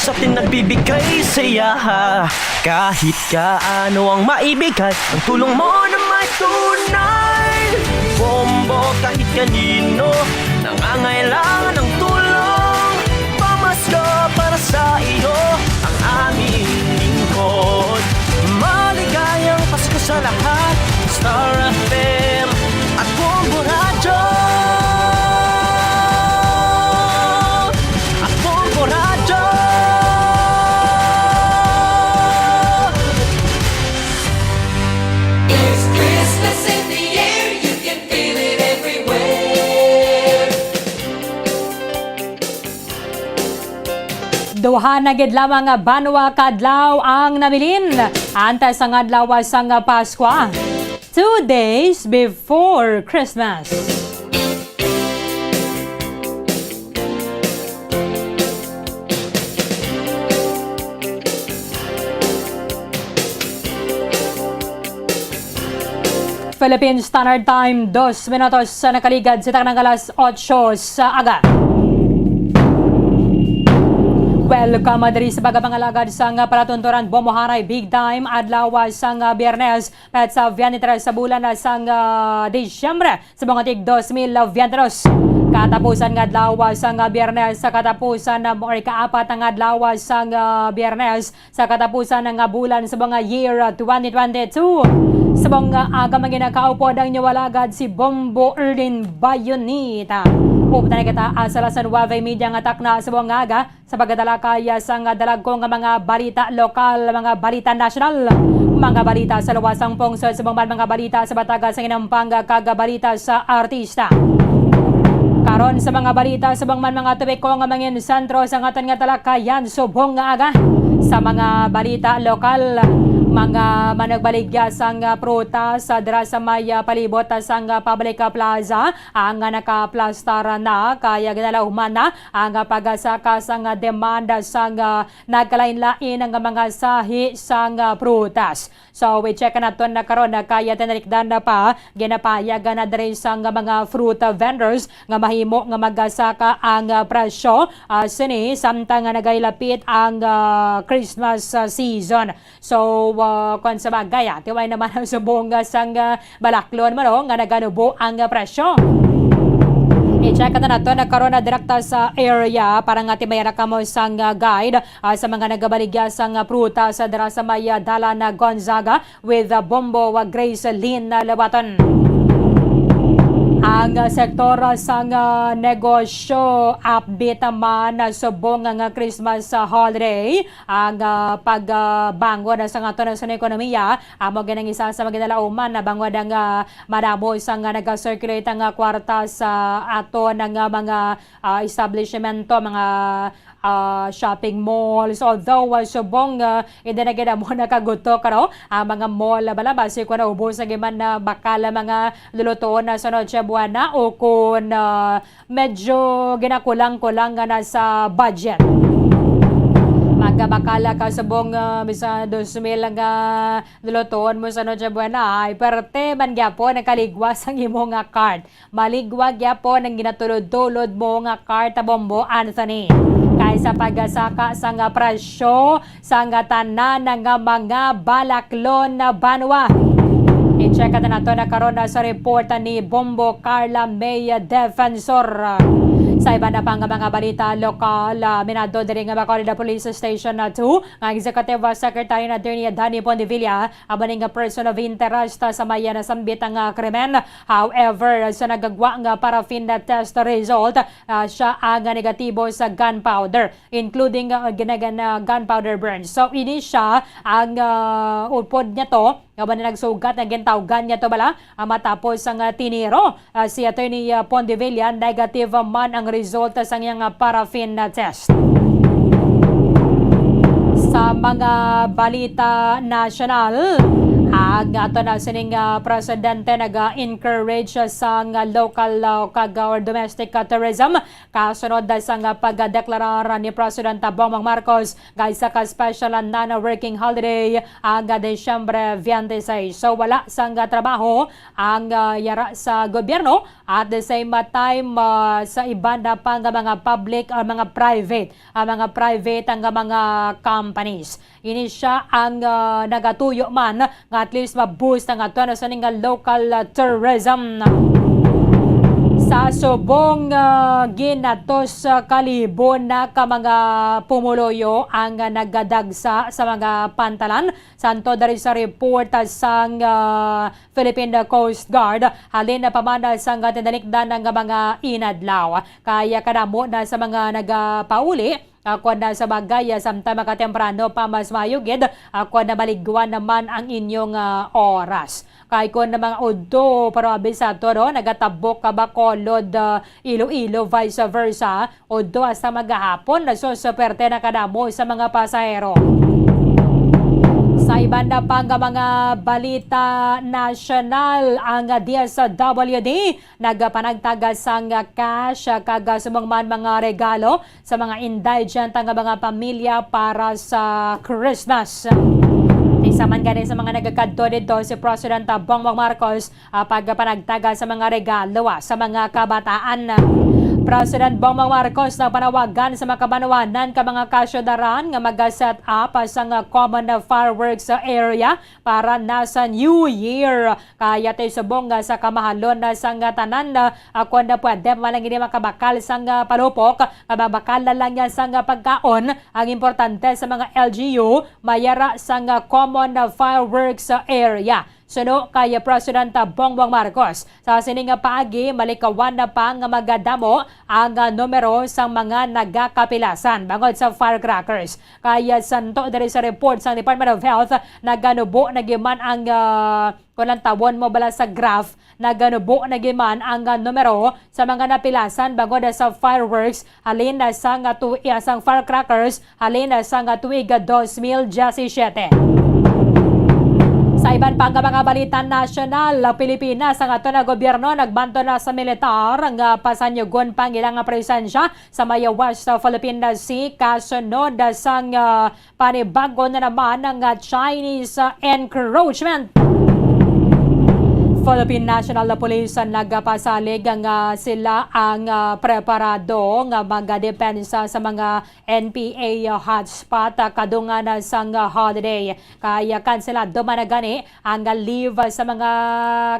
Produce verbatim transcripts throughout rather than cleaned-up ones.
Sa atin nagbibigay saya. Kahit kaano ang maibigay, ang tulong mo na may tunay. Bombo, kahit kanino nangangailangan ng tulong, pamasko para sa iyo ang aming lingkod. Maligayang Pasko sa lahat. Star F M at Bombo Radyo. At Bombo Radyo. It's Christmas in the air, you can feel it everywhere. Duha na gid lamang nga banwa ka adlaw ang nabilin antes sang adlaw sang Paskwa. Two days before Christmas. Philippine Standard Time, dos minutos sa nakaligad sa tanang alas otso sa aga. Welcome diri sa pagpangalagad sang palatunturan. Bombo Haray Big Time, adlaw sang Biyernes, petsa twenty-three sa bulan sang Disyembre sa mga tig dos mil twenty-two. Katapusan nga adlaw sang Biyernes, sa katapusan na or kaapat nga adlaw sang Biyernes, sa katapusan nga bulan sa mga year twenty twenty-two. Sa mga aga, mga ginakaupod ang inyo alagad si Bombo Erlin Bayonita. Upod na kita sa alas nuwebe media nga takna sa mga aga sa pagdala kaya sang dalagko nga mga balita lokal, mga balita nasyonal, mga balita sa luwas sang pungsod, subong man mga balita sa bataga sa inampang kag balita sa artista. Karon sa mga balita, subong man mga topiko nga mangin sentro sa aton nga talakayan subong nga aga. Sa mga balita lokal, mga managbaligya sang prutas dira sa may, ah, palibot sang, ah, public, ah, plaza ang, ah, nakaplastar na, kaya ginalauman na ang, ah, pagsaka sang, ah, demanda sang, ah, nagkalain-lain nga mga sahi sang, ah, prutas. So, i-check naton na karon na kaya tinalikdan na pa, ginapahayag na diri sang mga fruit vendors nga mahimo nga magasaka ang, ah, presyo, ah, sini samtang nga nagahilapit ang, ah, Christmas, ah, season. So, ah, kung sa bagay, ah, tiway naman ang subong, ah, sang, ah, balaklon mo, no, nga naganubo ang, ah, presyo. I-check na nato na karon na direkta sa area para nga timayan na kamo sang, ah, guide, ah, sa mga nagabaligya sang, ah, prutas dira sa may, ah, dalan na Gonzaga with, ah, Bombo, ah, Grace Lynn, ah, Labaton. Ang, ah, sektor, ah, sang, ah, negosyo upbeat man, ah, subong nga Christmas, ah, holiday. Ang, ah, pag, ah, bangon sa aton sa ekonomiya, amo gid ang isa sa mga ginalauman na bangod ang, ah, madamo sang, ah, naga-circulate ang, ah, kwarta sa aton nga mga, ah, establishmento, mga, ah, shopping malls. Although, ah, subong, ah, hindi na gid amo nakagutok, ano, ang mga mall, ah, bala, basi kung naubos na gid man na bakal ang mga lulutuon na sa Noche Buena o kung, ah, medyo ginakulang-kulang nga na sa budget. Magkabakala ka subong, ah, bisan dos mil nga lulutuon mo sa Noche Buena, ay, perte man gyapon ang kaligwas ang imo nga cart. Maligwa gyapon ang ginatulod-tulod mo nga cart, Bombo Anthony. Kay sa pagsaka sang presyo, sang tanan nga mga balaklon na banwa. I-check nato na karon na sa report ni Bombo Carla May Defensor. Sa iban na pa nga mga balita lokal, ah, minado diri nga Bacolod Police Station na two nga Executive Secretary na Attorney Danny Pondevilla, amo ni nga person of interest sa may nasambit nga krimen. However, sa nagagwa nga paraffin na test result, ah, siya ang negatibo sa gunpowder, including, ah, ginagan-, ah, gunpowder burns. So, ini siya ang, ah, upod niya to, nga ba na nagsugat, ang gintawgan niya to bala, ah, matapos ang, ah, tiniro, ah, si Attorney, ah, Pondevilla, negative man ang result sa iyang, ah, paraffin na test. Sa mga balita nasyonal, Ang ato na sining, ah, presidente naga-encourage sang local, ah, kag, ah, or domestic, ah, tourism kasunod sang, ah, pagdeklarar ni President Bongbong Marcos nga isa ka special non-working holiday ang, ah, Disyembre twenty-six. So, wala sang, ah, trabaho ang, ah, yara sa gobyerno. At the same, ah, time, ah, sa iban na pa nga mga public or mga private, ah, mga private ang mga companies. Ini sia ang, ah, nagatuyo man nga at least ma-boost ang ato na sining nga local, ah, tourism. Sa subong, ah, ginatos, ah, ka libo na ka mga pumuluyo ang, ah, nagadagsa sa mga pantalan. Santo diri sa report, ah, sang, ah, Philippine Coast Guard, halin na pa man sang tinalikdan nga mga inadlaw. Kaya kadamo na sa mga nagapauli, ah, kon na sa bagay, ah, samtang makatemprano pa, mas maayo gid, ah, kon na maligwan naman ang inyong, ah, oras. Kay kon na mga udto, pero abi sa ato, no, nagatabok ka Bacolod, ah, Iloilo, vice versa, udto hasta maghapon, nasusuperte na kadamo sa mga pasahero. Sa iban na pa nga mga balita nasyonal, ang D S W D nagapanagtag sang cash kag subong man mga regalo sa mga indigent nga mga pamilya para sa Christmas. Isa man gani sa mga nagakadto dito si President Bongbong Marcos, ah, pagpanagtag sa mga regalo, ah, sa mga kabataan. President Bongbong Marcos nagpanawagan sa mga kabanwanan ka mga kasyudaran nga mag-set up, ah, sang, ah, common, ah, fireworks, ah, area para na sa New Year. Kaya ti subong, ah, sa kamahalon na sang, ah, tanan, ah, kon na pwede man lang ini makabakal sang, ah, palupok, nga mabakal na lang yan sang, ah, pagkaon. Ang importante sa mga L G U, mayara sang, ah, common, ah, fireworks, ah, area. Suno kay President Bongbong Marcos, sa sini nga paagi, malikawan na pa nga magadamo ang, ah, numero sang mga nagakapilasan bangod sa firecrackers. Kay, ah, santo diri sa report sang Department of Health, naganubo na giman ang, ah, kung lantawon mo bala sa graph, naganubo na giman ang, ah, numero sa mga napilasan bangod sa fireworks halin na sang, ah, tu-, ah, sang firecrackers halin na sang, ah, tuig, ah, dos mil diyasisiete. Sa iban pa nga mga balita nasyonal, ang Pilipinas, ang ato na gobyerno nagbanto na sa militar nga pasanyugon pa ang ilang presensya sa may West Philippine Sea kasunod sang, ah, panibago na naman nga Chinese, ah, encroachment. Philippine National Police ang nagapasalig nga sila ang, ah, preparado nga magadepensa sa mga N P A hotspot, ah, kadungan, ah, sang, ah, holiday. Kaya kanselado man na gani ang, ah, leave, ah, sa mga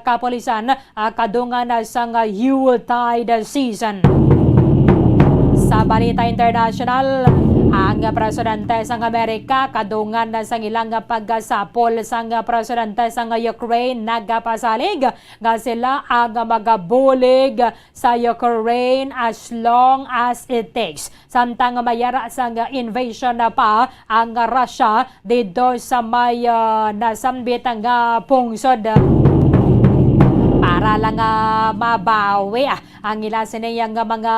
kapulisan, ah, kadungan, ah, sang, ah, Yuletide season. Sa balita international, ang presidente sang Amerika kadungan, ah, sang ilang, ah, pagkasapol sang, ah, presidente sang, ah, Ukraine nagapasalig nga sila ang, ah, magabulig sa Ukraine as long as it takes. Samtang mayara sang invasion na pa ang Russia didto sa may, ah, nasambit nga pungsod. Para lang nga mabawi, ah, ang ila sini nga mga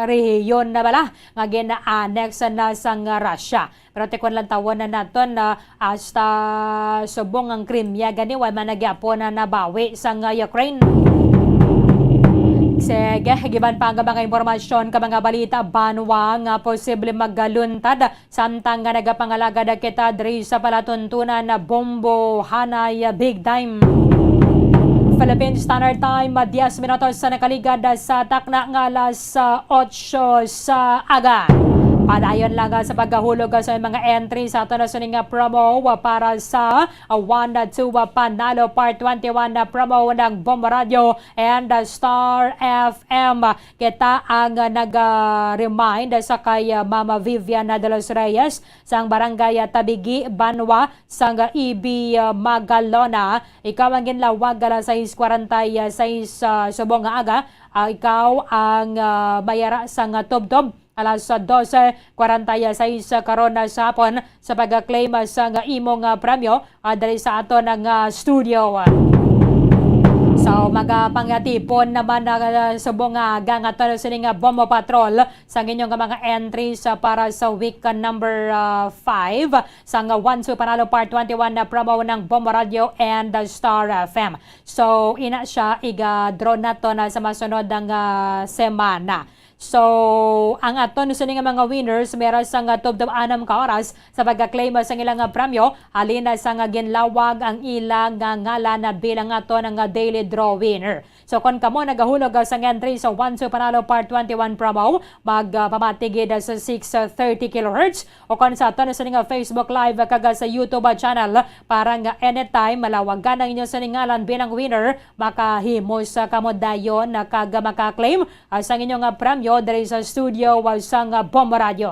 rehiyon na bala nga gina-annex na sang Russia. Pero tikon lang tawon na naton na hasta subong ang Crimea gani, wa man na gyapon na nabawi sang, ah, Ukraine. Sige, giban pa ang mga impormasyon ka mga balita banwa nga posible magaluntad samtang nga nagapangalagad kita diri sa palatuntunan na Bombo Hanay Big Time. Philippine Standard Time, diez minutos sa nakaligad sa takna nga alas, ah, otso sa aga. Padayon lang, ah, sa pagkahulog, ah, sa mga entry sa ato na sining, ah, promo, ah, para sa, ah, One, ah, Two, ah, Panalo Part twenty-one na promo ng Bombo Radio and, ah, Star F M. Kita ang, ah, nag-, ah, remind sa kay, ah, Mama Vivian, ah, de los Reyes sang Barangay, ah, Tabigi, Banwa, sang, ah, E B, ah, Magalona. Ikaw ang ginlawag alas sais kwarenta y seis, ah, subong nga aga. Ah, ikaw ang, ah, mayara sang, ah, tubtob alas dose kwarenta y seis, ah, karon na sa hapon sa pag-claim, ah, sang, ah, imong, ah, premyo, ah, diri sa aton nga studio. So, magapangatipon naman na, uh, subong nga aga nga tulo sini nga Bombo Patrol sa inyo nga mga entries, uh, para sa week, uh, number, uh, five sang, uh, One Two Panalo Part twenty-one na promo ng Bombo Radio and, uh, Star F M. So, ina siya, iga-draw nato na sa masunod ang, uh, semana. So, ang aton sini nga mga winners, mera sang tubtob anam ka oras sa pagka-claim sang ilang nga premyo, halin na sa nga ginlawag ang ilang nga ngalan na bilang aton nga daily draw winner. So, kon kamo nagahulog sang entry sa One Two Panalo Part twenty-one promo, mag, ah, pamatigid sa six thirty kilohertz, o kon sa aton sini nga Facebook Live kag sa YouTube channel, para nga anytime malawagan ang inyo sini ngalan bilang winner, makahimo sa kamo dayon na kag maka-claim, ah, sang inyo nga premyo diri sa studio, ah, sang, ah, Bombo Radio.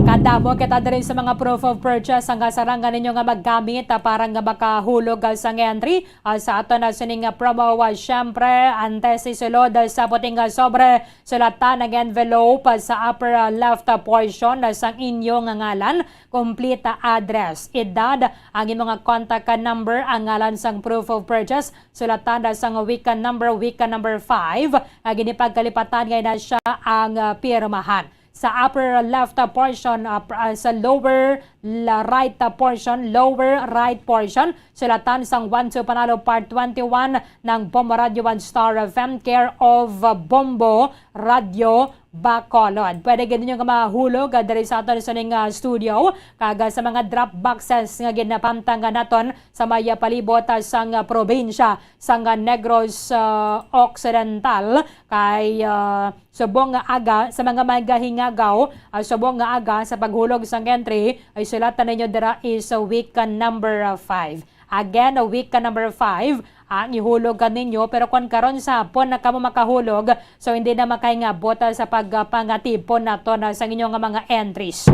Kadamo kita diri sa mga proof of purchase ang kasarangan ninyo nga maggamit, ah, para nga makahulog, ah, sang entry, ah, sa aton na sining, ah, promo. Ah, syempre, antes isulod, ah, sa puting, ah, sobre, sulatan ang envelope, ah, sa upper, ah, left, ah, portion, ah, sang inyo nga ngalan, complete, ah, address, edad, ang imo nga contact, ah, number, ang ngalan sang proof of purchase, sulatan na sang week number, week number five, nga ginipagkalipatan nga ina siya ang, ah, pirmahan. Sa upper left, ah, portion, ah, pr-, ah, sa lower la-, right, ah, portion, lower right portion, sulatan sang One Two Panalo Part twenty-one ng Bombo Radio One Star F M, care of, ah, Bombo Radio Bacolod. Pwede gid ninyo nga mahulog, ah, diri sa aton sining, ah, studio, kag, ah, sa mga drop boxes nga ginapamtang naton sa may, ah, palibot, ah, sang, ah, probinsya sang, ah, Negros, ah, Occidental, kay, ah, subong nga aga sa mga magahingagaw, ah, subong nga aga sa paghulog sang entry, ay sulatan ninyo dira is, ah, week, ah, number, ah, five. Again, week number five ang ihulog kaninyo, pero kon karon sa hapon na kamo makahulog, so hindi na makaingabot, ah, sa pagpangatipon nato na sa inyo nga mga entries.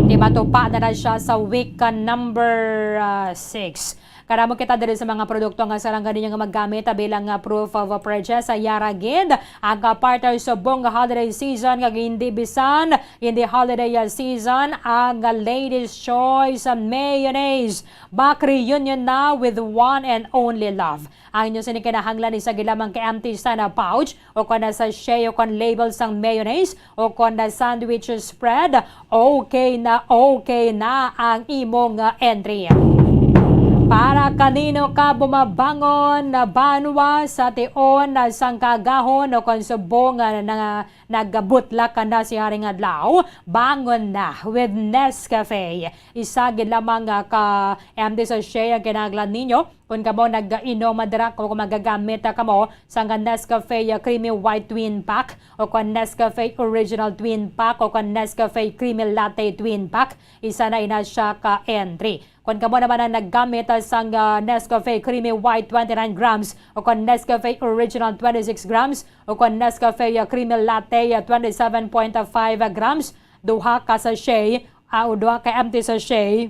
Di ba, tupa na na siya sa week, ah, number, ah, six. Kadamo kita diri sa mga produkto nga sarang ninyo nga maggamit, ah, bilang, ah, proof of, ah, purchase. Sa yara gid, ang, ah, partner subong nga holiday season, nga hindi bisan, hindi holiday, ah, season, ang, ah, Ladies Choice, ah, mayonnaise. Back reunion na with one and only love. Ang inyo sini kinahanglan, isa gid lamang ka empty stand-up pouch, o kon na sachet, o kon label sang mayonnaise, o kon na sandwich spread, okay na okay na ang imo nga entry. Para kanino ka bumabangon na banwa sa tion na sang kagahon, o kon subong nga na, nagabutlak ka na si haring adlaw, bangon na with Nescafe. Isa gid lamang nga ka empty sachet ang kinahanglan ninyo. Kung kamo nag-inom, madara ko kung magagamit, ah, kamo sang Nescafe, ah, Creamy White Twin Pack, o kon Nescafe Original Twin Pack, o kon Nescafe Creamy Latte Twin Pack, isa na ina siya ka entry. Kung kamo naman ang naggamit, ah, sang, ah, Nescafe Creamy White twenty-nine grams, o kon Nescafe Original twenty-six grams, o kon Nescafe, ah, Creamy Latte, ah, twenty-seven point five grams, duha ka sachet, ah, o duha ka empty sachet,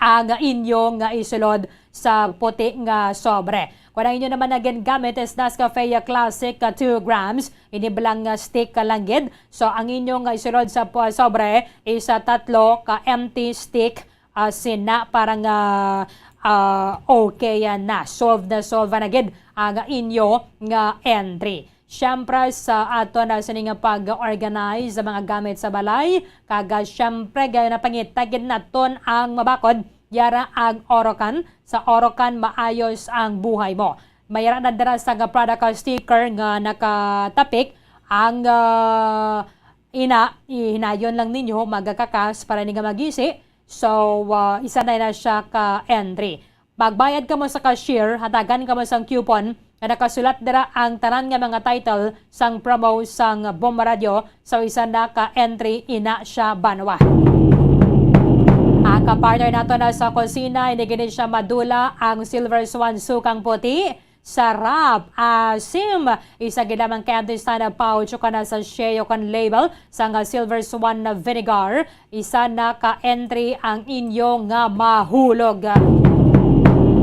ang inyo nga isulod sa puti nga sobre. Kung ang inyo naman na gingamit is Nescafe Classic, ah, two grams, ini blank nga stick ka lang gid. So, ang inyo nga isulod sa pu-, sobre is, ah, tatlo ka empty stick, ah, sina para nga, ah, okay, ah, na. Solve na solve na gid ang inyo nga entry. Siyempre, sa aton na sini nga pag-organize sa mga gamit sa balay, kag, ah, siyempre, gaya na pangitagid naton ang mabakod, yara ang Orocan. Sa Orocan, maayos ang buhay mo. Mayara na dira sa nga product, ah, sticker nga nakatapik ang, ah, ina, ihinayon lang ninyo, magakakas para ni nga magisi. So, ah, isa na na siya ka entry. Magbayad kamo sa cashier, hatagan kamo sang coupon nga nakasulat dira ang tanan nga mga title sang promo sang Bomba Radio. So, isa na ka entry ina siya banwa. Ang kapartner nato na sa kusina, ini gini siya madula ang Silver Swan sukang puti. Sarap! Asim! Isa gid lamang ka empty stand-up pouch o kana sachet o kan label sang Silver Swan na vinegar. Isa na ka entry ang inyo nga mahulog.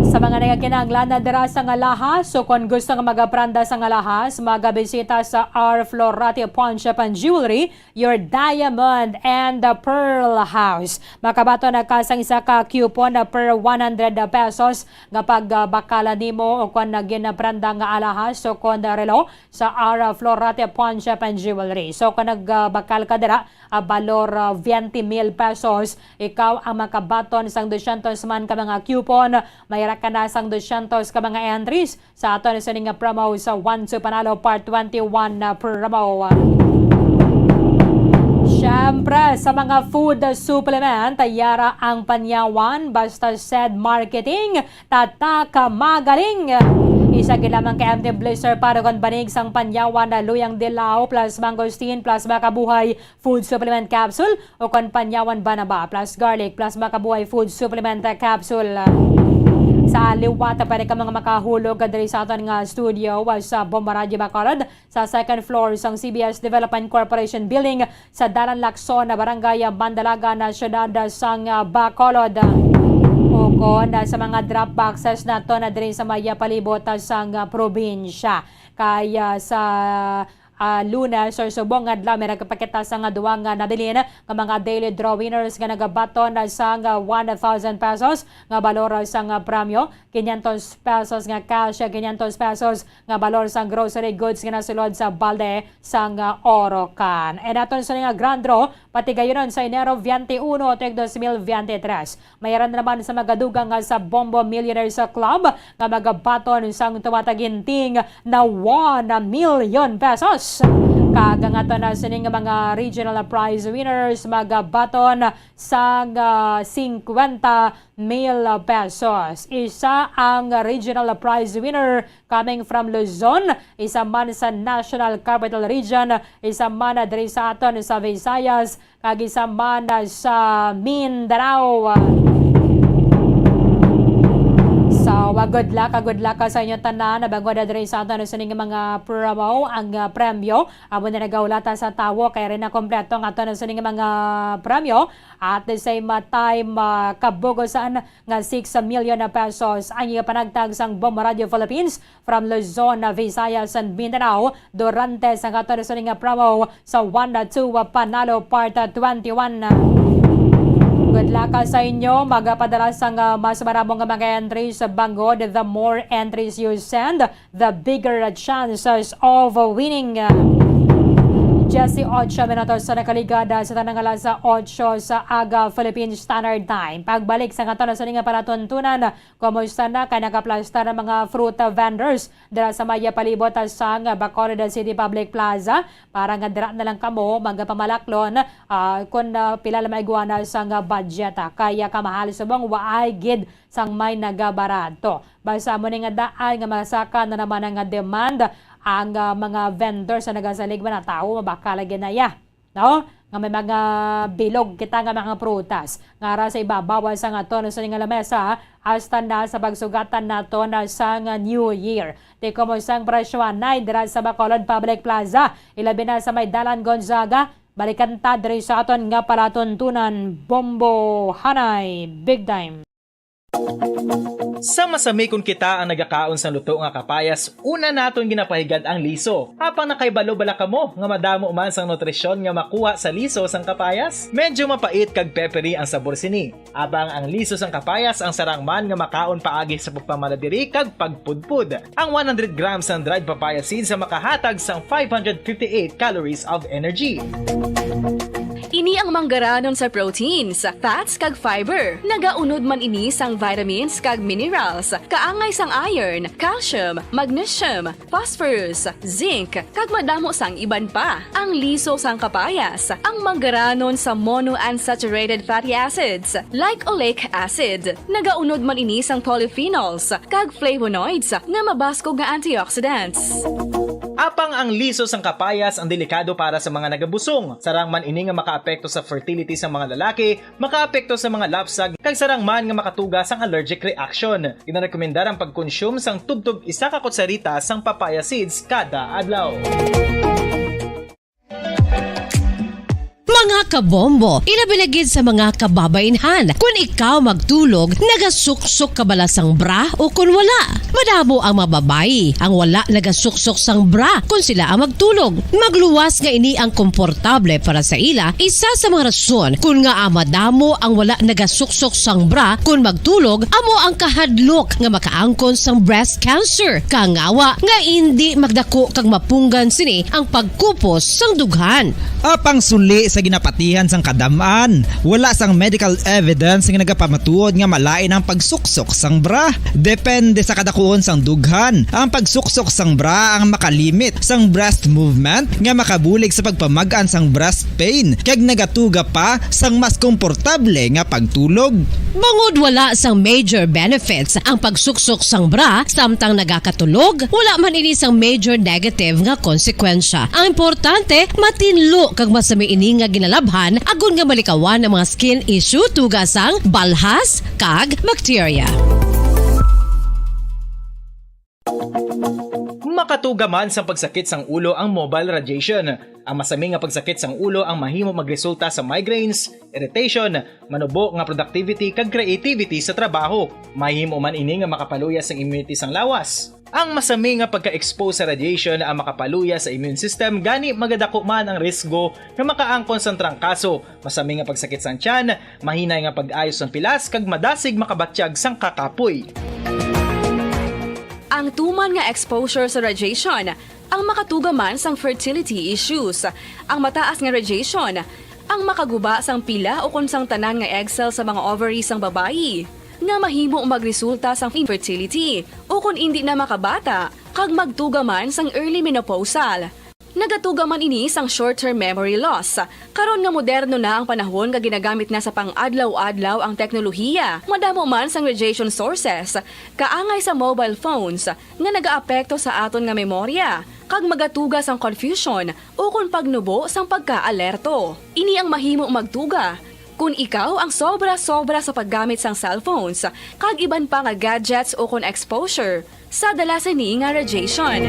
Sa mga nagakinahanglan na dira sa alahas, so kon gusto nga magapranda sa alahas, magabisita sa R Florate Pawnshop and Jewelry, your diamond and the pearl house. Makabaton na ka sang isa ka coupon na per one hundred pesos nga pagbakala nimo o kon ginapranda nga alahas, so kon relo sa R Florate Pawnshop and Jewelry. So kon nagbakal ka dira, ah, balor, ah, veinte mil pesos, ikaw ang makabaton sang dosyentos man ka mga coupon. Mayra ka na sang dosyentos ka mga entries sa aton sining nga promo sa One to Panalo Part twenty-one na promo. Siyempre, sa mga food supplement, yara ang Panyawan, basta said marketing, tatak magaling. Isa gid lamang ka M T Blister para kon banig sang Panyawan na luyang dilaw plus mangosteen plus makabuhay food supplement capsule o kon Panyawan banaba plus garlic plus makabuhay food supplement capsule. Sa liwat, pwede ka mga makahulog diri sa aton nga studio, uh, sa Bomba Radyo Bacolod, sa second floor sang C B S Development Corporation Building, sa Dalan Lacson, Barangay Mandalagan, Siyudad sang, uh, Bacolod. O kon, uh, sa mga drop boxes naton na diri sa may palibot, uh, sang, uh, probinsya. Kaya sa ah, Lunes or subong nga adlaw, may nagpakita sang duwa nga nabilin nga mga daily draw winners nga nagabaton sang one thousand pesos nga balor sang premyo, quinientos pesos nga cash, quinientos pesos nga balor sang grocery goods nga nasulod sa balde sang Orocan. And aton sa nga grand draw, patigayunon sa Enero twenty-one tuig dos mil veintitrés. Mayra na naman sa magadugang nga sa Bombo Millionaires Club nga magabaton sang tumataginting na one million pesos. Kag ang ato na sining mga regional prize winners magabaton sang, ah, cincuenta mil pesos. Isa ang regional prize winner coming from Luzon, isa man sa National Capital Region, isa man diri sa aton sa Visayas, kag isa man sa Mindanao. So, uh, good luck, uh, good luck, uh, sa inyo tanan. Bangod na diri sa aton sining mga promo, ang, uh, premyo amo na nagahulata sa tawo, kay rin na kompleto ang aton sining mga premyo. At the same, uh, time, uh, kabugusan nga six million na pesos ang ipanagtag sang Bombo Radio Philippines from Luzon, Visayas, and Mindanao durante sa katorse nga promo sa One to Panalo Part twenty-one. Good luck, ah, sa inyo. Magapadala sang, ah, mas maramo nga mga entries sa bangod. The more entries you send, the bigger chances of winning. Jesse, ocho minutos sa nakaligad, ah, sa tanang alas ocho sa aga, Philippine Standard Time. Pagbalik sa katorse nga palatuntunan, kumusta na kay nakaplastar ang mga fruit vendors dira sa may palibot sang Bacolod City Public Plaza para nga dira na lang kamo magpamalaklon, ah, kung, ah, pila na maigwa na sang budget, ah, kaya kamahal subong waay gid sang may nagabarato. Basta mo ni nga daan nga masaka na naman ang demand ang, ah, mga vendors sa nagasalig man ang tawo, mabaka lagi na ya. No? Nga may mga bilog kita nga mga prutas nga ara sa ibabaw sang aton sa nga lamesa, hasta na sa pagsugatan naton sang New Year. Di kumusta ang presyo anay dira sa Bacolod Public Plaza, ilabi na sa may Dalan Gonzaga. Balikan ta diri sa aton nga palatuntunan, Bombo Hanay, big time. Sa masamikon kita ang nagakaon sang luto nga kapayas, una naton ginapahigad ang liso. Apang nakahibalo bala kamo nga madamo man sang nutrisyon nga makuha sa liso sang kapayas? Medyo mapait kag peppery ang sabor sini. Apang ang liso sang kapayas ang sarang man nga makaon paagi sa pagpamalabiri kag pagpudpod. Ang one hundred grams sang dried papaya seeds ang makahatag sang five hundred fifty-eight calories of energy. Ini ang manggaranon sa proteins, fats, kag fiber. Nagaunod man ini sang vitamins kag minerals, kaangay sang iron, calcium, magnesium, phosphorus, zinc, kag madamo sang iban pa. Ang liso sang kapayas, ang manggaranon sa monounsaturated fatty acids, like oleic acid. Nagaunod man ini sang polyphenols kag flavonoids nga mabaskog nga antioxidants. Apang ang liso sang kapayas ang delikado para sa mga nagabusong. Sarang man ini nga makaapekto sa fertility sa mga lalaki, makaapekto sa mga lapsag, kag sarang man nga makatuga sang allergic reaction. Ginarekomendar ang pagkonsume sang tubtob isa ka kutsarita sang papaya seeds kada adlaw. Mga Kabombo, ilabi na gid sa mga kababaynhan. Kun ikaw magtulog, nagasuksok ka bala sang bra o kun wala? Madamo ang mga babayi ang wala nagasuksok sang bra kun sila ang magtulog. Magluwas nga ini ang komportable para sa ila, isa sa mga rason kun ngaa madamo ang wala nagasuksok sang bra kun magtulog, amo ang kahadlok nga makaangkon sang breast cancer. Kangawa nga indi magdako kag mapunggan sini ang pagkupos sang dughan. Apang suli sa ginapatihan sang kadam-an, wala sang medical evidence nga nagapamatuod nga malain ang pagsuksok sang bra. Depende sa kadakuon sang dughan, ang pagsuksok sang bra ang makalimit sang breast movement nga makabulig sa pagpamag-an sang breast pain kag nagatuga pa sang mas komportable nga pagtulog. Bangod wala sang major benefits ang pagsuksok sang bra samtang nagakatulog, wala man ini sang major negative nga konsekwensya. Ang importante, matinlo kag masami ini nga ginalabhan agod nga malikawan ang mga skin issue tuga sang balhas kag bakterya. Makatuga man sang pagsakit sang ulo ang mobile radiation. Ang masami nga pagsakit sang ulo ang mahimo magresulta sa migraines, irritation, manubo nga productivity kag creativity sa trabaho. Mahimo man ini nga makapaluya sang immunity sang lawas. Ang masami nga pagka-expose sa radiation ang makapaluya sa immune system, gani magadako man ang risgo nga makaangkon sang trangkaso, masami nga pagsakit sang tiyan, mahinay nga pag-ayo sang pilas, kag madasig makabatyag sang kakapoy. Ang tuman nga exposure sa radiation ang makatuga man sang fertility issues. Ang mataas nga radiation ang makaguba sang pila ukon sang tanan nga egg cell sa mga ovary sang babayi, nga mahimo magresulta sang infertility ukon indi na makabata kag magtuga man sang early menopausal. Nagatuga man ini sang short-term memory loss. Karon nga moderno na ang panahon nga ginagamit na sa pang-adlaw-adlaw ang teknolohiya, madamo man sang radiation sources, kaangay sa mobile phones, nga nagaapekto sa aton nga memorya, kag magatuga sang confusion ukon pagnubo sang pagka-alerto. Ini ang mahimo magtuga kon ikaw ang sobra-sobra sa paggamit sang cellphones kag iban pa nga gadgets ukon exposure sa dala sini nga radiation.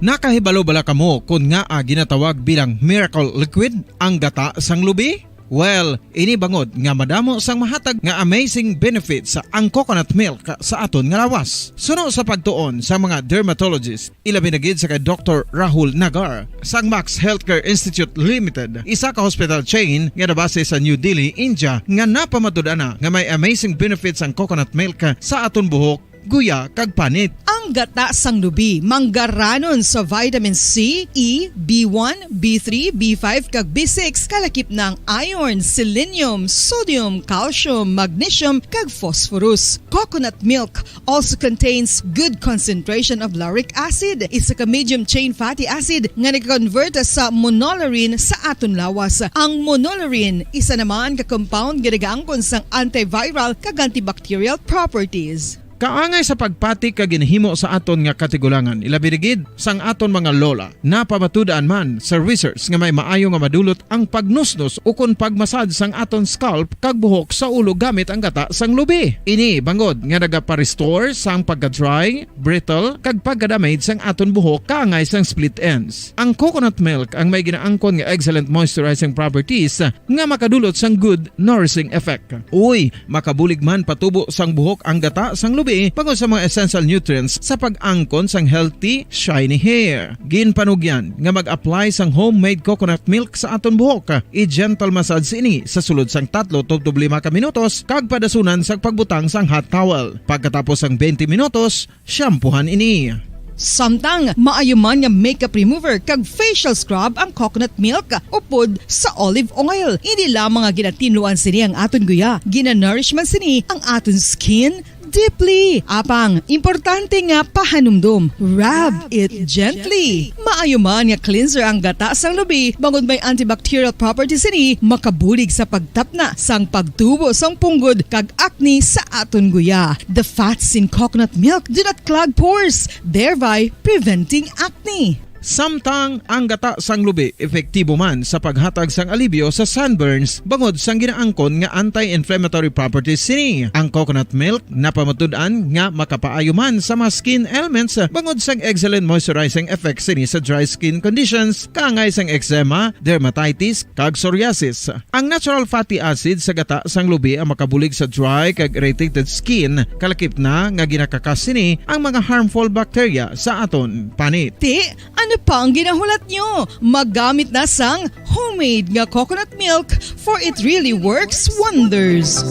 Nakahibalo bala kamo kon ngaa ginatawag bilang miracle liquid ang gata sang lubi? Well, ini bangod nga madamo sang mahatag nga amazing benefits ang coconut milk sa aton nga lawas. Suno sa pagtuon sa mga dermatologist, ilabi na gid sa kay Doktor Rahul Nagar sang Max Healthcare Institute Limited, isa ka hospital chain nga nabase sa New Delhi, India, nga napamatud-an na nga may amazing benefits ang coconut milk sa aton buhok, guya, kag panit. Ang gata sang lubi manggaranon sa vitamin C, E, B one, B three, B five, kag B six, kalakip na ang iron, selenium, sodium, calcium, magnesium, kag phosphorus. Coconut milk also contains good concentration of lauric acid, isa ka medium chain fatty acid nga nag-convert sa monolaurin sa aton lawas. Ang monolaurin isa naman ka compound nga nagaangkon sang antiviral kag antibacterial properties. Kaangay sa pagpati kag ginhimo sa aton nga katigulangan, ilabi na gid sang aton mga lola. Napamatud-an man sa research nga may maayo nga madulot ang pagnusnos ukon pagmasad sang aton scalp kag buhok sa ulo gamit ang gata sang lubi. Ini bangod nga nagapa-restore sang pagka-dry, brittle, kag pagka-damage sang aton buhok kaangay sang split ends. Ang coconut milk ang may ginaangkon nga excellent moisturizing properties nga makadulot sang good nourishing effect. Uy, makabulig man patubo sang buhok ang gata sang lubi bangod sa mga essential nutrients sa pag-angkon sang healthy, shiny hair. Ginpanugyan nga mag-apply sang homemade coconut milk sa aton buhok. I-gentle massage ini sa sulod sang tatlo tubtob lima ka minutos kag padasunan sa pagbutang sang hot towel. Pagkatapos sang twenty minutos, shampoohan ini. Samtang maayo man nga makeup remover kag facial scrub ang coconut milk upod sa olive oil. Hindi lamang nga ginatinluan sini ang aton guya, ginanourish man sini ang aton skin deeply. Apang, importante nga pahanumdom, rub it gently. Maayo man nga cleanser ang gata sang lubi, bangod may antibacterial properties sini, makabulig sa pagtapna sang pagtubo sang punggod kag acne sa aton guya. The fats in coconut milk do not clog pores, thereby preventing acne. Samtang ang gata sang lubi epektibo man sa paghatag sang alibyo sa sunburns bangod sang ginaangkon nga anti-inflammatory properties sini. Ang coconut milk napamatud-an nga makapaayo man sa mga skin ailments bangod sang excellent moisturizing effects sini sa dry skin conditions, kaangay sang eczema, dermatitis, kag psoriasis. Ang natural fatty acid sa gata sang lubi ang makabulig sa dry kag irritated skin, kalakip na nga ginakakas sini ang mga harmful bacteria sa aton panit. Ti, ano pa ang ginahulat nyo? Maggamit na sang homemade nga coconut milk, for it really works wonders.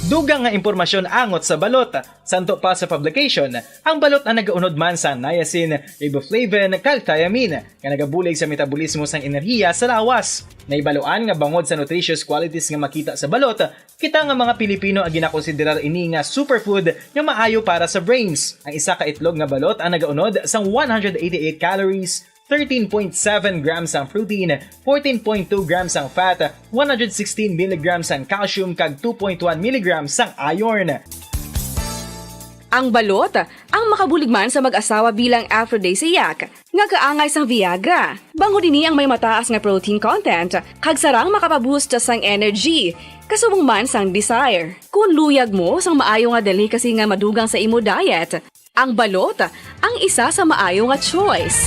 Dugang nga impormasyon angot sa balot. Santo pa sa publication, ang balot ang nagaunod man sa niacin, riboflavin, kag thiamine, nga nagabulig sa metabolismo sang enerhiya sa lawas. Nahibaluan nga bangod sa nutritious qualities nga makita sa balot, kita nga mga Pilipino ang ginakonsiderar ini nga superfood nga maayo para sa brains. Ang isa ka itlog nga balot ang nagaunod sang one hundred eighty-eight calories, thirteen point seven grams ang protein, fourteen point two grams ang fat, one hundred sixteen milligrams ang calcium, kag two point one milligrams ang iron. Ang balot ang makabulig man sa mag-asawa bilang aphrodisiac nga kaangay sang Viagra. Bangod ini ang may mataas nga protein content, kag sarang makapaboost sang energy, kasubong man sang desire. Kon luyag mo sang maayo nga delicacy nga madugang sa imo diet, ang balot ang isa sa maayo nga choice.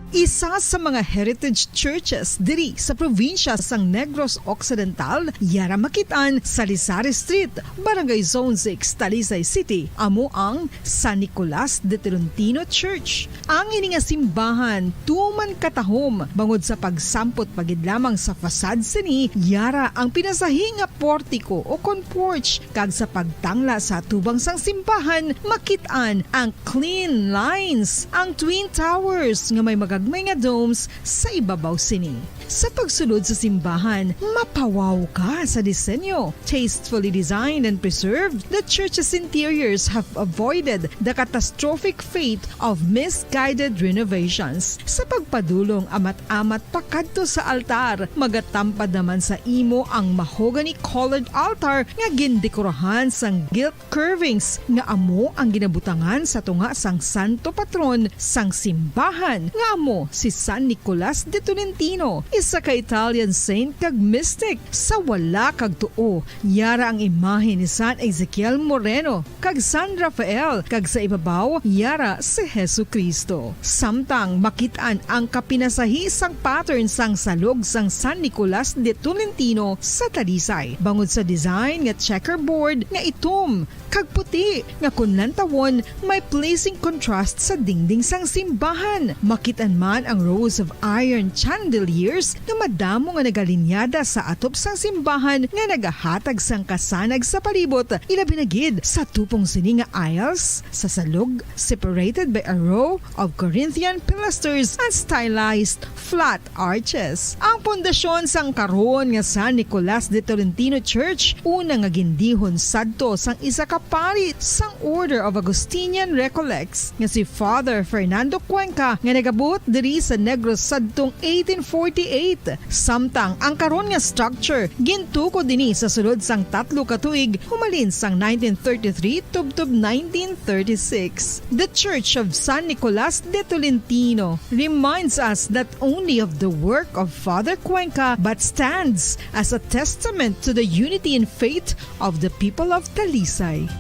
Isa sa mga heritage churches diri sa probinsya sang Negros Occidental, yara makit-an sa Lisari Street, Barangay Zone six, Talisay City, amo ang San Nicolas de Tolentino Church. Ang ini nga simbahan tuman katahom bangod sa pagsampot pa gid lamang sa facade sini, yara ang pinasahi nga portico o kon porch, kag sa pagtangla sa atubang sang simbahan, makit-an ang clean lines, ang twin towers nga may magagmay nga domes sa ibabaw sini. Sa pagsulod sa simbahan, mapawaw ka sa disenyo. Tastefully designed and preserved, the church's interiors have avoided the catastrophic fate of misguided renovations. Sa pagpadulong amat-amat pakadto sa altar, magatampad naman sa imo ang mahogany-colored altar nga gindekorahan sang gilt curvings nga amo ang ginabutangan sa tunga sang santo patron sang simbahan, nga amo si San Nicolas de Tolentino, isa ka Italian saint kag mystic. Sa wala kag tuo, yara ang imahe ni San Ezekiel Moreno kag San Rafael, kag sa ibabaw, yara si Jesu-Cristo. Samtang makit-an ang kapinasahi sang pattern sang salog sang San Nicolas de Tolentino sa Talisay, bangod sa design nga checkerboard nga itom kag puti, nga kon lantawon, may pleasing contrast sa dingding sang simbahan. Makit-an man ang rows of iron chandeliers nga madamo nga nagalinyada sa atop sang simbahan nga nagahatag sang kasanag sa palibot, ilabi na gid sa tupong sini nga aisles sa salog, separated by a row of Corinthian pilasters and stylized flat arches. Ang pundasyon sang karon nga San Nicolas de Tolentino Church, una nga gindihon sadto sang isa ka pari sang Order of Augustinian Recollects nga si Father Fernando Cuenca, nga nagabot diri sa Negros sadtong eighteen forty-eight. Samtang ang karon nga structure gintukod ini sa sulod sang tatlo ka tuig, humalin sang nineteen thirty-three tubtob nineteen thirty-six. The Church of San Nicolas de Tolentino reminds us not only of the work of Father Cuenca, but stands as a testament to the unity in faith of the people of Talisay.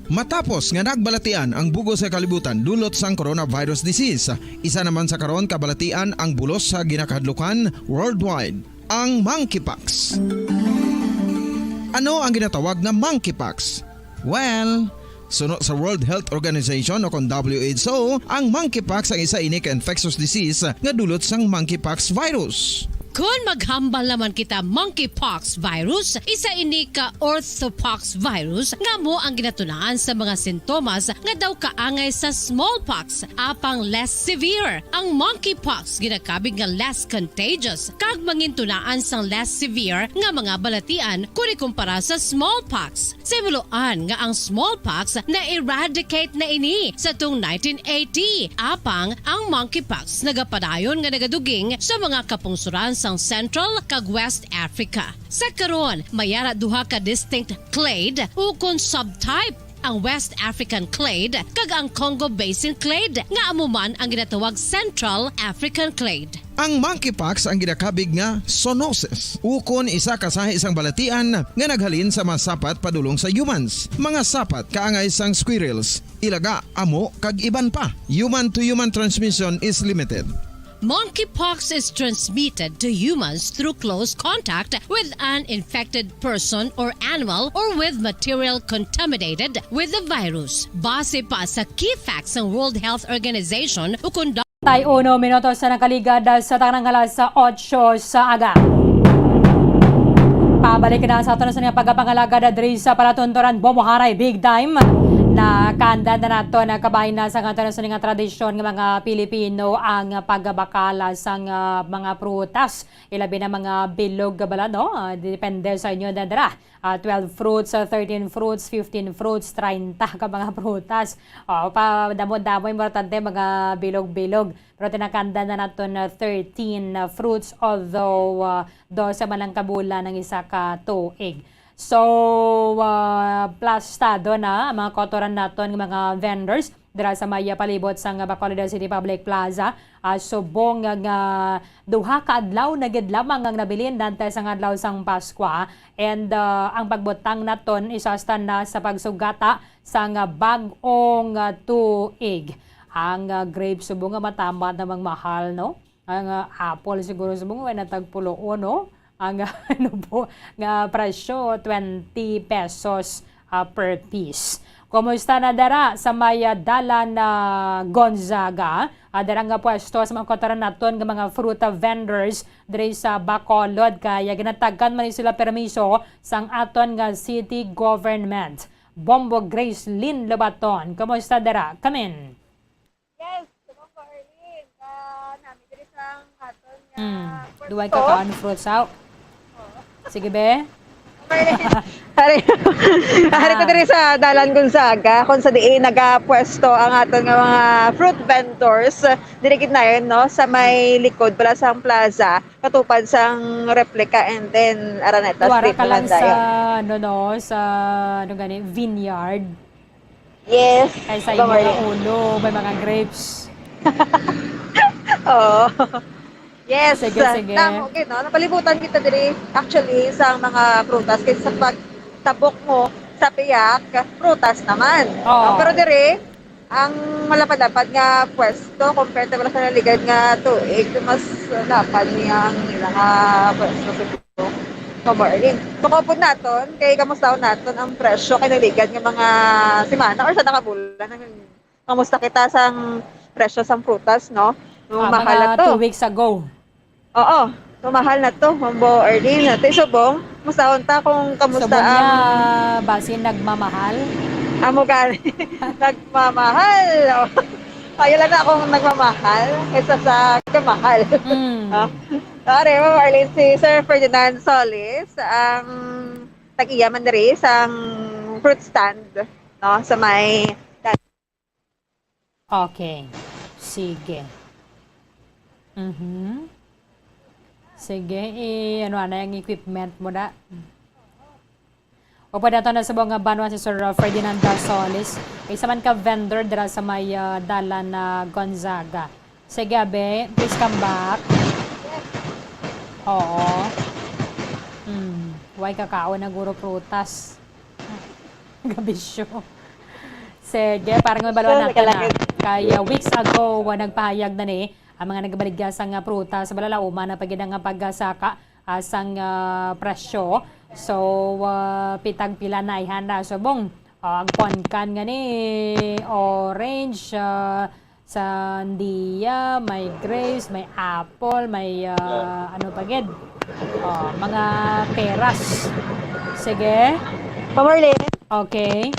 Matapos nga nagbalatian ang bug-os nga kalibutan dulot sang coronavirus disease, isa naman sa karon kabalatian ang bulos sa ginakahadlukan worldwide. Ang monkeypox. Ano ang ginatawag nga monkeypox? Well, suno sa World Health Organization o kon W H O, ang monkeypox ang isa ini ka infectious disease nga dulot sang monkeypox virus. Kon maghambal naman kita monkeypox virus, isa ini ka orthopox virus nga amo ang ginatunaan sa mga sintomas nga daw kaangay sa smallpox, apang less severe. Ang monkeypox ginakabig nga less contagious kag mangintunaan sang less severe nga mga balatian kon ikumpara sa smallpox. Sa himuloan nga ang smallpox na-eradicate na ini sa tuong nineteen eighty, apang ang monkeypox nagapadayon nga nagaduging sa mga kapungsoran sang Central kag West Africa. Sa karon, may ara duha ka distinct clade ukon subtype, ang West African clade kag ang Congo Basin clade, nga amo man ang ginatawag Central African clade. Ang monkeypox ang ginakabig nga zoonosis, ukon isa ka sahi sang balatian nga naghalin sa mga sapat padulong sa humans, mga sapat kaangay sang squirrels, ilaga, amo, kag iban pa. Human-to-human transmission is limited. Monkeypox is transmitted to humans through close contact with an infected person or animal or with material contaminated with the virus. Base pa sa key facts sang World Health Organization ukon Tay uno minutos sa nakaligad sa tanang alas otso sa aga. Pabalik na sa aton sa nga pagpangalagad diri sa palatunturan, Bomoharay Big Time. Nakanda na nato, nakabahin na sa aton sa nga tradisyon nga mga Pilipino ang pagbakal sang, ah, mga prutas, ilabi na mga bilog, bala, no? Ah, depende sa inyo na dira. Ah, twelve fruits, ah, thirteen fruits, fifteen fruits, treinta ka mga prutas. Oh, pa damo-damo, importante mga bilog-bilog. Pero tinakanda na naton na thirteen, ah, fruits, although, ah, dose man lang ka bulan ang isa ka tuig. So, ah, plastado na ang mga kautoran naton nga mga vendors dira sa may, ah, palibot sang Bacolod City Public Plaza. Ah, subong nga, nga duha ka adlaw na gid lamang ang nabilin dantes ang adlaw sang Paskwa. And, ah, ang pagbutang naton isasta na sa pagsugata sang, ah, bag-ong, ah, tuig. Ang, ah, grapes subong nga matama namang mahal, no? Ang, ah, apple siguro subong nga natag puloon, no? Ang, ano po, nga presyo, twenty pesos, ah, per piece. Kumusta na dara sa may, ah, dalan na Gonzaga? Ah, dara nga pwesto sa mga kautoran naton nga mga fruit vendors diri sa Bacolod, kaya ginatagan man ni sila permiso sang aton nga city government. Bombo Grace Lynn Lobaton, kumusta dara? Kamin. Yes, subong ko, Arlene. Ah, nami diri sa aton nga Mm. pwesto. Duway ka kaan fruits out. Oo. Sige, be. Arlene. Hari, hari ko Ah. diri sa Dalan Gonzaga, kung sa diin nagapwesto ang aton nga mga fruit vendors. Diri gid na yun, no? Sa may likod pala sang plaza, katupad sang Replica and then Araneta Duwara Street ka lang naman sa, dayon. ano, no, sa, ano gani, vineyard. Yes. Kay sa Aba, inyo nga Marlene. ulo, may mga grapes. Oo. Yes. Sige, sige. Namo, okay, no? Napalibutan kita diri, actually, sa mga prutas. Kaysa sa pagtabok mo sa piyak, prutas naman. Oo. No? Pero diri, ang malapad-lapad nga pwesto, compared sa mga naligan nga tuig, mas lapad niya ang ilang, ah, pwesto siguro. Ka Marlene. So, kaupod naton, kay kamustaon naton ang presyo kay naligad nga mga semana or sa nakabulan. Ang, kamusta kita sang presyo sang prutas, no? No, Ah, mahal mga na to. two weeks ago. Oo, so mahal na to, Mambo Arlene. Ate Subong, kamustaon ta kung kamusta Subong ang niya, basin nagmamahal? Amo gani. Nagmamahal. Oh. Kaya lang na akong nagmamahal kaysa sa kamahal. Mm. Ah, Pare, Ma'am Arlene, si Sir Ferdinand Solis, ang tag-iya man diri sang fruit stand, no, sa may Okay. Sige. Mhm. Sige, i-, ano, ano yung equipment mo na? Upod nato na sa mga banwa si Sir, uh, Ferdinand Solis. Isa man ka vendor dira sa may, uh, dalan na Gonzaga. Sige, abe, please come back. Oo. Hmm. Way kakaon na guro prutas. Gabisyo. Sige, parang may balwa Sure, na ka na. Kay, uh, weeks ago, uh, nagpahayag na ni ang mga nagbaligya sa nga prutas, balalauma na pagid nga pagsaka ah, sang, ah, presyo. So, ah, pitag pila na ihanda subong. Ah, ang kuan kan nga ni orange, ah, sandia, may grapes, may apple, may, ah, ano pa gid? Oh, mga peras. Sige. Pamarlin, Okay.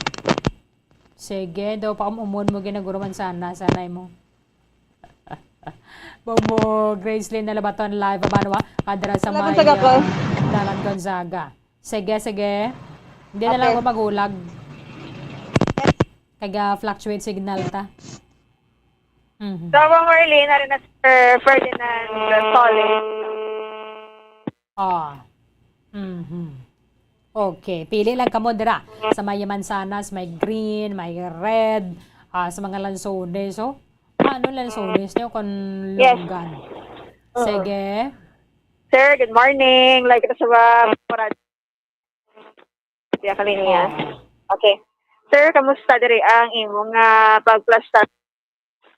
Sige, daw pa umon mo ginaguro man sana, sanay mo. Bobo Gracelyn na labaton live abanwa kadra sa Wala may man sa gapon. ah, Dalan Gonzaga. Sige, sige. Hindi na lang Okay. ako magulag. Kaga fluctuate signal ta. Mhm. Sa Marlene, ari na Sir Ferdinand Solis. Ah. Mhm. Okay, pili lang kamo dira. Sa may mansanas, may green, may red, ah, sa mga lansones. So, ano lansones niyo kung Yes. longgan? Oo. Sige. Sir, good morning. Like kita sa mga parad. Diya kalinya. Ah. Okay. Sir, kamusta diri ang imong ah, pagplastar?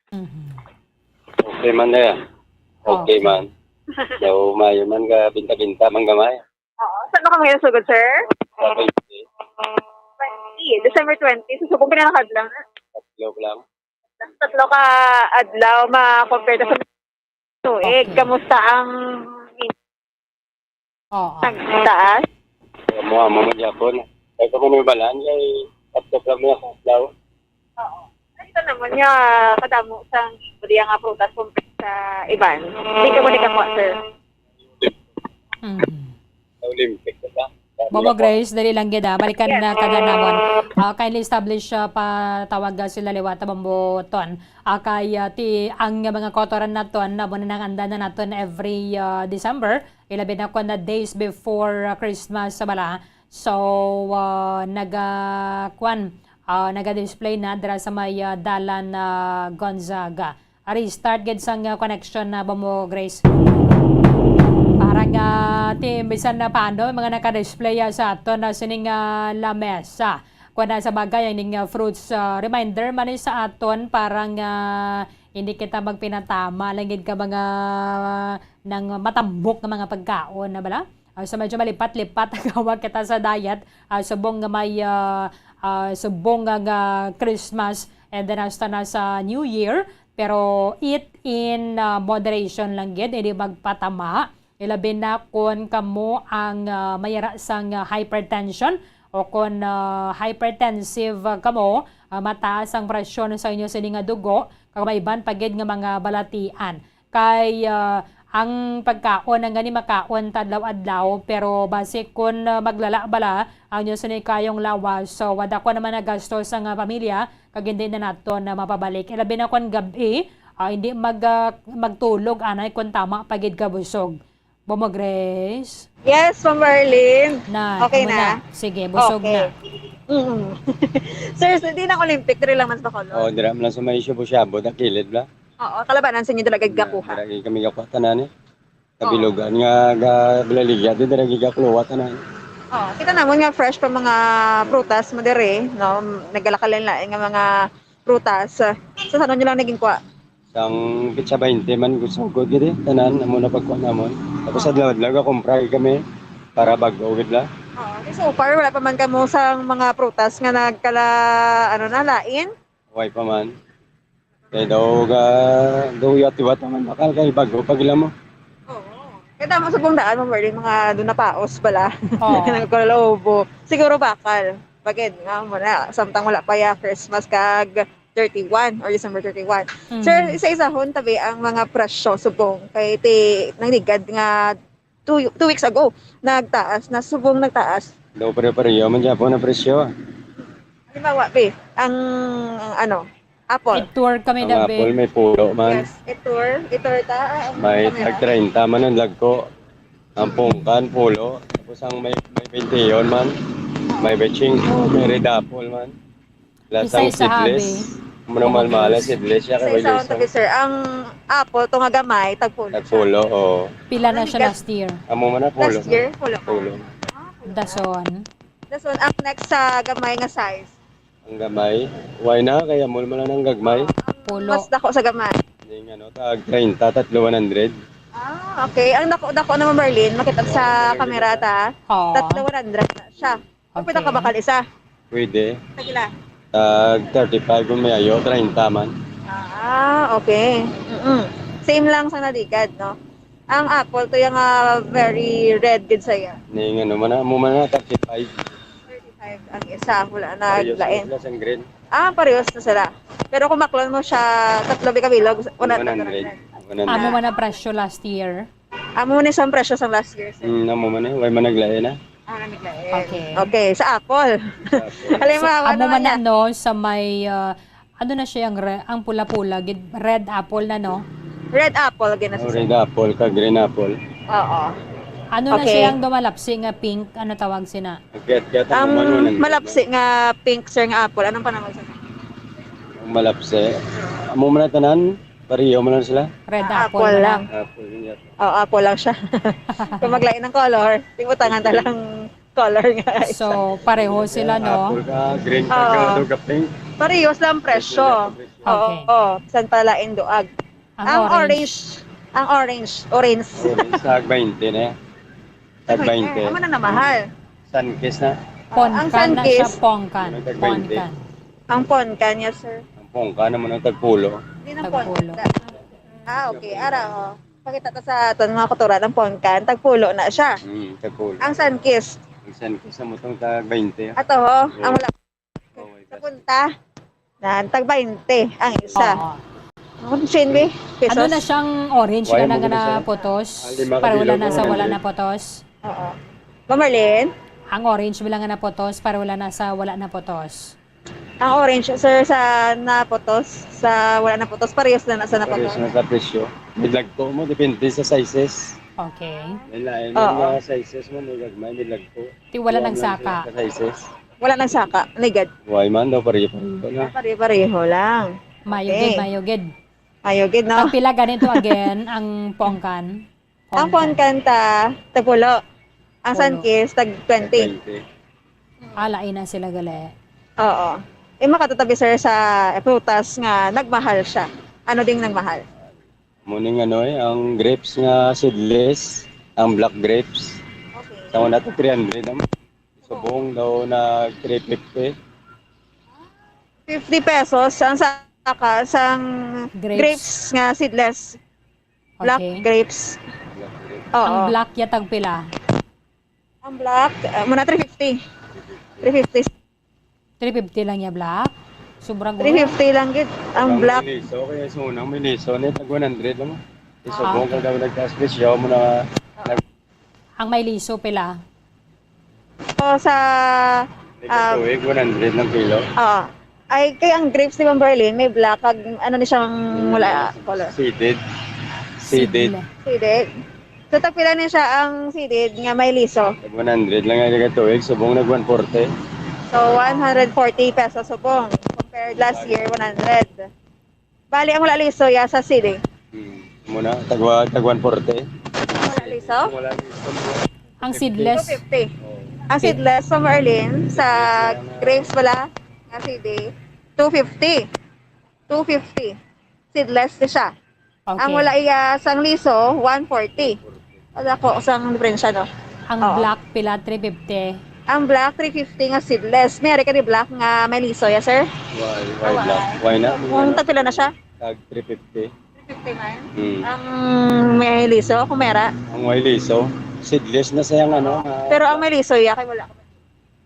Mhm. Okay man na yan. Okay Okay. man. Daw mayo man ka binta-binta man gamay. Oo. Saan mo kami sugod, sir? Sa twenty. twenty. December twenty. So, subong pinakadlaw na. Tatlo lang. Tatlo ka adlaw ma-compare sa tuig. Okay. Kamusta ang Oo. nagtaas? Amo-amo man gyapon. Kaya ko man balaan kay tatlo lang may adlaw. Oo. Ay, ito naman nga, kadamo sang pwede nga prutas compare sa iban. Hindi ka mo nikakuha, sir. Mhm. Sa Olympic, diba? Bobo Grace, dali lang gid, ah. Balikan Yes. na ka namon. Ah, kindly establish, ah, patawag, ah, sila liwat, Bombo Ton. Ah, kay, ah, ti, ang mga kautoran naton, na muna nang andan na naton every, ah, December, ilabi na ko na days before, ah, Christmas sa bala. So, ah, naga, kwan, ah, naga-display na dira sa may, ah, Dalan, ah, Gonzaga. Ari, start gid sang, ah, connection na ba mo, Grace? Para nga, ti, bisan na paano, mga naka-display, ah, sa aton na sining, ah, lamesa. Kuwan na sa bagay, ang ning, ah, fruits, ah, reminder man ni sa aton para nga hindi kita magpinatama lang gid ka mga nang matambok nga mga pagkaon na bala. Ah, so medyo malipat-lipat ang hawak kita sa diet. Ah, subong nga may, ah, ah, subong nga, nga Christmas and then hasta na sa New Year. Pero eat in, ah, moderation lang gid, hindi magpatama. Ilabi na kon kamo ang, ah, mayara sang, ah, hypertension o kon, ah, hypertensive, ah, kamo, ah, mataas ang presyon sa inyo sini nga dugo, kag may iban pa gid nga mga balatian. Kay, ah, ang pagkaon ang gani makaon ta adlaw-adlaw, pero basi kun, ah, maglala bala ang inyo sini kayong lawas, so wala ko naman nagasto sa nga pamilya, kag hindi na nato na mapabalik. Ilabi na kon gab-i, ah, hindi mag, ah, magtulog anay kun tama pa gid ka busog. Bomo Grace? Yes, Ma'am Marlene. Na, Okay amo na? Sige, busog Okay. na. Mm. Sir, so, di nang Olympic, diri lang man sa Bacolod. Oh, dira man lang sa may shabu-shabu, na kilid bla. Oo, kalabanan sa inyo talaga gakuha. Dira kami gakuha tanan eh. Kabilugan nga ga-, balaligya, di dira gigakluwa tanan. Oh, kita namon nga fresh pa mga prutas mo dire, no? Nagalakalin lain nga mga prutas. Sa sano nyo lang naging kuha? Sang pitsa baynte man gusto ko gid eh, tanan amo na pagkuha namon. Tapos adlaw-adlaw ga kumpra gid kami para bag-o gid la. Oh, so far wala pa man kamo sang mga prutas nga nagkala ano na lain? Way pa man. Kay daw ga daw yatiwat naman bakal kay bag-o pa gila mo. Oo. Kaya tama sa pong daan mo, Marlene, mga doon na paos pala. Oo. Nagkakalobo. Siguro bakal. Bagay nga mo na, samtang wala pa ya Christmas kag thirty-one or December thirty-one. Mm. Sir, isa-isahon tabi ang mga presyo subong kay ti nanigad nga two, two weeks ago nagtaas na, subong nagtaas. Daw pare-pareho man gyapon ang presyo. Halimbawa, be, ang ano, apple. I-tour kami Ang na, apple be. May pulo man. Yes, i-tour, i-tour ta. Ah, ang May camera. tag treinta man ang lagko. Ang pungkan, pulo. Tapos ang may, may baynte man. May beching, may red apple man. Lasang Isa-isa, seedless. Habi. Muna Mga mahal-mahal ang kilos. seedless. Siya Sa kay isa Wilson. Tabi, sir, ang apple to nga gamay, tagpulo. Nagpulo, oo. Pila na siya Nanigas- last year? Amo man na pulo. Last year, pulo. Pulo. Dason. Dason, ang next sa gamay nga size. Ang gamay. Why na? Kaya mall man lang ang gagmay. Pulo. Mas dako sa gamay. Ning ano, tag treinta, tatlo one hundred. Ah, okay. Ang dako-dako naman, Marlene, makita sa kamera ta. Oo. Tatlo one hundred na siya. Ang Okay. pinakabakal isa. Pwede. Tagila. Tag thirty-five kung may ayo, treinta man. Ah, okay. Mm-mm. Same lang sa naligad, no? Ang apple to yung, ah, very red gid saya. Ning ano man na, amo man na, thirty-five. Thirty-five ang isa, wala na Parehas lain. Sila sa green. Ah, parehas na sila. Pero kung maklon mo siya, tatlo bikabilog, one hundred. One hundred. Amo man na presyo last year. Amo ni sang presyo sang last year, sir. Mm, amo man eh. Way man naglain na. Ah, naglain. Okay. Okay, sa apple. Sa apple. Halimbawa, amo man na, no, sa may, ah, ano na siya ang re-, ang pula-pula, gid, red apple na, no? Red apple, gina-, Oh, red apple ka, green apple. Oo. Ano na Okay. siya ang dumalapsi nga pink? Ano tawag sina? Ang malapsi nga pink, sir, nga apple, anong panawag sa Ang malapsi. Amo man na tanan, pareho man lang sila. Red Ah, apple apple man lang. Apple, yun yata. Oh, apple lang siya. Kung maglain ng color, timutangan na lang color nga isa. So, pareho sila, no? Apple ka, green ka, Oo. grado ka, pink. Parehas lang presyo. Presyo. Oo, Okay. oo. San pala in duag? Ang Ang orange. orange, ang orange, orange. Orange, tag twenty na. Tag Ay, twenty. Amo na namahal. Sunkist na. Ang Ponkan na siya, Sunkist. Ponkan. Ang tag twenty. Ponkan. Ang Ponkan niya, sir. Ang Ponkan naman ang tagpulo. Hindi na Tagpulo. Ponkan. Ah, okay. Ara, oh. Pakita ta sa aton mga kuturan ang Ponkan. Tagpulo na siya. Hmm, tagpulo. Ang Sunkist. Ang Sunkist sa mutong tag twenty. Ato, ho? Oo. Ang wala. Sa punta, nan, tag twenty ang isa. Oo. Ang shinbi, pesos. Ano na siyang orange Why ka na mo nga guna siya? Naputos? Ah, lima ka Para wala bilog, na sa wala one hundred. Naputos? Oo. Ma'am Marlene? Ang orange mo lang nga naputos para wala na sa wala naputos. Ang orange, sir, sa naputos, sa wala naputos, parehas na na sa naputos. Parehas na sa presyo. May lagko mo, depende sa sizes. Okay. May lain Oo. Mga sizes mo, may gagmay, may lagko. Ti wala Kuha lang nagsaka. Sa sizes. Wala nagsaka, ligad. Why man daw, pareho-pareho na. Pare-pareho lang. Mayo Okay. gid, mayo gid. Mayo gid, no? Tagpila ganito again ang Ponkan? Ang Ponkan. Ponkan ta, tagpulo. Ang Pulo. Sunkist, tag twenty. Tag twenty. Ah, lain na sila gali. Oo. Eh, makatatabi, sir, sa prutas nga nagmahal siya. Ano ding nagmahal? Muning ano eh, ang grapes nga seedless, ang black grapes. Okay. Sa una to three hundred naman. Subong daw na three fifty. Fifty pesos ang saka sang Grapes. Grapes nga seedless. Black Okay. grapes. Oo. Ang black ya tagpila? Ang black, ah, muna three fifty. Three fifty. Three fifty lang ya black? Sobra guro. Three fifty lang gid ang Ang black. May liso, kaya sa unang may liso, ni tag one hundred lang. Isubong Ah, okay. Ka daw nagtaas presyo mo na, nag- Ang may liso pila? So, sa, May ah, katuig, one hundred ng kilo. Oo. Ay, kay ang grapes, di ba, Berlin, may black, kag ano ni siyang Hmm, wala, color? Seeded. Seeded. Seedless. Seeded. So, tagpila ni siya ang seeded nga may liso? Tag one hundred lang ang katuig, subong nag one forty. So, one hundred forty pesos subong. Compared last year, one hundred. Bali, ang wala liso, ya, sa seeded. Hmm. Muna, tagwa, tag one forty. Wala liso? Wala liso. Ang seedless. Two fifty. Oh. Ang seedless sa Merlin, sa grapes pala, nga seeded, two fifty. Two fifty. Seedless ni siya. Okay. Ang wala iya sang liso, one forty. Wala ko sang diferensya, no? Ang Oo. Black pila, three fifty. Ang black, three fifty nga seedless. May ari ka ni black nga may liso, ya, sir? Why, why Why? Black? Why not? Kung tagpila na siya? Tag three fifty. Three fifty man? Hmm. Ang may liso, kung mera? Ang may liso, seedless na siya, ano, nga Pero ang may liso, ya, kay wala.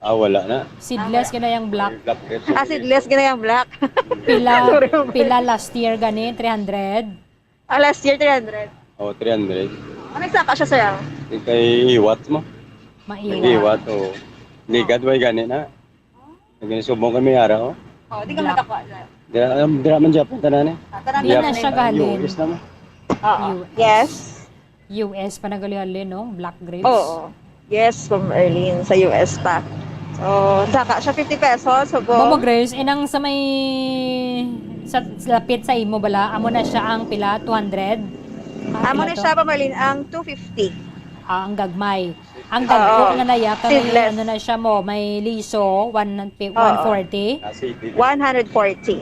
Ah, wala na. Seedless Ah, wala. Gina yang black. May black grapes. Ah, seedless gina yang black. Pila, Sorry, ma'am. Pila last year gani? Three hundred? Ah, last year, three hundred. Oh, three hundred. Ano, nagsaka siya, sir? Yung kay iwat mo. Maiwat. Nag-iwat, oh. Ligad, way gani na. Nagani subong kami ara, oh. Oh, di ka Black. Makakuha, sir. Dira, um, dira man Japan, tanan eh. Ah, tanan Di na Japan. Siya galing. U S naman. Oo. U S. Yes. U S pa nagalihali, no? Black grapes. Oo. Yes, from Erlin sa U S pa. So, saka siya fifty pesos, so Momo Grace, inang sa may, sa, sa lapit sa imo bala, amo na siya ang pila, two hundred? Amo na siya, Pam Erlin, ang two fifty. Ah, ang gagmay. Ang Oo. Gagko nga naya, kami, Seedless. Ano na siya mo, may liso, one, Oo. One forty? Ah, seedless. One hundred forty.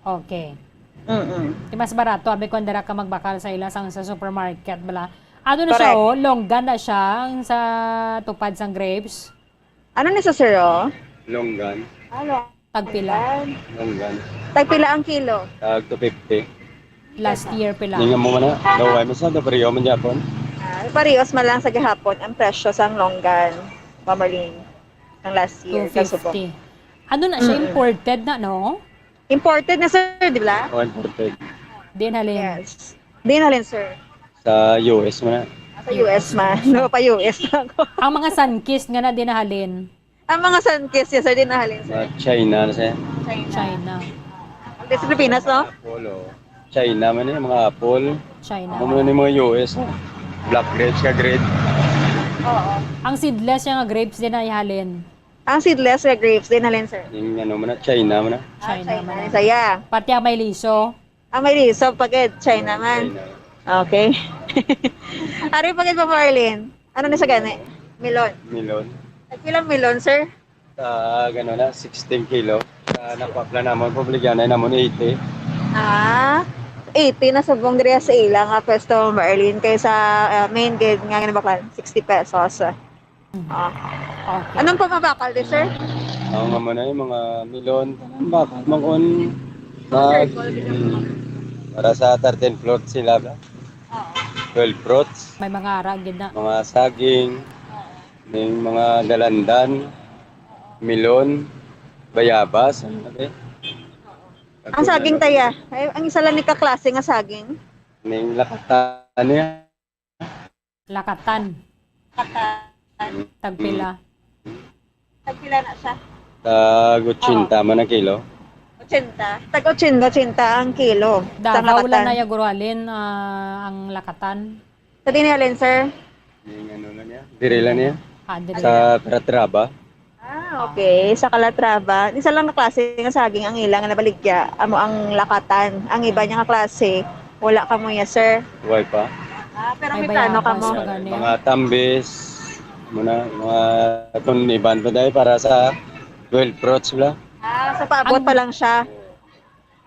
Okay. Mm-mm. Di mas barato, abi, kung dira ka magbakal sa ila sang sa supermarket, bala. Ano na siya, Correct. Oh, longgan na siya, ang sa tupad sang grapes. Ano ni sa, sir, oh? Longgan. Ano? Tagpila? Longgan. Tagpila ang kilo? Tag two fifty. Last year pila? Ninga mo man na, daw ay masa, daw pareho man gyapon. Ah, parehas man lang sa gihapon ang presyo sang longgan, Ma'am Marlene, ng last year, kasubok. Two fifty. Ano na siya? Mm-mm. Imported na, no? Imported na, sir, di ba? Oh, imported. Din halin. Yes. Din halin, sir. Sa U S man na. Sa U S man. No, pa U S lang ako. Ang mga Sunkist nga na din halin. Ang mga Sunkist, yes, sir, din halin, sir. Mga China na siya. China. China. Ang sa Pilipinas, no? Apple, oh. China man eh, mga apple. China. Ano man yung mga U S, oh. Black grapes ka grade. Oo. Ang seedless nga grapes din ay halin. Ang seedless nga grapes din halin, sir. Yung ano man na, China man na. Ah, China China man na. Isa, yeah. Pati ang may liso. Ah, may liso, pagid, China man. China. Okay. Ari, pagid pa, Marlene. Ano na sa gani? Melon. Melon. Tagpila ang melon, sir? Sa, ano na, sixteen kilo. Sa nakuha pala namon, publikyanan namon, eighty. Ah, eighty na subong diri sa ila nga pwesto, Marlene, kay sa, ah, main gate nga ginabaklan, sixty pesos. Ah. Okay. Anong pamabakal di, sir? Ang amo na yung mga melon, tanan ba? Mangon, mag, mm, para sa thirteen fruits sila, ba? Oo. Twelve fruits. May mga ara gid na. Mga saging, may mga dalandan, melon, bayabas, ano na ba eh? Ang saging, taya. Ay, ang isa lang ni kaklase nga saging. Ning lakatan niya. Lakatan. Lakatan. Tagpila? Tagpila na siya? Tag ochenta man ang kilo. Ochenta. Tag ochenta, ochenta ang kilo. Sa Davao lang lakatan. Na ya, guro, halin, ah, ang lakatan? Sa din halin, sir? Yung ano lang niya? Diri lang niya? Ah, diri lang. Sa Calatrava. Ah, okay. Sa Calatrava, isa lang nga klase nga saging ang ila nga nabaligya, amo ang lakatan. Ang iba niya nga klase, wala kamo ya, sir. Way pa. Ah, pero may plano kamo. Mga tambis, muna, mga kun iban pa dahil para sa twelve fruits bla. Ah, sa paabot pa lang siya.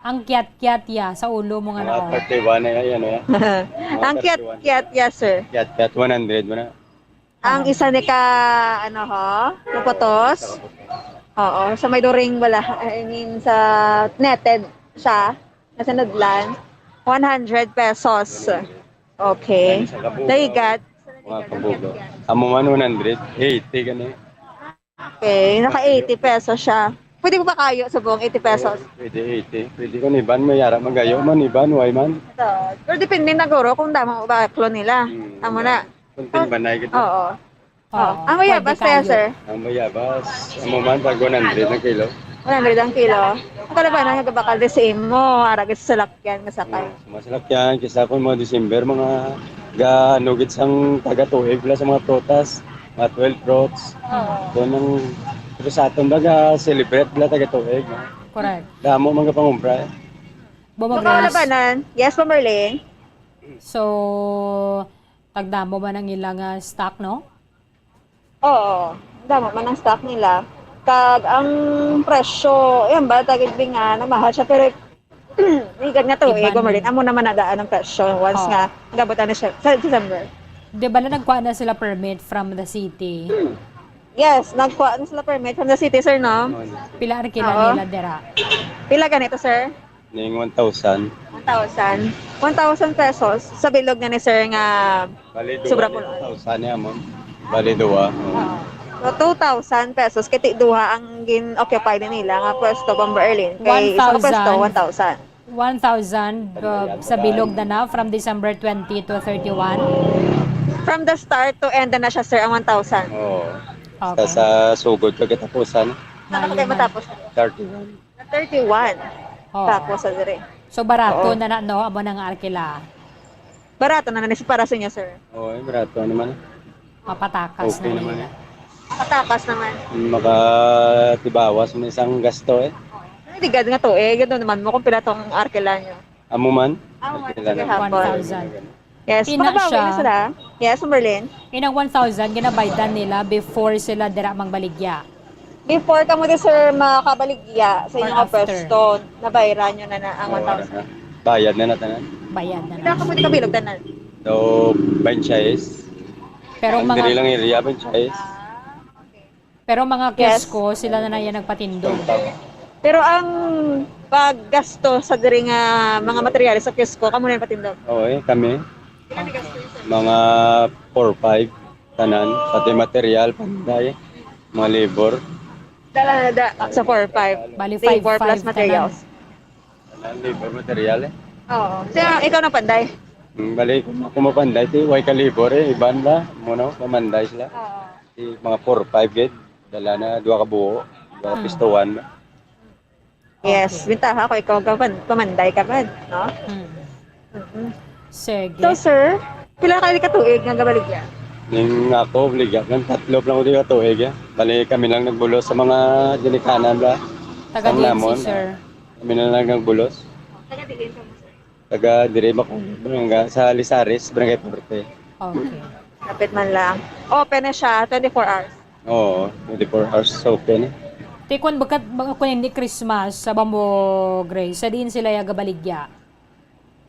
Ang kiat-kiat ya sa ulo mo nga. Mga thirty-one na yan, eh. Ang kiat-kiat ya, sir. Kiat-kiat, one hundred mo na. Ang isa ni ka, ano ho, puputos. Oo, sa may during wala, I mean, sa netted siya, nasa nudlan, one hundred pesos. Okay. Dahigat. Mga kabugo. Amo man, one hundred eighty gani. Okay, naka eighty pesos siya. Pwede po ba kayo subong eighty pesos? Pwede eighty. Pwede ko ni Van, may ara magayo man ni Van, way man. Ito. Pero depende na guro kung damo ba baklo nila. Hmm, amo na. Kunting banay gid. Oo. Oo. Ang bayabas kaya, sir? Ang bayabas, amo man, tag one hundred ang kilo. One hundred ang kilo. Ang kalabanan nga gabakal di sa imo, ara gid sa salakyan nga sakay. Mga salakyan, kisa kon mga December, mga ga-, ano gid sang taga-tuig bala sa mga prutas, mga twelve fruits. Oo. Kung ang, pero sa aton ba, ga-celebrate bala taga-tuig, no? Correct. Damo man gapangumpra, eh. Mga kalabanan. Yes, Ma'am Merling. So, tagdamo man ang ilang, ah, stock, no? Oo, damo man ang stock nila. Kag ang presyo, yan ba, tagid nga, namahal siya, pero higad nga to, eh, Iban. Gumarin, amo naman na daan ang presyo once Oo. Nga, nagabot na siya sa December. Di ba na nagkuha na sila permit from the city? Yes, nagkuha na sila permit from the city, sir, no? Pila ang kila Oo. Nila dira? Pila ganito, sir? Ning one thousand. One thousand. One thousand pesos sa bilog na ni sir nga Bali, duha sobra ni po. One thousand niya, ma'am. Bali, duha. Oo. So, two thousand pesos, kay ti duha ang gin-occupy ni nila nga pwesto, Bomber Erlin. Kay isa ka pwesto, one thousand. One thousand. One thousand, uh, sa bilog na na, from December twenty to thirty-one? From the start to end na na siya, sir, ang one thousand. Oo. Okay. Sa, sa sugod, kagatapusan. Ano kay matapos? Thirty-one. Thirty-one. Oh. Tapos, sa dire. So, barato Oo. Na na, no? Amo na nga arkila. Barato na na ni para sa inyo, sir. Oo, eh, barato naman. Mapatakas Okay na naman nila. Eh. Mapatakas naman. Makatibawas mo isang gasto, eh. Ay, di gad nga to, eh. Gano'n naman mo kung pila tong arkila nyo. Amo man? Amo man, Arkila sige, na. Hapon. One thousand. Yes, Ina makabawi siya. Na sila. Yes, Merlin. Inang one thousand, ginabaydan nila before sila dira mangbaligya. Before kamo di, sir, makabaligya sa Or inyong after? Pwesto, nabayran nyo na, na ang Oo, one thousand. Ara na. Bayad na na tanan. Bayad na Ila na. Ka pwede kabilog tanan. So, Bainchais. Pero Ang mga diri lang area, Bainchais. Ah, okay. Pero mga Yes. kiosko, sila na na yan nagpatindog. Pero ang paggasto sa diri nga mga materyales sa kiosko, kamo na yung patindog? Oo, eh, kami. Mga four, five, tanan, pati material, panday, mga labor. Dala na da, sa four, five. Bali, Labor five, plus five, materials. Tanan. Ang labor material, eh. Oo. Siya, ikaw na panday? Hmm, bali, kung ako mapanday, ti, way ka labor, eh, iban la, muna, pamanday sila. Oo. Ti, mga four, five, gid. Dala na, duha ka buho, duha ka Hmm. pistuhan. Yes, Okay. Bintaha ko, ikaw ka pan-, pamanday ka man, no? Hmm. Mm-mm. Sige. So, sir, pila ka, ka tuig nga gabaligya? Ning ako, baligya, kan tatlo pa lang ko di ka tuig, eh. Bali, kami lang nagbulos sa mga ginikanan ba? Taga Sang diin si namon, sir? Kami na lang nagbulos. Taga diin ka mo, sir? Taga dire, Bacolod, barangay, sa Lizares, Barangay Forte. Okay. Lapit man lang. Open na siya, twenty-four hours. Oo, twenty-four hours open, eh. Ti, kun bakat, ba-, kun hindi Christmas sa Bambo Grace, sa diin sila ya gabaligya?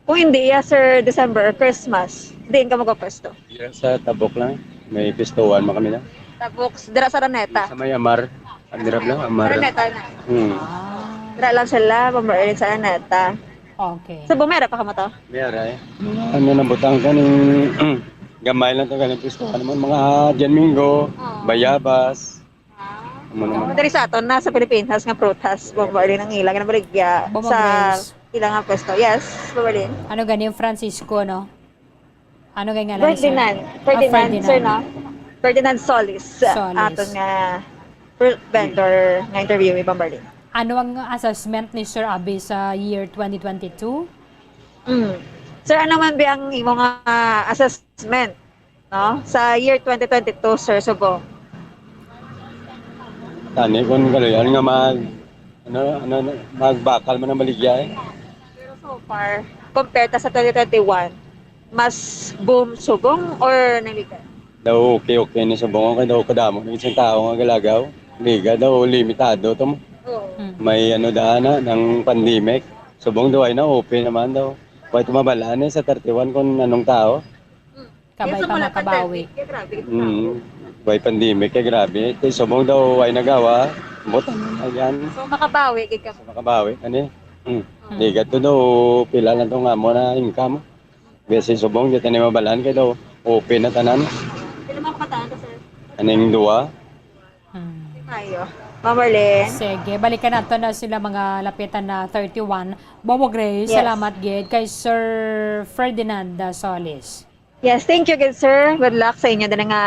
Kung hindi, ya, sir, December, Christmas, diin ka magpwesto? Dira sa Tabok lang, may pistuhan man kami na. Tabok, dira sa Araneta. Sa may Amar, ang dira lang, Amar. Araneta na. Hmm. Ah. Dira lang sila, Bomber Erwin, sa Araneta. Okay. Sa Bumera pa ka mo to? Mera, eh. Mga ano na butang ka ning gamay lang to, galing pistuhan naman. Mga Dian Minggo, Oo. Bayabas. Ah. Ano naman? Amo diri sa aton na sa Pilipinas nga prutas, Bomber Erwin, ang ilang nga baligya Bombo sa Grace. Ilang nga pwesto. Yes, Bomber Erwin. Ano gani yung Francisco, no? Ano kay ngalan ni sir? Ferdinand. Ah, Ferdinand, sir, Ferdinand. No? Ferdinand Solis, Solis. Aton nga fruit vendor nga interview ni Bomber Erwin. Ano ang assessment ni Sir Abby sa year twenty twenty-two? Mm. Sir, ano man ba ang imo nga assessment, no? Sa year twenty twenty-two, Sir Subong? Tani kun kaluyan nga mag, ano, ano, ano, magbakal man ang baligya, eh. Pero so far, compare ta sa twenty twenty-one, mas boom Subong or naligat? Daw okay, okay ni Subong kay daw kadamo ni isang tao nga galagaw. Liga daw limitado to mo. Oo. Hmm. May ano daan na, ng pandemic. Subong daw ay na open naman daw. Pwede mabalaan eh sa thirty-one kung anong tao. Mm. Kabay Yes, pa wala makabawi. Pandemic, eh, grabe. Mm. May pandemic, eh, grabe. Ti subong daw ay nagawa. Butan, ayan. So, makabawi, gid ka. So, makabawi, ani? Mm. Mm. Di gato daw, pila lang to nga mo na income. Biya si subong, di tayo mabalaan kay daw, open na tanan. Pila mga kabataan to, sir? Aning duwa. Mm. Ayo. Ma'am Marlene? Sige, balikan nato na sila mga lapitan na thirty-one. Bobo Grace, Yes. salamat gid kay Sir Ferdinand, uh, Solis. Yes, thank you gid, sir. Good luck sa inyo din nga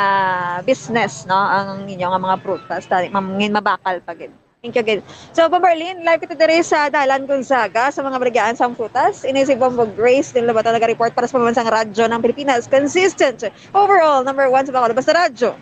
business, no? Ang inyo nga mga prutas, tani, mam-, ngin mabakal pa gid. Thank you gid. So, Bomberlin, live kita diri sa Dalan Gonzaga sa mga baligyaan sang prutas. Ini si Bombo Grace din Lobato nag-report para sa Pambansang Radyo ng Pilipinas. Consistent, overall, number one sa Bacolod. Basta Radyo.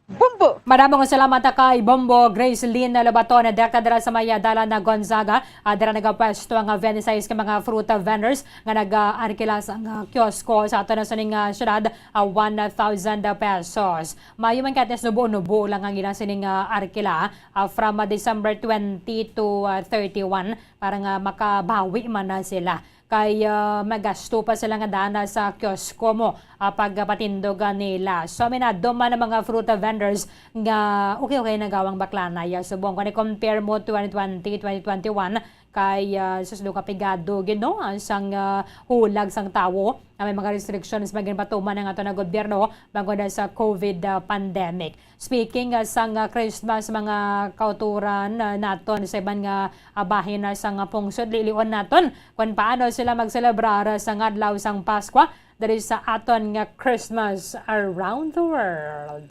Bombo! Madamo nga salamat kay Bombo Grace Lynn Lobato na direkta dira sa may, ah, Dalan na Gonzaga. Ah, dira nagapwesto ang, ah, twenty-six ka mga fruit, ah, vendors nga nag-arkila sa, ah, kiosko sa ato na sining, ah, syudad, ah, one thousand pesos. Maayo man kay at least nubo-nubo lang ang ilang sining, ah, arkila, ah, from, ah, December twenty to, ah, thirty-one para nga makabawi man na sila. Kay, ah, magasto pa sila nga daan sa kiosko mo, ah, pagpatindog, ah, nila. So, aminado man ang mga fruit vendors nga okay-okay na gawang baklanay. Ah, subong kung i-compare mo twenty twenty, twenty twenty-one, kay, ah, sus, do kapigado gid, no? Ang sang, ah, hulag sang tawo, nga may mga restrictions man ginpatuman ang ato na gobyerno bangod na sa COVID, ah, pandemic. Speaking, ah, sang, ah, Christmas, mga kauturan, ah, naton sa iban nga, ah, bahin na sang, ah, pungsod, lilion naton kung paano sila magselebrar sang adlaw sang Paskwa diri sa aton nga Christmas Around the World.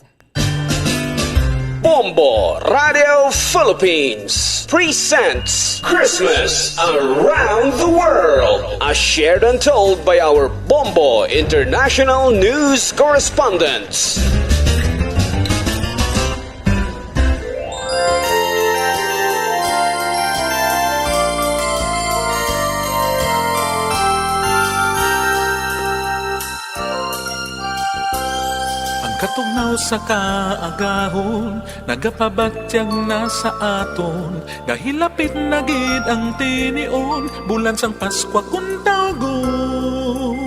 Bombo Radio Philippines presents Christmas Around the World, as shared and told by our Bombo International News Correspondents. Ang Katugnaw sa kaagahon, nagapabatyag na sa aton, nga hilapit na gid ang tinion, bulan sang Paskwa kun tawgon.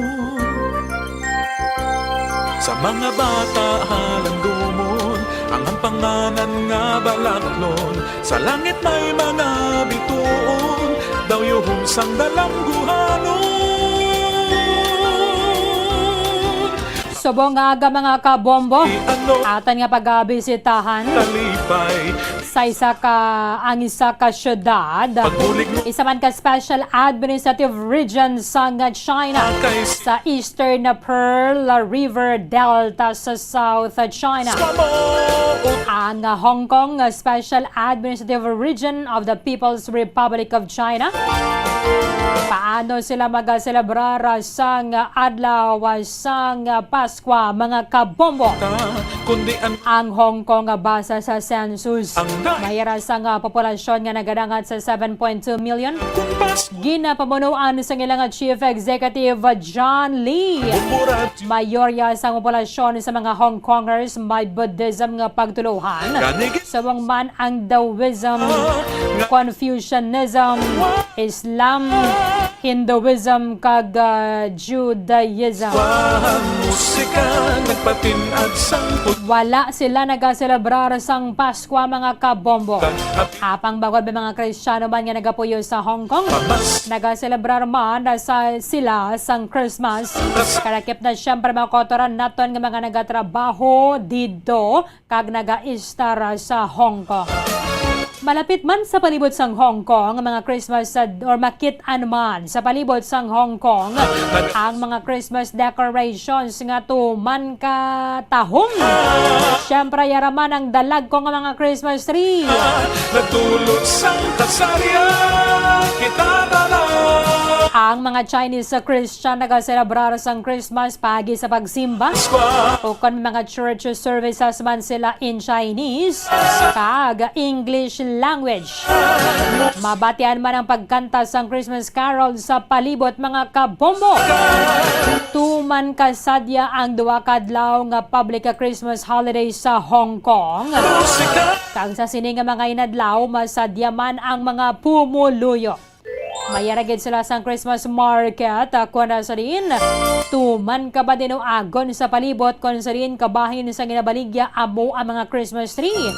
Sa mga bata halangdomon, ang ampanganan nga balaklon, sa langit may mga bituon, daw yuhom sang dalangguhanon. Subong nga aga, mga kabombo, aton nga pagabisitahan sa isa ka, ang isa ka syudad, isa man ka special administrative region sang China, sa eastern Pearl River Delta sa South China. Ang Hong Kong Special Administrative Region of the People's Republic of China. Paano sila magaselebrar sang adlaw sang Paskwa, mga kabombo? Kundi ang Ang Hong Kong, base sa census, may yara sang populasyon nga nagadangat sa seven point two million. Ginapamunuan sang ilang chief executive, John Lee. Mayorya sang populasyon sa mga Hong Kongers may Buddhism nga pagtuluhan. Subong man ang Taoism, Confucianism, Islam, Hinduism, kag, ah, Judaism. Ang musika nagpatin-ad sang put- Wala sila nagaselebrar sang Paskwa, mga kabombo. Apang bangod may mga Kristiyano man nga nagapuyo sa Hong Kong, nagaselebrar man sa sila sang Christmas. Kalakip na siyempre, mga kautoran naton nga mga nagatrabaho didto kag nagaistar sa Hong Kong. Malapit man sa palibot sang Hong Kong ang mga Christmas, uh, or makit-an man sa palibot sang Hong Kong ang mga Christmas decorations nga tuman ka tahom. Siyempre, yara man ang dalagko nga mga Christmas tree. Nagdulot sang kasarian kita dala. Ang mga Chinese Christian nagaselebrar sang Christmas paagi sa pagsimba, ukon may mga church services man sila in Chinese kag English language. Mabatian man ang pagkanta sang Christmas carol sa palibot, mga kabombo. Tuman kasadya ang duha ka adlaw nga public Christmas holiday sa Hong Kong. Kag sa sini nga mga inadlaw, masadya man ang mga pumuluyo. May yara gid sila sang Christmas market, ah, kon sa diin tuman ka ba dinuagon sa palibot, kon sa diin kabahin sang ginabaligya amo ang mga Christmas tree.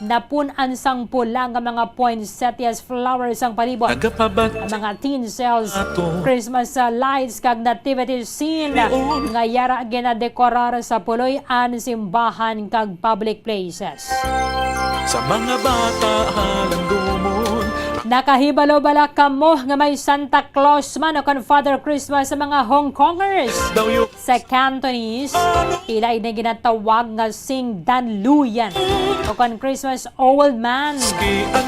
Napun-an sang pula nga mga poinsettias flowers ang palibot. Ang mga tinsel, Christmas, ah, lights, kag nativity scene nga yara ginadekorar sa puloy an simbahan kag public places. Sa mga bata halangdomon. Nakahibalo bala kamo nga may Santa Claus man o kon Father Christmas sa mga Hong Kongers? Sa Cantonese, ila ini ginatawag nga Singdan Luyan o kon Christmas Old Man.